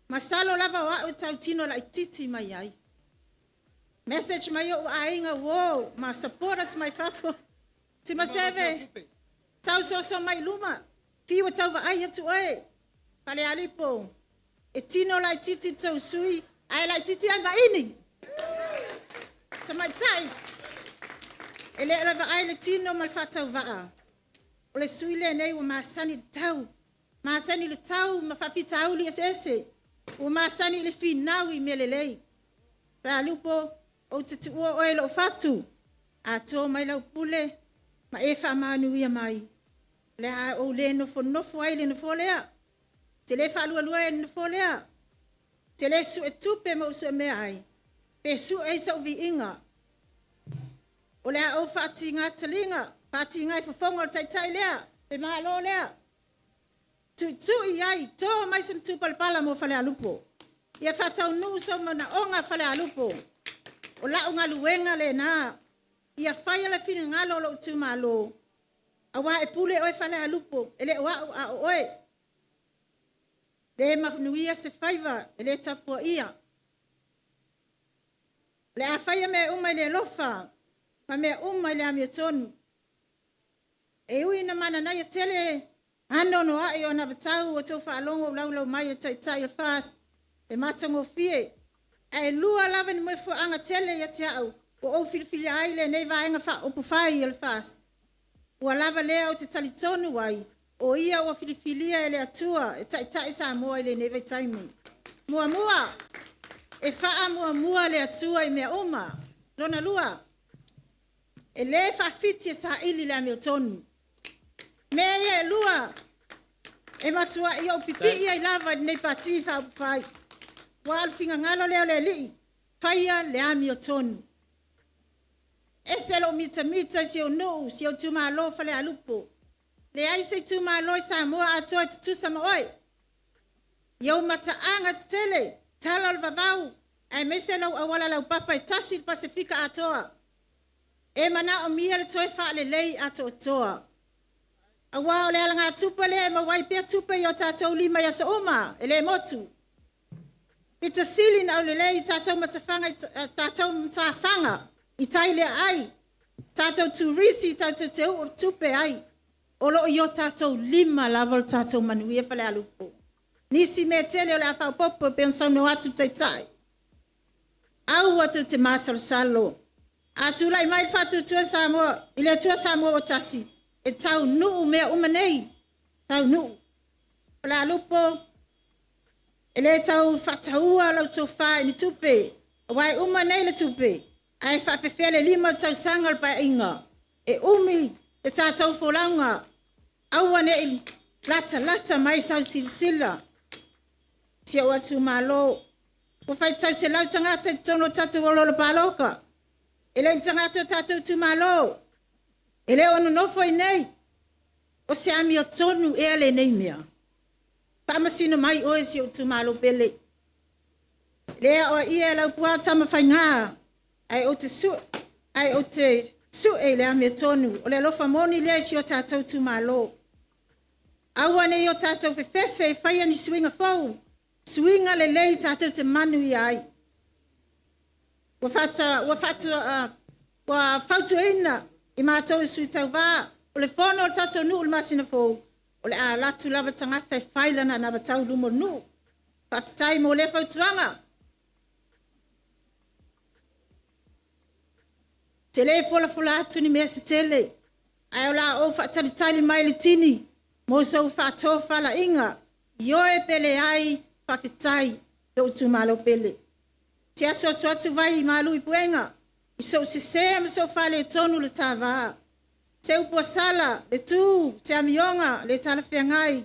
Masalo lava o au e tautino laitiiti mai ai. Message mai ou aiga, uo, ma supporters mai fafo. Tumaseve, Tau soso mai i luma, fiu e tau vaai atu oe, Falealupo, e tino laitiiti le tou sui usufono ae laitiiti lava i vaini. Tamaitai, e le o le vaai i le tino ma le faatauvaa, o le sui usufono lenei ua masani i le tau, masani i le tau ma faafitauli eseese, ua masani i le finau i mea lelei. Falealupo, ou te tuua oe i lou fatu, a to mai lau pule ma e faamanuia mai, o le a ou le nofonofo ai i le nofoa lea, ou te le faalualua ai i le nofoa lea, ou te le suetupe ma ou suemea ai, pe sue ai sou viiga. O le a ou faatiga taliga, faatiga i fofoga o le Taitai lea, le Malo lea, tuitui i ai, to mai se matupalapala mo Falealupo, ia faataunuu sou manaoga Falealupo. O lau galuega lena, ia faia le finagalo o lou itumalo, aua e pule oe Falealupo, e le o au a o oe. E le manuia se faiva e le tapuaia. O le a faia mea uma i le alofa ma mea uma i le amiotonu. E ui ina mananaia tele anoanoai o anavatau ua outou faalogo o laulau mai a le Taitai o le FAST, le matagofie, ae lua lava ni mafuaaga tele ia te au ua ou filifilia ai lenei Vaega Faaupufai o le FAST, ua lava lea ou te talitonu ai, o Ia ua filifilia e le Atua e taitai Samoa i lenei vaitaimi. Muamua, e faamuamua le Atua i mea uma. Lona lua, e le faafiti e saili le amiotonu. O mea ia e lua, e matuai ou pipii ai lava i lenei Pati Faaupufai, aua o le finagalo lea o le Alii, faia le amiotonu. E ese lou mitamita i si ou nuu, si ou itumalo o Falealupo. E leai se itumalo i Samoa atoa e tutusa ma oe i ou mataaga tetele, tala o le vavau, aemaise lou auala laupapa e tasi i le Pasefika atoa. E manaomia le toe faalelei atoatoa, aua o le alagatupe lea e maua ai pea tupe i o tatou lima i aso uma, e le motu. E pito sili ona aulelei i tatou matafaga i tai le aai, tatou turisi tatou te uu tupe ai. O lo o i o tatou lima lava lo tatou manuia Falealupo. O nisi mea e tele o le a faaopoopo e pei ona saunoa atu le Taitai, aua tou te masalosalo, a tulai mai le Faatuatua i le Atua Samoa ua Tasi, e taunuu mea uma nei, e taunuu. Falealupo, e le tau faataua lau tofa i ni tupe, aua e uma nei le tupe ae faapefea le 5 tausaga o le Paeaiga? E umi le tatou folauga, aua ne i latalata mai sau silasila. Si ou itumalo, ua faitau selau tagata i totonu o le tatou aulola palota, e le o ni tagata o tatou itumalo, e le o nonofo i inei. O se amiotonu ea lenei mea? Faamasino mai oe si ou itumalo pele. E le aoaia e Laupua Tamafaiga, ae ou te sue i le amiotonu. O le alofa moni lea i si o tatou itumalo. Aua ne i o tatou fefefe e faia ni suiga fou, suiga lelei tatou te manuia ai. Ua fautuaina i matou o sui tauva, o le fono a le tatou nuu i le masina fou, o le a alu atu lava le tagata e fai lana anavatau i luma o le nuu. Faafetai mo lea fautuaga. Ou te le folafola atu ni mea se tele, ae o le a ou faatalitali mai le tini mo sou faatofalaiga, ioe pe leai, faafetai lou itumalo pele. Ou te asuasu atu vai malu i puega i sou sese ma sou faaletonu o le ta va, se upu ua sala, le tu, se amioga le talafeagai.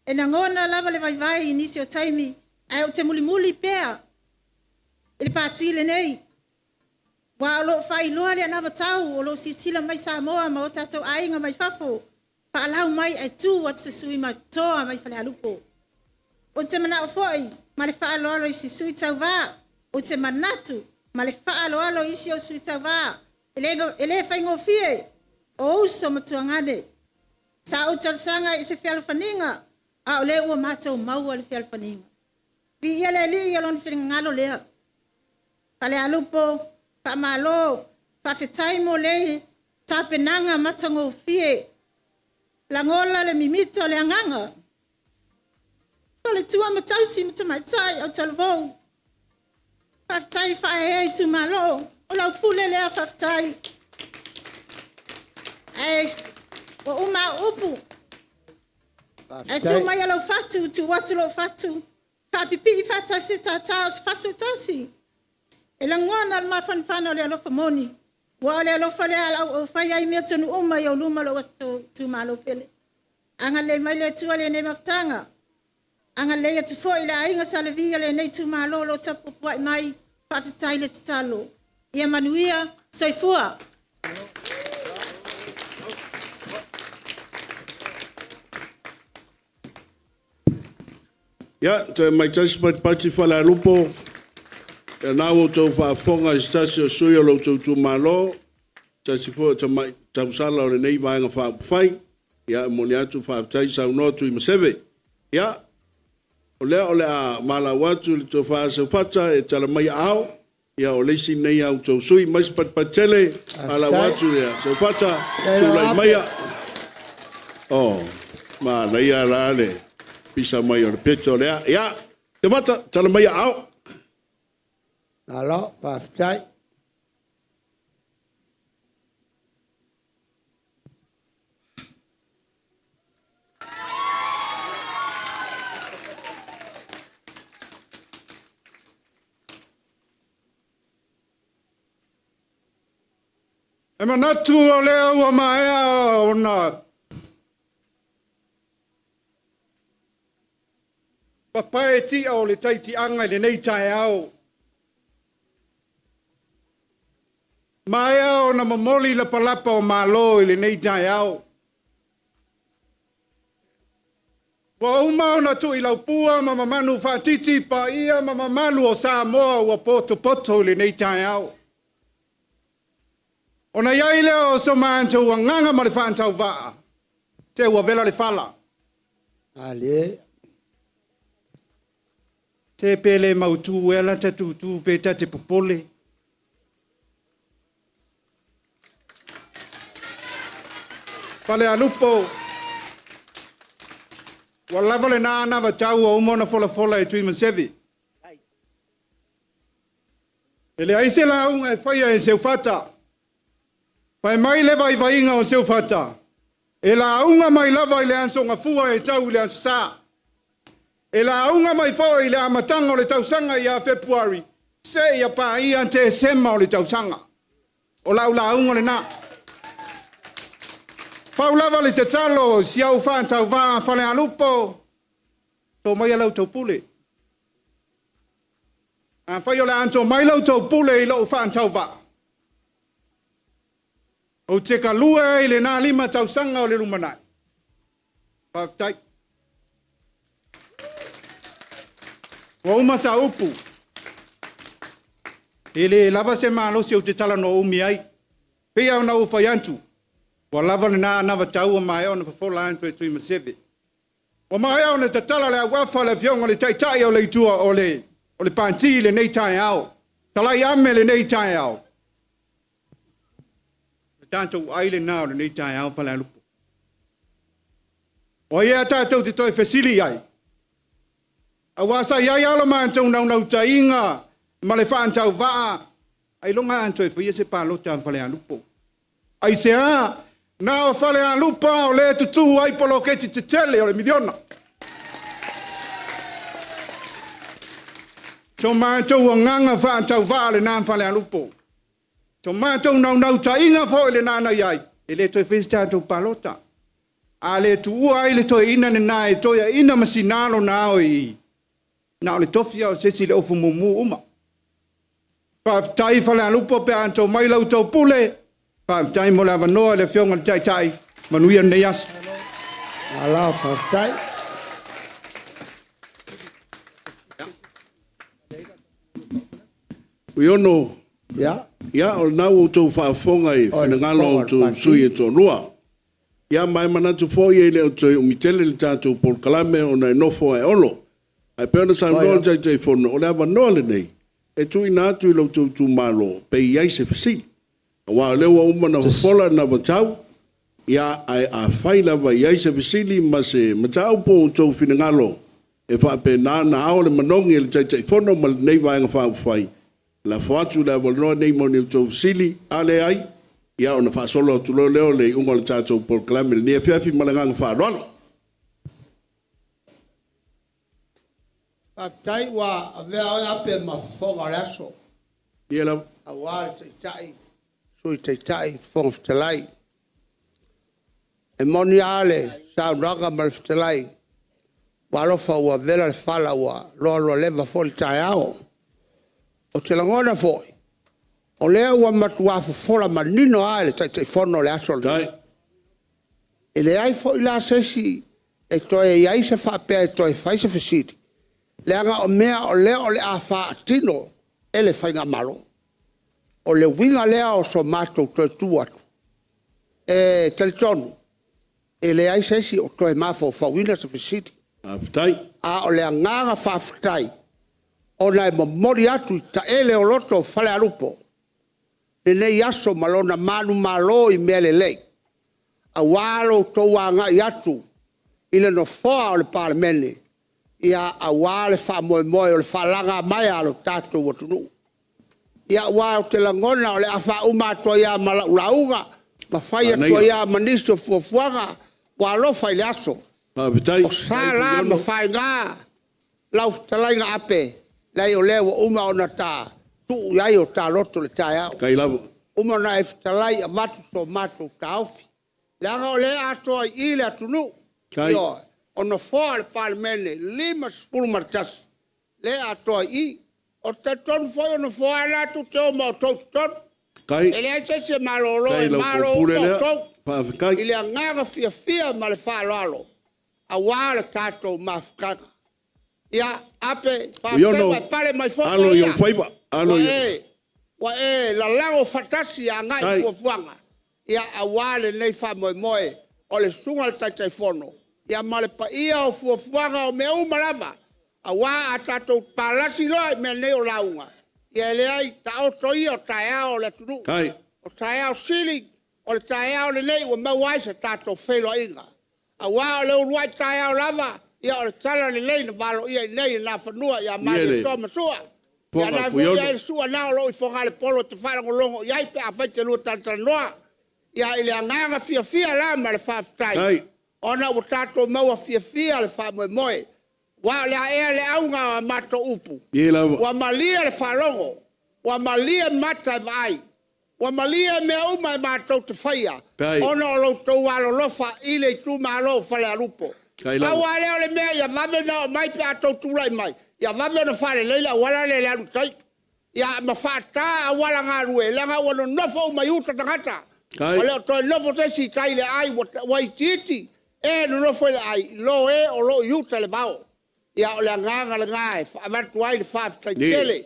E lagona lava le vaivai i nisi o taimi, ae ou te mulimuli pea i le pati lenei, aua o lo o faailoa le anavatau o lo o silasila mai Samoa ma o tatou aiga mai fafo, faalau mai ae tu atu se sui matoa mai Falealupo. Ou te manao foi ma le faaaloalo i se sui tauva, ou te manatu ma le faaaloalo i isi ou sui tauva, e le faigofie o uso ma tuagane. Sa ou talosaga i se fealofaniga, a o lea ua matou maua le fealofaniga. Viia le Alii i Lona finagalo lea. Falealupo, faamalo, faafetai mo le tapenaga matagofie. Lagola le mimita o le agaga. Faletua ma tausi ma tamaitai o talavou. Faafetai faaeaea itumalo, o lau pule lea faafetai. Ae ua uma au upu. Ae tuu mai lau fatu, tuu atu lou fatu, faapipii faatasi tātā o se fasu e tasi. E lagona le mafanafana o le alofa moni, aua o le alofa lea o lo o fai ai mea tonu uma i ou luma lou itumalo pele. Agalelei mai le Atua i lenei mafutaga, agalelei atu foi i le aiga Sa Levi o lenei itumalo o lo o tapuai mai, faafetai le tatalo. Ia manuia, soifua. Ia, toe mai tasi patipati Falealupo, ia na ua outou faafofoga i se tasi o sui o lo outou itumalo, tasi foi o tamai tausala o lenei Vaega Faaupufai. Ia, e momoli atu faafetai saunoa Tuimaseve. Ia, o lea o le a valaau atu i le tofa Seufata e tala mai aao, ia o le isi lenei a outou sui. Mai se patipati tele, valaau atu ia Seufata, tulai maia. Oh, manaia la le pisa mai o le peto lea. Ia, Seufata, tala mai aao. Malo, faafetai. E manatu o lea ua maea ona papae tia o le taitiaga i lenei taeao. Maea ona momoli lapalapa o malo i lenei taeao. Ua uma ona tuuilaupua ma mamanu faatiti paia ma mamalu o Samoa ua potopoto i lenei taeao. Ona i ai lea o so matou agaga ma le faatauvaa, te ua vela le fala. Ale. Te pele mautu ea lata tutu pe tate popole. Falealupo, ua lava lena anavatau ua uma ona folafola e Tuimaseve. E leai se lauga e faia e Seufata. Fai mai le vaivaiga o Seufata, e lauga mai lava i le aso Gafua e tau i le aso Sa. E lauga mai foi i le amataga o le tausaga ia Fepuari, seia paia Tesema o le tausaga. O lau lauga lena. Pau lava le tatalo si au faatauvaa Falealupo, to maia lau taupule. Afai o le a to mai lau taupule i lou faatauvaa, ou te galue ai i lena 5 tausaga o le lumanai. Faafetai. Ua uma sa upu. E le lava se malosi ou te talanoa umi ai. Pei ona ou fai atu, ua lava lena anavatau ua maea ona fofola atu e Tuimaseve. Ua maea ona tatala le auafa le afioga i le Taitai o le Itua o le Pati i lenei taeao. Talai ame lenei taeao. Le tatou ai lena o lenei taeao Falealupo. O ai ea tatou te toe fesili ai? Aua sa i ai lava lo matou naunautaiga ma le faatauvaa, ailoga a toe faia se palota a Falealupo. Aisea? Na o Falealupo o lea tutū ai poloketi tetele o le miliona. So matou agaga faatauvaa lena Falealupo. So matou naunautaiga foi lena na i ai, e le toe faia se tatou palota. A le tuua ai le toeaina lena e toeaina ma sina lona ao i na o le tofi o se isi le ofu mumu uma. Faafetai Falealupo pe a tou mai lau taupule. Faafetai mo le avanoa i le afioga i le Taitai. Manuia lenei aso. Malo, faafetai. Uiono, Ia. ia, o lena ua outou faafofoga i finagalo o outou sui e toalua. Ia, ma e manatu foi e le o toe umi tele le tatou polokalame ona e nofo ae olo. Ae pei ona saunoa le Taitaifono, o le avanoa lenei e tuuina atu i lo outou itumalo pe i ai se fesili. Aua o lea ua uma ona fofola le anavatau, Ia, ae afai lava e i ai se fesili ma se mataupu o outou finagalo e faapena ona ao le manogi e le Taitaifono ma lenei Vaega Faaupufai, lafo atu le avanoa lenei mo ni outou fesili. A leai, ia ona faasolo atu loa lea o le iuga o le tatou polokalame i lenei afiafi ma le agaga faaaloalo. Faafetai ua avea oe Ape ma fofoga o le aso. Ia lava. Aua le Taitai, Sui Taitai, Fofoga Fetalai. E moni lava le saunoaga ma le fetalai, ua alofa ua vela le fala ua loaloaleva foi le taeao. Ou te lagona foi, o lea ua matua fofola manino lava e le Taitaifono le aso lenei. E leai foi la se isi e toe i ai se faapea e toe fai se fesili, leaga o mea o lea o le a faatino e le Faigamalo. O le uiga lea o so matou toe tu atu, e talitonu, e leai se isi o toe mafaufauina se fesili. Faafetai. A o le agaga faafetai, ona e momoli atu i taele o loto o Falealupo lenei aso ma lona manumalo i mea lelei, aua lo outou agai atu i le Nofoa o le Palemene, aua le faamoemoe o le faalagamaea a lo tatou atunuu. Ia, aua ou te lagona o le a faauma atu ai lava ma lau lauga, ma fai atu ai lava ma nisi o fuafuaga, ua alofa i le aso. Faafetai. O sa la ma faiga lau fetalaiga Ape, leai o lea ua uma ona ta tuu i ai o ta loto i le taeao. Faafetai lava. Uma ona e fetalai avatu so matou taofi, leaga o lea e atoa i i le atunuu. Ioe. O Nofoa o le Palemene e 51, lea e atoa i i. Ou te talitonu foi o Nofoa lava na tou te o ma outou i totonu. E leai se isi e malolo, Faafetai e i lau malo pule uma lea. outou Faafetai. i le agaga fiafia ma le faaaloalo aua le tatou mafutaga. Ia, Ape, faafetai Iono, ua e pale mai foi alo i ia. ou faiva. Alo Ua i e, ua e lalago faatasi agai i fuafuaga ia, aua lenei faamoemoe o le susuga i le Taitaifono ia, ma le paia o fuafuaga o mea uma lava. Aua a tatou palasi loa i mea nei o lauga, ia e leai, taoto ia o taeao o le atunuu. O taeao sili, o le taeao lenei ua maua ai se tatou feiloaiga. Aua o le uluai taeao lava, ia o le tala lelei na valoia i inei i Nafanua ia Malietoa ma Sua. Ia Fofoga na foi Fuiono. ai le Sua na o lou i Fogalepolo e te faalogologo i ai pe a fai te lua talatalanoa. Ia i le agaga fiafia la ma le faafetai, ona ua tatou maua fiafia le faamoemoe. Aua o le a ea le auga o a matou upu? Ie lava. Ua malie le faalogo, ua malie mata e vaai, ua malie mea uma e matou te faia, ona o lo outou alolofa i le itumalo o Falealupo. Faafetai Pau lava. lava lea o le mea ia vave ona oo mai pe a outou tulai mai, ia vave ona faalelei le auala lea i le alu i tai. Ia ma faata auala galue, leaga ua nonofo uma i uta tagata. Ua le o toe nofo se isi i tai i le aai, ua itiiti e nonofo i le aai, i lo e o lo o i uta i le vao. Ia, o le agaga lena e avatu ai le faafetai tele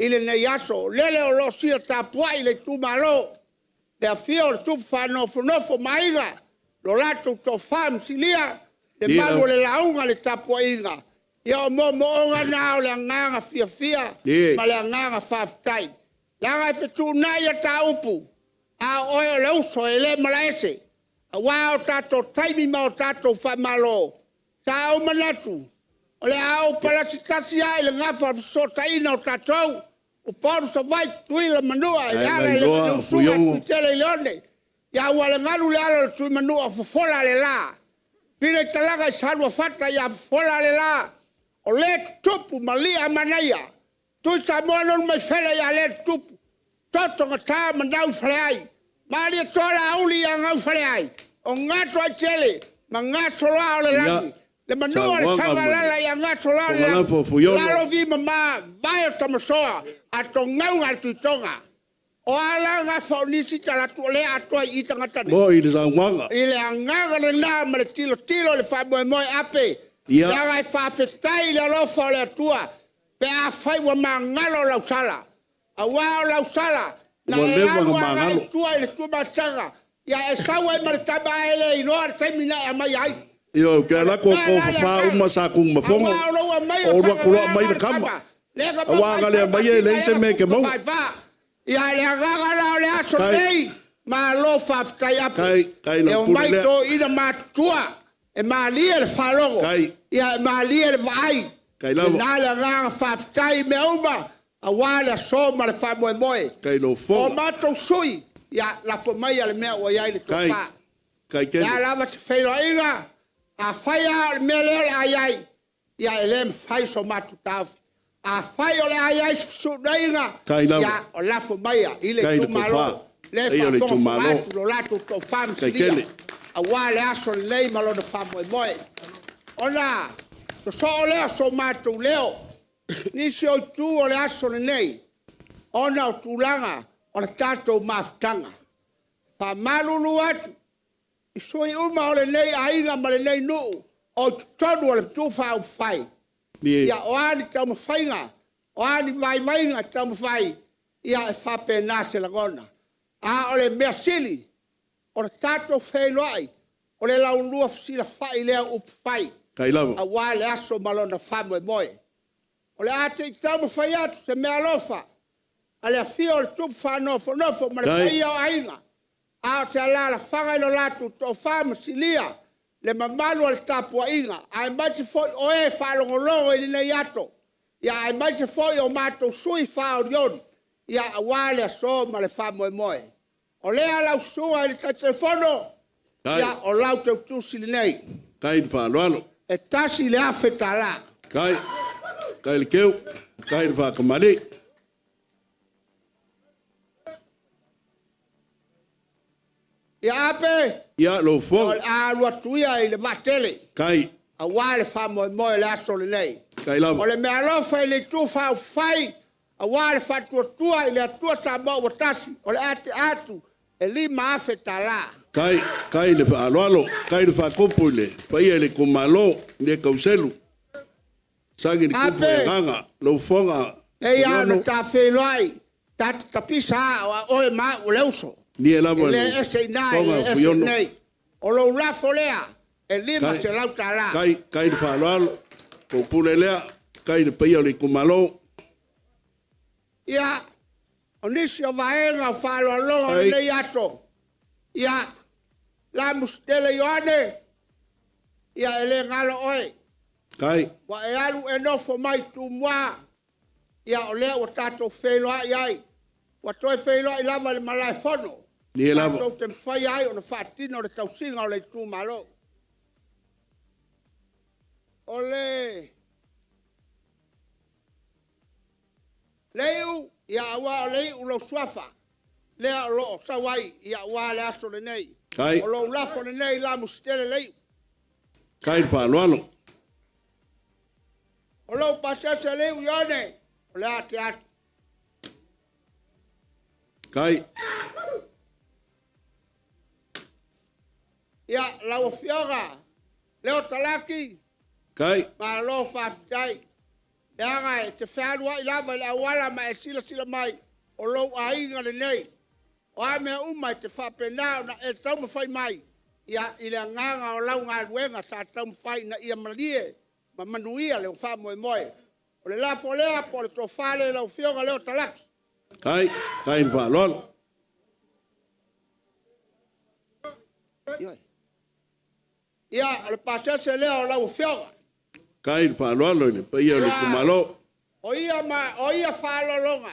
i lenei aso. Lele o lo o sia tapuai le itumalo, le afio o le Tupu Faanofonofo ma Aiga, lo latou Toafa ma Silia, le malu o le lauga i le tapuaiga. Ia o moomooga na o le agaga fiafia ma le agaga faafetai. Leaga e fetuunai a ta upu, a o oe o le uso e le malaese, aua o tatou taimi ma o tatou faamalo. Sa ou manatu, o le a ou palasi tasi lava i le gafa o le fesootaiga o tatou, Upolu, Savaii, Tutuila ma Manua, i le Ae ala i le lailoa usuga a Fuiono. Tuitele i Leone. Ia ua le galu le alo o le Tuimanua, fofola le la. Pile i talaga i Saluafata, ia fofola le la. O le tutupu malia manaia. Tui Samoa nonu mai fele ia le tutupu. Toto gata ma nau i faleai. Malie toa la uli ia ngau faleai. O gato ai tele ma gasoloa o le lagi. Le manua le Sauaga ma le saugalala ia gasoloa o le lagi. Fogalafo Fuiono. Lalo vi mama vai o tamasoa a togauga le tuitoga. O ala gafa o nisi talatu o lea atoa i tagata nei. Mo i le saunoaga. I le agaga lena ma le tilotilo i le faamoemoe ape. Leaga e faafetai i le alofa o le Atua pe afai ua magalo lau sala. Aua o lau sala, na Ua e leva alu ona agai magalo. i tua i le tuamasaga, ia e sau ai ma le tama ae le iloa le taimi na e aumai ai. Io, ke ala ko ko fa uma sa kung mafongo. Aua o lou aumai O lua kuloa mai le kama. Aua nga lea mai e leai se mea e ke maua. Ia le agaga la o le aso nei, Malo faafetai Ape. Kai, kai E lau pule omai lea. toeaiina matutua, e malie le faalogo, Kai. ia e malie le vaai. Kai lava. Lena le agaga faafetai i mea uma, aua le aso ma le faamoemoe. Kai lou O fofoga. matou sui, ia lafo maia le mea ua i ai le Kai. tofa. Kai Le kele. a lava se feiloaiga, afai lava o le mea lea o le a i ai, ia e le mafai so matou taofi. Afai o le a i ai se fesuunaiga, Tai lava. ia o lafo maia i le Tai le itumalo, tofa. le Paia o le faafogafoga itumalo. atu lo latou tofa ma Tai silia, kele. aua le aso lelei ma lona faamoemoe. Ona sosoo lea o so matou leo, nisi o itu o le aso lenei, ona o tulaga o le tatou mafutaga. Faamalulu atu i sui uma o lenei aiga ma lenei nuu o i totonu o le Itu Faaupufai. Ia, o a ni taumafaiga, o a ni vaivaiga e taumafai, ia e faapena se lagona. A o le mea sili, o le tatou feiloai, o le laulua fesilafai lea o upufai, Tai lava. aua le aso ma lona faamoemoe. O le a te i taumafai atu se meaalofa a le afio o le Tupu Faanofonofo ma le paia o aiga, a o se alaalafaga i lo latou toafa ma silia le mamalu o le tapuaiga, aemaise foi o e faalogologo i lenei ato, ia aemaise foi o matou sui faaolioli, ia aua le aso ma le faamoemoe. O lea lau susuga i le Taitaifono, ia o lau teutusi lenei. Tai le faaaloalo. E $1,000. Kai, kai le keu, kai le faakamali. Ia Ape, Ia lou o fofoga. le a alu atu ia i le vaatele, Kai, aua le faamoemoe o le aso lenei. kai lava. O le meaalofa i le itu faaupufai, aua le faatuatua i le Atua Samoa ua tasi, o le a tea atu e $5,000. Kai, kai le faaaloalo, kai le faakopo i le paia i le itumalo, i le kauselu. Sagi le kupu e Ape. agaga, lou fofoga. E ia Fuiono, na ta feiloai, ta te tapisa a o a oe ma au o le uso. Nie lava E le le ese i na, e fofoga le ese i Fuiono. nei. O lou lafo lea, e $500. Kai, kai le faaaloalo, kou pule lea, kai le paia o le itumalo. Ia, o nisi o vaega o faaaloaloga o Ai. lenei aso. Ia, Lamusitele Ioane, ia e le galo oe. Kai, Ua e alu e nofo mai Tumua, ia o lea ua tatou feiloai ai. Ua toe feiloai lava i le malaefono. Nie lava. Tatou te mafai ai ona faatino le tausiga o le itumalo. O le leiu, ia aua o leiu lou suafa, lea o lo o sau ai, ia aua le aso lenei. Kai. O lou lafo lenei Lamusitele leiu. Kai le faaaloalo. O lou pasese leiu Ioane, o le a te atu. Kai, Ia, lau Afioga, Leo Talaki, kai, malo faafetai. Leaga e te fealuai lava i le auala ma e silasila mai o lou aiga lenei. O a mea uma e te faapena ona e taumafai mai, ia, i le agaga o lau galuega sa taumafai ina ia malie ma manuia le faamoemoe. O le lafo lea po o le tofa lea i lau Afioga Leo Talaki. Kai, kai le faaaloalo. Ia, o le pasese lea o lau Afioga. Kai le faaaloalo i le paia o le itumalo. O ia ma o ia faaaloaloga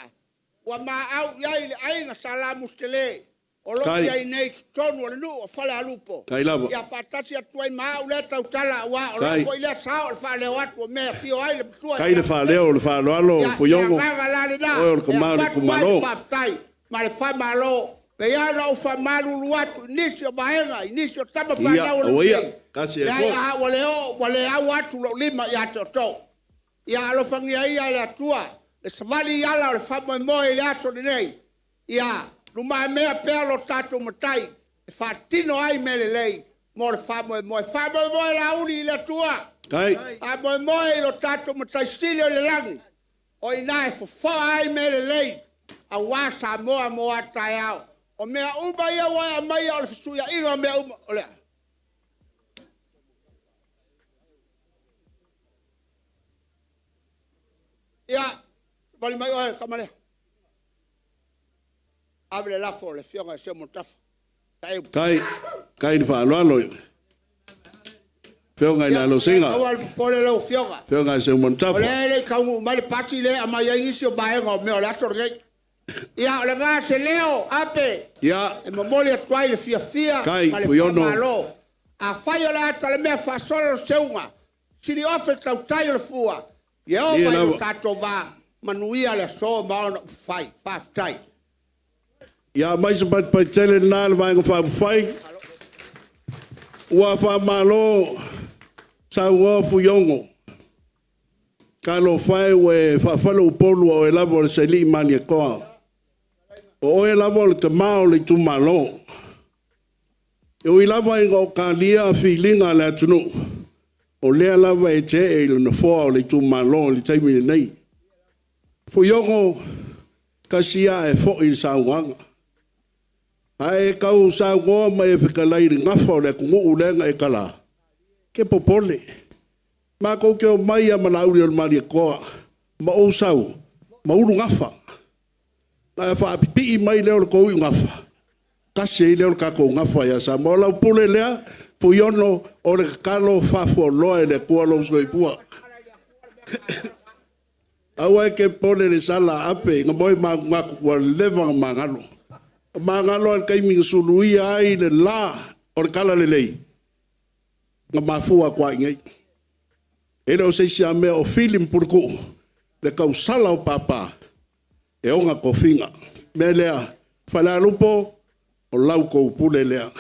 ua maau i ai le aiga sa Lamustele o lo o Kai. i ai nei i totonu o le nuu o Falealupo. Kai lava. Ia faatasi atu ai ma au lea tautala aua o Kai. lau foi lea sao o le faaleo atu o mea e afio ai le matua. Kai le faaleo o le faaaloalo Ia, Fuiono. le agaga la lena. Oe o le tama o le E avatu ai itumalo. le faafetai ma le faamalo. Pei lava ona ou faamalulu atu i nisi o vaega, i nisi o tama Ia, fanau o le aua ia, Matai. kasi e Leai, koa. a ua le oo, ua le au atu lou lima ia te outou. Ia alofagia ia e le Atua, le savali i ala o le faamoemoe i le aso lenei. Ia lumamea pea lo tatou matai e faatino ai mea lelei mo le faamoemoe. Faamoemoe lauli i le Atua. Kai, Faamoemoe i lo tatou matai sili o le lagi. O i ina e fofoa ai mea lelei aua Samoa mo a taeao. O mea uma ia ua e aumaia o le fesuiaiga o mea uma o lea. Ia, vali mai oe, kama lea. Ave le lafo le Afioga i Seumanutafa. Tai, tai le faaaloalo i Afioga i le Alosega. Aua le popole lau Afioga. Afioga i Seumanutafa. O lea e le i taunuu mai le pasi lea e aumai ai nisi o vaega o mea o le aso lenei. Ia, o lena se leo, Ape. Ia. E momoli atu ai le fiafia Kai, ma le Fuiono. faamalo. Afai o le a talamea faasolo le seuga, sili ofe le tautai o le fua, ia oo Ia mai i lo lava. tatou va, manuia le aso ma ona upufai. Faafetai. Ia aumai se patupatitele lena le Vaega Faaupufai. Ua faamalo saunoa Fuiono. Talofa e ua e faafale Upolu o oe lava o le Sailii Malietoa. O oe lava o le tama o le itumalo. E ui lava ina o talia filiga a le atunuu, o lea lava e te ee i le nofoa o le itumalo i le taimi lenei. Fuiono, tasi ia ae foi le saunoaga. A e tau saunoa ma e fetalai i le gafa o le atunuu lea na e tala, e te popole. Matou te omai lava ma Laauli o le Malietoa ma ou sau ma ulu gafa. Ona faapipii mai lea o le tou iugafa, tasi ai lea o le tatou gafa ia Samoa. O lau pule lea, Fuiono, o le tatalo faafualoa e le Atua lou soifua. Aua e te popole i le sala a Ape na moe maatunatu ua leva ona magalo. O magalo lava i le taimi na suluia ai le la o le talalelei na mafua atu lava i inei. E le o se isi lava mea o Fili ma Puletuu le tausala o Papa e ona tofiga. O le mea lea, Falealupo, o la outou pule lea.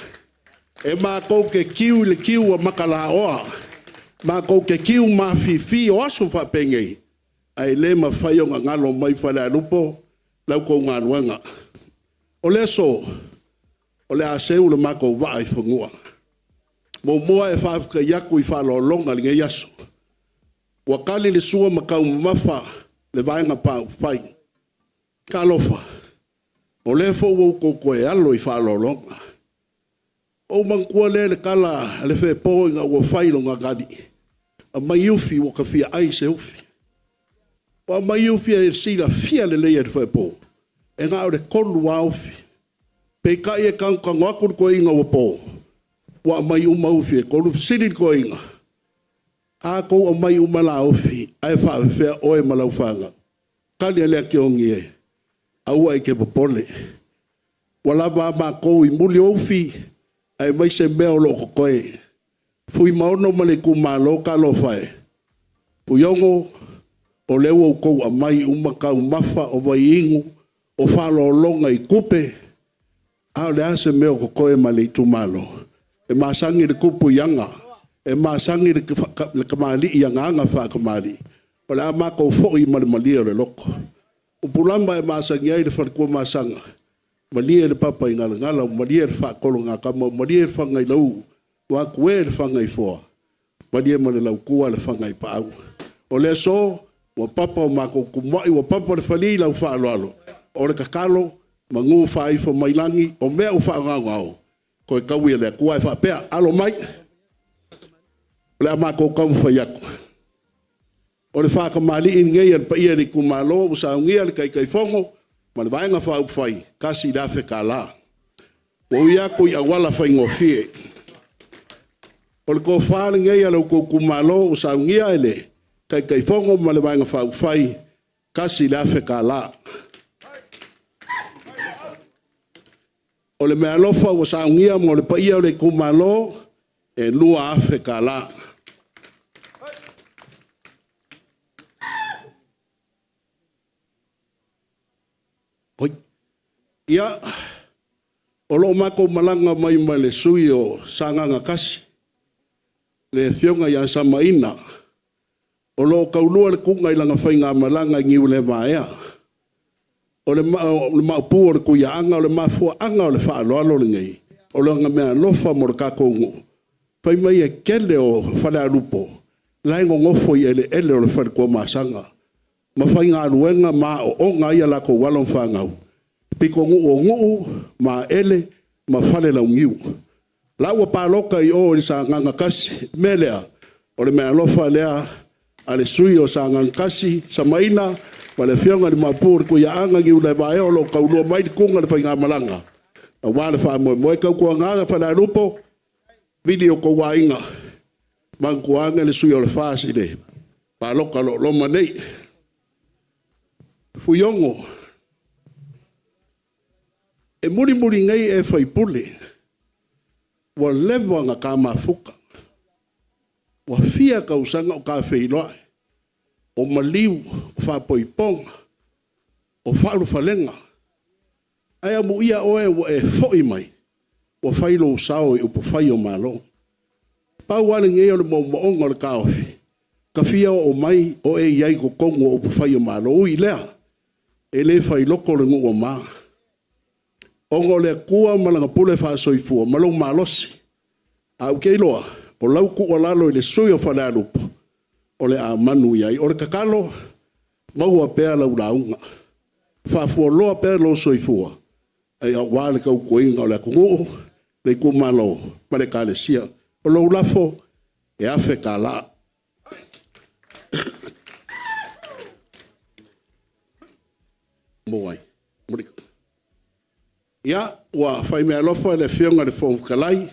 E matou te tiu i le tiu a makalaoa, matou te tiu mafifi o aso faapenei, ae le mafai ona galo mai Falealupo la outou galuega. O le aso, o le a seu le matou vaa i fanua. Muamua e faafetai atu i faaaloaloga i lenei aso. Ua tali le sua ma taumamafa le Vaega Faaupufai. Talofa, o lea foi ua outou toe alo i faaaloaloga. Ona ou manatua lea i le tala a le fepo ina ua fai lona agali, aumai ufi ua ta fia ai i se ufi. Ua aumai ufi e silafia lelei e le fepo, e na o le 3 lava ufi. Peitai e tagatago atu le toeaina ua po, ua aumai uma ufi e 3. Fesili le toeaina, a outou aumai uma la ufi, ae faapefea oe ma lau fanau? Tali a lea tiogi e, aua e te popole, ua lava a matou i muli o ufi, aemaise mea o lo o totoe. Fuimaono ma le itumalo, talofa e, Fuiono, o lea ua outou aumai uma taumafa, o vaiinu, o faaaloaloga i tupe, a o le a se mea o totoe ma le itumalo? E masani le tupu i aga, e masani le tamalii i agaga faatamalii. O le a matou foi ma le malie o le loto. O upu lava e masani ai le faletua masaga, malie le papaigalagala, ua malie le faatologatama, ua malie le fagailauu, vaeatu e le fagaifoa, malie ma le lautua le fagaipaau. O le aso, ua papa o matou tumuai, ua papa le fali i lau faaaloalo. O le tatalo, manu faaifo mai lagi, o mea ua faagaogao, toe taui e le Atua. Ae faapea, alo mai, o le a matou taumafai atu. O le faatamalii lenei a le paia i le itumalo ua saunia le Taitaifono ma le Vaega Faaupufai, $1,000. Ua ui atu i auala faigofie. O le tofa lenei a lo outou itumalo ua saunia e le Taitaifono ma le Vaega Faaupufai, $1,000. O le meaalofa ua saunia mo le paia o le itumalo, e $2,000. Oi. Ia, o lo o matou malaga mai ma le sui usufono o Sagaga 1, le Afioga ia Samaina, o lo o taulua le tuga i lana faigamalaga i Niuleva ea. O le maopu o le Tuiaana, o le mafuaaga o le faaaloalo lenei, o lana meaalofa mo le tatou nuu, fai mai e tele o Falealupo la e nonofo i eleele o le fale Tuamasaga ma faigaluega ma aooga ai a latou alo ma fanau i pitonuu o Nuu, Maele ma Falelauniu. La ua palota i o i Sagaga 1. O le mea lea, o le meaalofa lea a le sui usufono o Sagaga 1, Samaina, Ma le afioga i le Maopu o le Tuiaaga Niuleva'ea o lo o taulua mai le tuga o le faigamalaga aua le faamoemoe. Tautuana Falealupo, vili o outou aiga, manatua ane le sui o le FAST i le palota o lo o loma nei. Fuiono, e mulimuli nei ē faipule, ua leva ona ta mafuta, ua fia tausaga o ta feiloai, o maliu, o faaipoipoga, o faaulufalega, ae amuia oe ua e foi mai ua fai lou sao i upufai o Malo. Pau lava lenei o le moomooga o le taofi, ta fia oo mai o e i ai i totonu o upufai o Malo. Ui i lea, e le failoto le nuu ama, ona o le Atua ma Lana pule faasoifua ma lou malosi. Ae ou te iloa, o lau tuualalo i le sui usufono o Falealupo, o le a manu i ai. O le tatalo, maua pea lau lauga, faafualoa pea lou soifua aua le tautuaina o le atunuu, le itumalo ma le Ekalesia. O lau lafo, e $1,000. Ia, ua fai meaalofa le Afioga i le Fofoga Fetalai,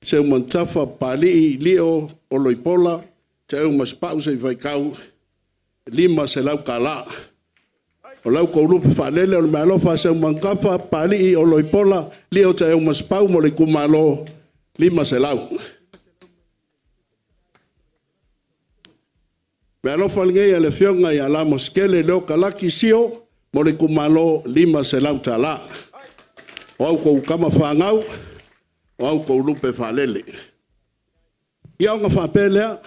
Seumanutafa Papalii Lio Oloipola Teaumasepau seia faitau e $500. O la outou lupe faalele o le meaalofa a Seumanutafa Papalii Oloipola Lio Teaumasepau mo le itumalo, $500. Meaalofa lenei a le Afioga ia Lamositele Leota Laki Sio mo le itumalo, $500. O a outou tama fanau, o a outou lupe faalele. Ia ona faapea lea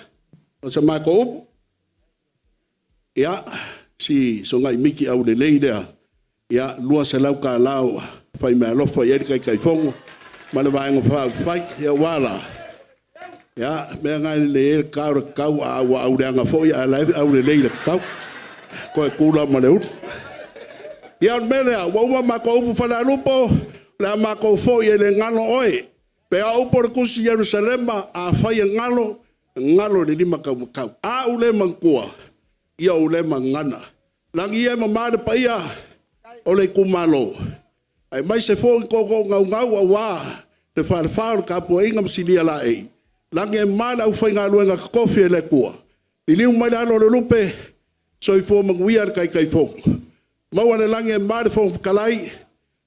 o se matou upu, ia, si sonai miti aulelei lea, ia, $200 ua fai meaalofa i ai le Taitaifono ma le Vaega Faaupufai. Ia ua a la? Ia, o le mea lena e lelei ai le ta o le tatau, a ua auleaga foi ae o la e aulelei i le tatau, toe tu la ma le ulu. Ia o le mea lea, ua uma a matou upu Falealupo, o le a matou foi e le galo oe. Pei lava o upu o le Tusi Yerusalema, afai e galo, galo i le limataumatau. A ou le manatua, ia ou lea magana. Lagi e mama le paia o le itumalo, aemaise foi o tootoo naunau aua le falefa o le tapuaiga ma Silia laei. Lagi e mama le aufaigaluega totofi a le Atua, liliu mai le alo o le lupe, soifua manuia le Taitaifono. Maua i le lagi e mama le Fofoga Fetalai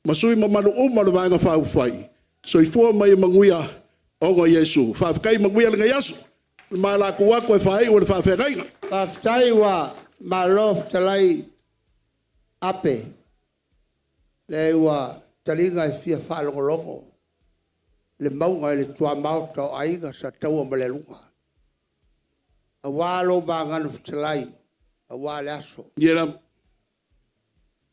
ma sui usufono mamalu uma o le Vaega Faaupufai. Soifua ma ia manuia, ona o Iesu. Faafetai, manuia lenei aso. Ma la atu e faaiu le faafeagaiga. Faafetai ua malo fetalai Ape, leai ua taliga e fia faalogologo le mauga i le tuamaota o Aiga sa Taua ma le Aluga, aua lou magano fetalai, aua le aso. Ia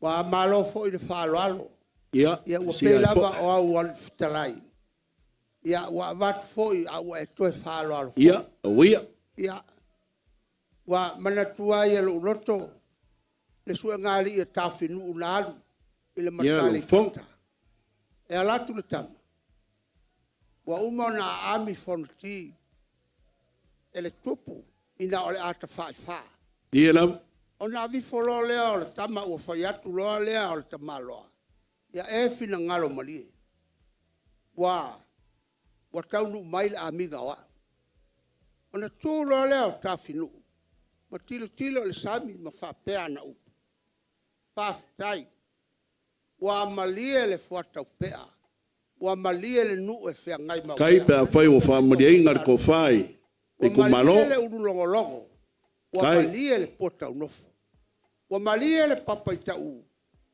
Ua malo foi le faaaloalo, ia ua pei lava o au alii fetalai, ia ua avatu foi a ua e toe faaaloalo foi. Ia, auia. Ia, ua manatua ai e lou loto le suegalii a Taofinuu na alu i le Ia, lau Mata Aleipata. E alu atu le tama, ua uma ona aami fonoti e le tupu ina o le a tafaifa. Ia lava. Ona aveifo loa lea o le tama ua fai atu loa lea o le tamaloa, ia e finagalo malie, ua taunuu mai le amiga o au. Ona tu loa lea o Taofinuu ma tilotilo i le sami ma faapea ana upu, faafetai, ua malie le fuataupea, ua malie le nuu e feagai ma Tai uaea. pe afai ua faamalieina le tofa i le Ua itumalo. malie le ulu logologo, ua Tai. malie le puataunofo, ua malie le papa i tau,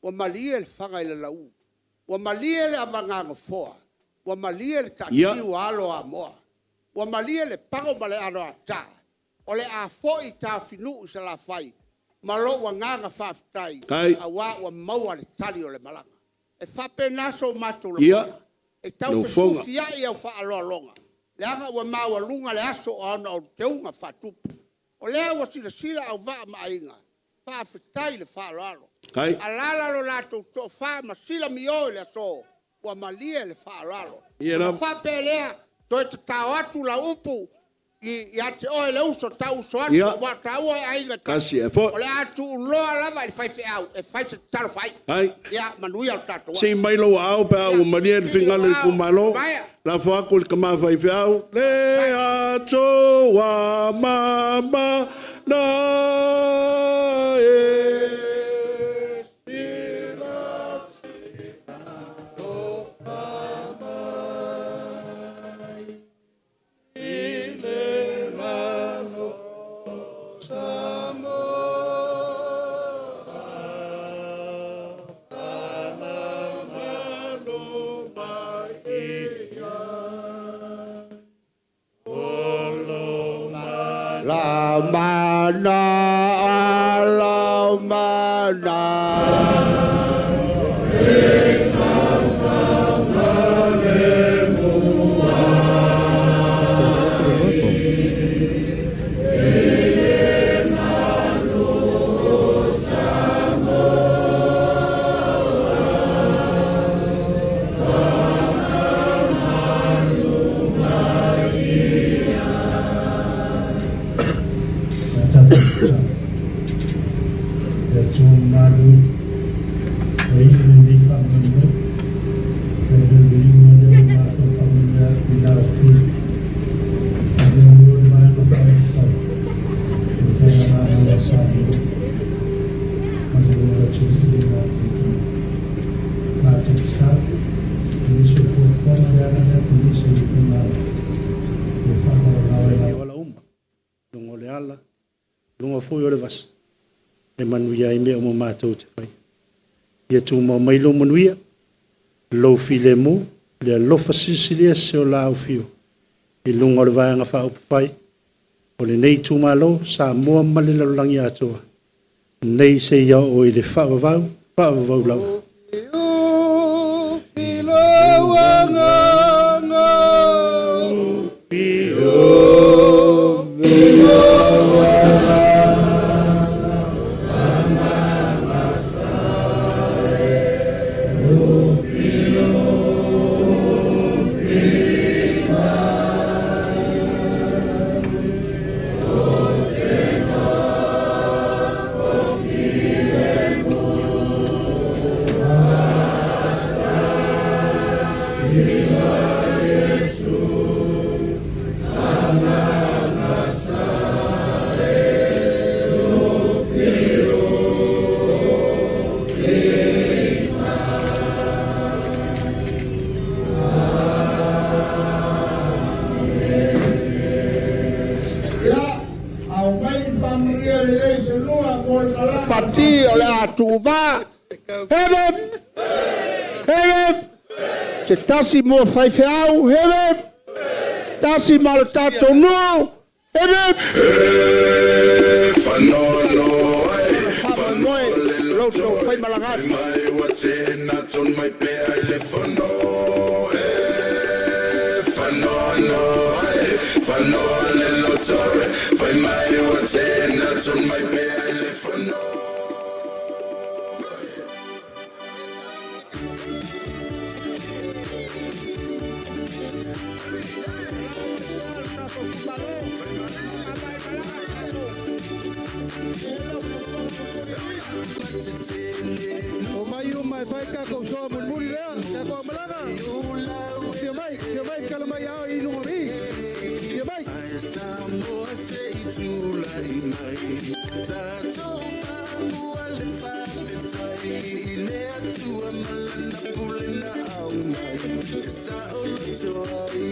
ua malie le faga i le lau, ua malie le avaganofoa, ua malie le taatiu a alo o Amoa, ua malie le pago ma le aloata, o le a foi Taofinuu i Salafai ma lou agaga faafetai, Tai. aua ua maua le tali o le malaga. E faapena so matou lagona, e tau Lau Fofoga. fesufiai au faaaloaloga, leaga ua maualuga le aso o ana teuga faatupu. O lea ua silasila auvaa ma aiga, faafetai le faaaloalo. Tai. Alaala lo latou toafa ma Sila Mio i le aso, ua malie le faaaloalo. Ia Ona lava. faapea lea, toe tatao atu lau upu, Ia te oe le uso tau uso atu ua taua e aiga Tasi e foi. O le a tuuloa lava i le faifeau e fai se tatalo faaiu. Ai. Ia manuia le tatou Sii mai lou aao pe a ua malie le finagalo o le itumalo. Lafo atu i le tama faifeau. Le Atua mama na e. La mana la mana. Le Atua mamalu ua iu lenei faamoemoe, o le viiga lea o matou faamanuia atu i lau Afioga. Faamoemoe le Vaega Faaupufai o le Faigamalo a Samoa ma le atunuu i matou matou tatalo. E nisi o fuafuaga le agai atu i nisi o itumalo ua faalaolao e lau ala uma, luga o le ala, luga foi o le vasa, e manuia ai mea uma matou te fai. Ia tumau mai lou manuia, lou filemu, le alofa silisili ese o la aufio i luga o le Vaega Faaupufai o lenei itumalo, Samoa ma le lalolagi atoa, nei seia oo i le faavavau, faavavau lava. Ia, aumai ni faamanuia lelei se lua mo le Pati o le a tuuvā. Hip hip! Hip hip! Se tasi mo faifeau. Hip hip! Tasi ma le tatou nuu. Hip hip! Faamoemoe lo outou faimalaga atu. Mai ua tena ton mai pea i le fono e whanono e whanoa le loto e Whai mai ua tena ton mai pea i le fono. O mai uma e fai tatou soa mulimuli lea, tatou amalaga. Fia mai, fia mai, kala mai ao i luga i. Fia mai. Samoa se i tulai mai tatou faamua le faafetai i le Atua ma lana pule na aumai e saoloto ai.